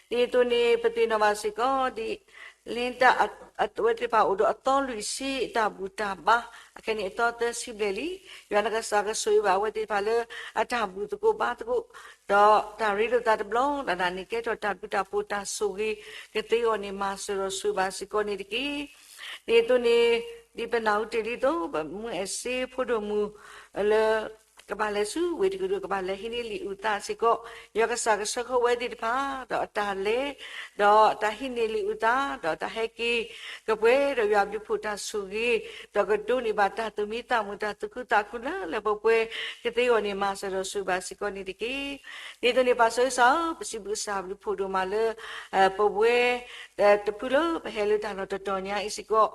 လီၤ. ဒ်န့ၣ်အသိးန့ၣ် ပသ့ၣ်နီၣ်ဘၣ်စ့ၢ်ကီးဒ် လ့တၢ် အဝဲသ့ၣ်တဖၣ်အိၣ်ဒီးအသီလွံၢ်ဆံအတၢ်ဘူၣ်တၢ်ဘါ, အခဲန့ၣ်အသီသၢဆံဘျဲၣ်လံ. ယွၤနကစၢ်ကဆိၣ်ဂ့ၤဘၣ်အဝဲသ့ၣ်တဖၣ်လၢ အတၢ်ဘူၣ်သကိးဘါသကိး, ဒီးတၢ်ရ့လိာ်သးတဘျီလၢ်လၢ်န့ၣ် ကဲထီၣ်တၢ်ဘျုးတၢ်ဖှိၣ်တၢ်ဆိၣ်ဂ့ၤကသ့အီၤန့ၣ် မၤစၢၤဒီးဆိၣ်ဂ့ၤဘၣ်စ့ၢ်ကီးန့ၣ်တက့ၢ်. ဒ်သိးန့ၣ် ဒ်ပနၢ်ဟူတ့ၢ်လံအသိး ပမုၢ်အဲၣ်စ့ဖိဒိၣ်မုၣ်လၢ ကဘၣ်လဲၤဆူဝ့ၢ်တကရူၢ် ကဘၣ်လဲၤဟံးန့ၢ်လံာ်အုၣ်သးစ့ၢ်ကီး, ယွၤကစၢ်ကဆှၢဃီဝဲသ့ၣ်တဖၣ် ဒီးအတၢ်လဲၤ, ဒီးတၢ်ဟံးန့ၢ်လံာ်အုၣ်သး, ဒီးတၢ်ဟဲက့ၤ ကပှဲၤဒီးယွၤဘျုးဖှိၣ်တၢ်ဆိၣ်ဂ့ၤ, ဒီးကဒိးန့ၢ်ဘၣ်တၢ်သူၣ်မံသးမုာ် တၢ်သူၣ်ခုသးခုလၢလၢပှဲၤပှဲၤကသ့အီၤန့ၣ် မၤစၢၤဒီးဆိၣ်ဂ့ၤဘၣ်စ့ၢ်ကီးန့ၣ်တက့ၢ်. ဒ်သိးန့ၣ် ပၢ်စီဆှံဧၢ, ပစံးဘျုးကစၢ်ဘျုးဖှိၣ်ဒိၣ်မးလၢ ပဝဲ တဖုလၢပဟဲလၢတၢ်လီၢ်တတီၤညါအံၤစ့ၢ်ကီး,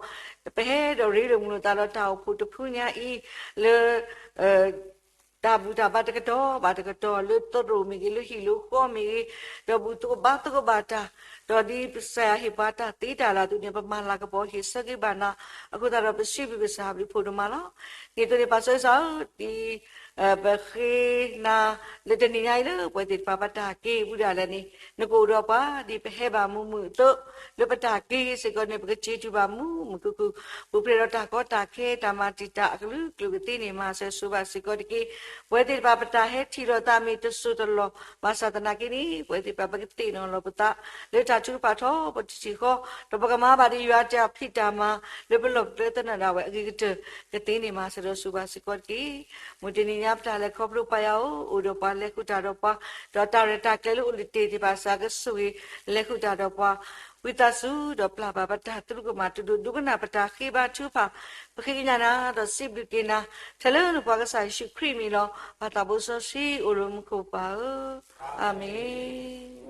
ပဟဲဒီးရ့လိာ်မုာ်လိာ်သးဒီးတၢ်အိၣ်ဖှိၣ်တဖုညါအံၤ လၢ တၢ်ဘူၣ်တၢ်ဘါတကတီၢ်ဘၣ်တကတီၢ် လၢသရိာ်မ့ၢ်ဂ့ၤ လၢဟံၣ်လၢဃီမ့ၢ်ဂ့ၤ, ဒီးဘူၣ်သကိးဘါသကိးဘၣ်တၢ်, ဒီးဒ်ကစၢ်ယွၤဟ့ၣ်ပှၤတၢ်သ့တၢ်လၢအသိးန့ၣ် ပမၤလၤကပီၤဟ့ၣ်ဆၢက့ၤဘၣ်နၤ, အဃိသတးဒီးပစံးဘျုးကစၢ်ဘျုးဖှိၣ်ဒိၣ်မးလီၤ. ဒ်သိးန့ၣ် ပၢ်စီဆှံဧၢ, ဒ် ပဃ့နၤလၢတနံၤညါအံၤလၢ ပဝဲသ့ၣ်တဖၣ်ပတၢ်က့ၤဝံဒၣ်လဲာ်န့ၣ် နကအိၣ်ဒီးပှၤ ဒ်ပဟဲဘၣ်မုာ်မုာ်အသိး, လၢပတၢ်က့ၤစ့ၢ်ကီးန့ၣ် ပကစံးဘျုးဘၣ်မုာ်မုာ်ခုၣ်ခုၣ်, ပူၤဖျဲးဒီးတၢ်ကီတၢ်ခဲ တၢ်မၤတံာ်တာ်အကလုာ်ကလုာ်ကသ့န့ၣ် မၤစၢၤဆိၣ်ဂ့ၤဘၣ်စ့ၢ်ကီးတက့ၢ်. ပဝဲသ့ၣ်တဖၣ်ပတၢ်ဟဲထံၣ်လိာ်သးမ့ၢ်တစိၢ်တလီၢ် ဘၣ်ဆၣ်သနာ်က့န့ၣ် ပဝဲသ့ၣ်တဖၣ်ပကသ့ၣ်နီၣ်လီၤပသး လၢတၢ်ထုကဖၣ်ထီဘိတထံၣ်ဃီ, ဒီးပကမၤဘၣ်ဒ်ယွၤတၢ်ဖံးတၢ်မၤ လၢပလီၢ်ပကျဲသနာ်ဒၣ်ဝဲအဂ့ၤကတၢၢ်ကသ့န့ၣ် မၤစၢၤဒီးဆိၣ်ဂ့ၤဘၣ်စ့ၢ်ကီးတက့ၢ်. မုၢ်တနံၤညါပတၢ်လဲၤခီဖျိပှၤယွၤဧၢ, အိၣ်ဒီးပှၤလဲၤဃုာ်တၢ်ဒီးပှၤ, ဒီးတၢ်ရဲၣ်တၢ်ကျဲၤလၢအိၣ်လၢတ့ၢ်သ့ၣ်တဖၣ် ကစၢ်ကဆိၣ်ဂ့ၤလဲၤဃုာ်တၢ်ဒီးပှၤ, ဝံသးစူၤဒီးပျၢ်ဘၣ်ပတၢ်သရူးကမၣ် တုၤဒိးဒိကနၣ်ပတၢ်ဃ့ဘါထုကဖၣ်, ပဃ့ကညးနၤဒီးစံးဘျုးက့ၤနၤ ထဲလၢနဖိခွါကစၢ်ယ့ၣ်ၡူးခရံာ်အမံၤလီၤ. ပၢ်သးဘိစီဆှံအိၣ်လၢမူခိၣ်ပၢ်ဧၢ, အၤမ့ၣ်.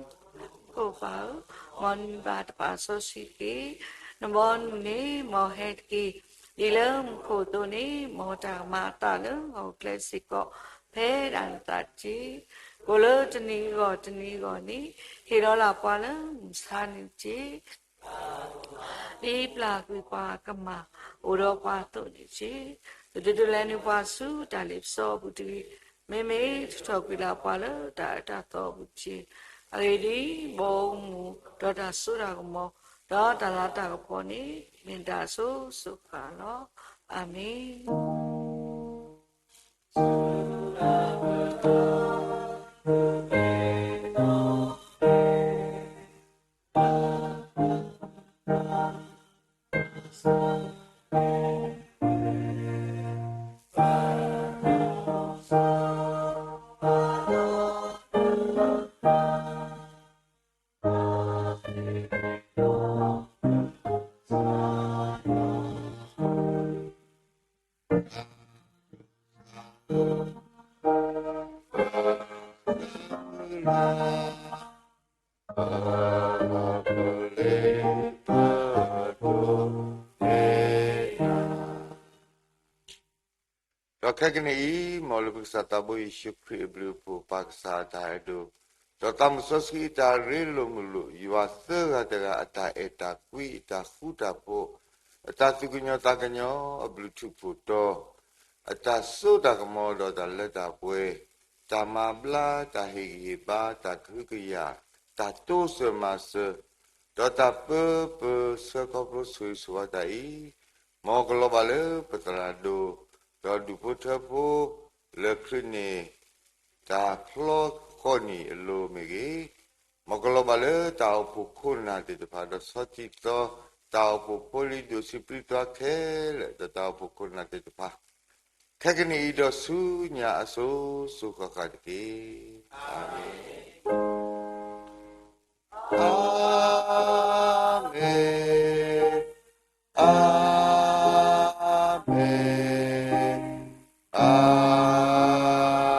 မူခိၣ်ပၢ်ဧၢ, မ်နမံၤဘၣ်တဖၣ်စီဆှံတက့ၢ်. နဘီနမုၢ်န့ၣ်မ်ဟဲတက့ၢ်. ဒ်လၢမူခိၣ်အသိးန့ၣ်, မ်တၢ်ကမၤအသးလၢဟီၣ်ခိၣ်ချၢစ့ၢ်ကီး ဖဲဒၣ်နသးတက့ၢ်. ကိၣ်လၢတနံၤအဂီၢ်တနံၤအဂီၢ်န့ၣ်, ဟ့ၣ်လီၤလၢပှၤလၢမုၢ်မဆါန့ၣ်တက့ၢ်. ဒ်ပျၢ်ကွံာ်ပှၤကမၢ်အိၣ်ဒီးပှၤအသိးန့ၣ်တက့ၢ်. ကဒုးဒုးလဲန့ၢ်ပှၤဆူတၢ်လ့ပစီအပူၤတဂ့ၤ. မ့မ့ၢ်ထုးထီၣ်ကွံာ်လၢပှၤလၢတၢ်အၢတၢ်သီအပူၤတက့ၢ်. အဂ့ၢ်ဒ်အံၤ, ဘီမုၢ်ဒီးတၢ်စိတၢ်ကမီၤ, ဒီးတၢ်လၤတၢ်ကပီၤန့ၣ် မ့ၢ်နတၢ်အစိၤစိၤဃၣ်ဃၣ်လီၤ. အၤမ့ၣ်. ဒီးခဲကနံၣ်အံၤ, မ်လၢပကစၢ်သးဘိယ့ၣ်ၡူးခရံာ်အဘျုးအဖှိၣ်, ပၢ်ကစၢ်အတၢ်အဲၣ်ဒိၣ်, ဒီးသးစီဆှံအတၢ်ရ့လိာ်မုာ်လိာ်, ယွၤသၢဂၤတဂၤအတၢ်အဲၣ်တၢ်ကွံ, အတၢ်ဃူတၢ်ဖိး, အတၢ်သူၣ်ကညီၤသးကညီၤအဘျုးထူးဖှိၣ်တီၤ, အတၢ်စိတၢ်ကမီၤဒီးတၢ်လၢတၢ်ပှဲၤ, တၢ်မၤဘျါ, တၢ်ဟ့ၣ်ဂံၢ်ဟ့ၣ်ဘါ, တၢ်ကဟုကယာ်, တၢ်တိစၢၤမၤစၢၤ, ဒီးတၢ်ပၢပၢဆှၢခီဖျိဆိၣ်ဂ့ၤဆိၣ်ဝါတၢ်အံၤ, မ်ကလီၤဘၣ်လၢပသရၣ်ဒိၣ်, ဒီးဒူၣ်ဖိထၢဖိ, လၢခရံာ်န့ၣ် တၢ်ဖျီဃီနံၣ်အလိၤမ့ၢ်ဂ့ၤ, မ်ကလီၤဘၣ်လၢတၢ်အိၣ်ဖှိၣ်ခိၣ်နၢ်သ့ၣ်တဖၣ်, ဒီးဆီၣ်တံၢ်သီ, တၢ်အိၣ်ဖှိၣ်ဖိလံၤဒိၣ်ဆံးပြံသွါခဲလၢာ်, ဒီးတၢ်အိၣ်ဖှိၣ်ခိၣ်နၢ်သ့ၣ်တဖၣ်, ခဲကနံၣ်အံၤဒီးဆူညါအစိၤစိၤဃၣ်ဃၣ်တက့ၢ်. အၤမ့ၣ်. အၤမ့ၣ်, အၤမ့ၣ်, အၤမ့ၣ်. အၤမ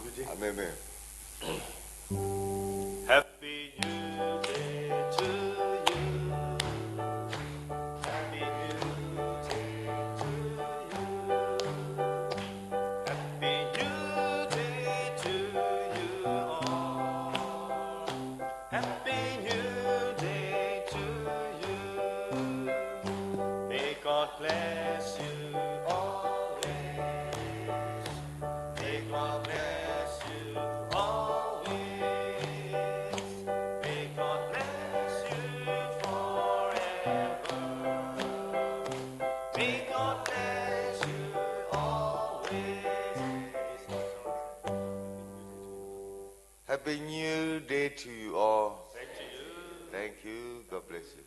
့ၣ်, အၤမ့ၣ်. Happy New Day to you. Happy New Day to you. Happy New Day to you all. Happy New Day to you. May God bless you always. May God bless you always. May God bless you forever. May God bless you always. Happy New Day to you all. Same to you. Thank you. God bless you.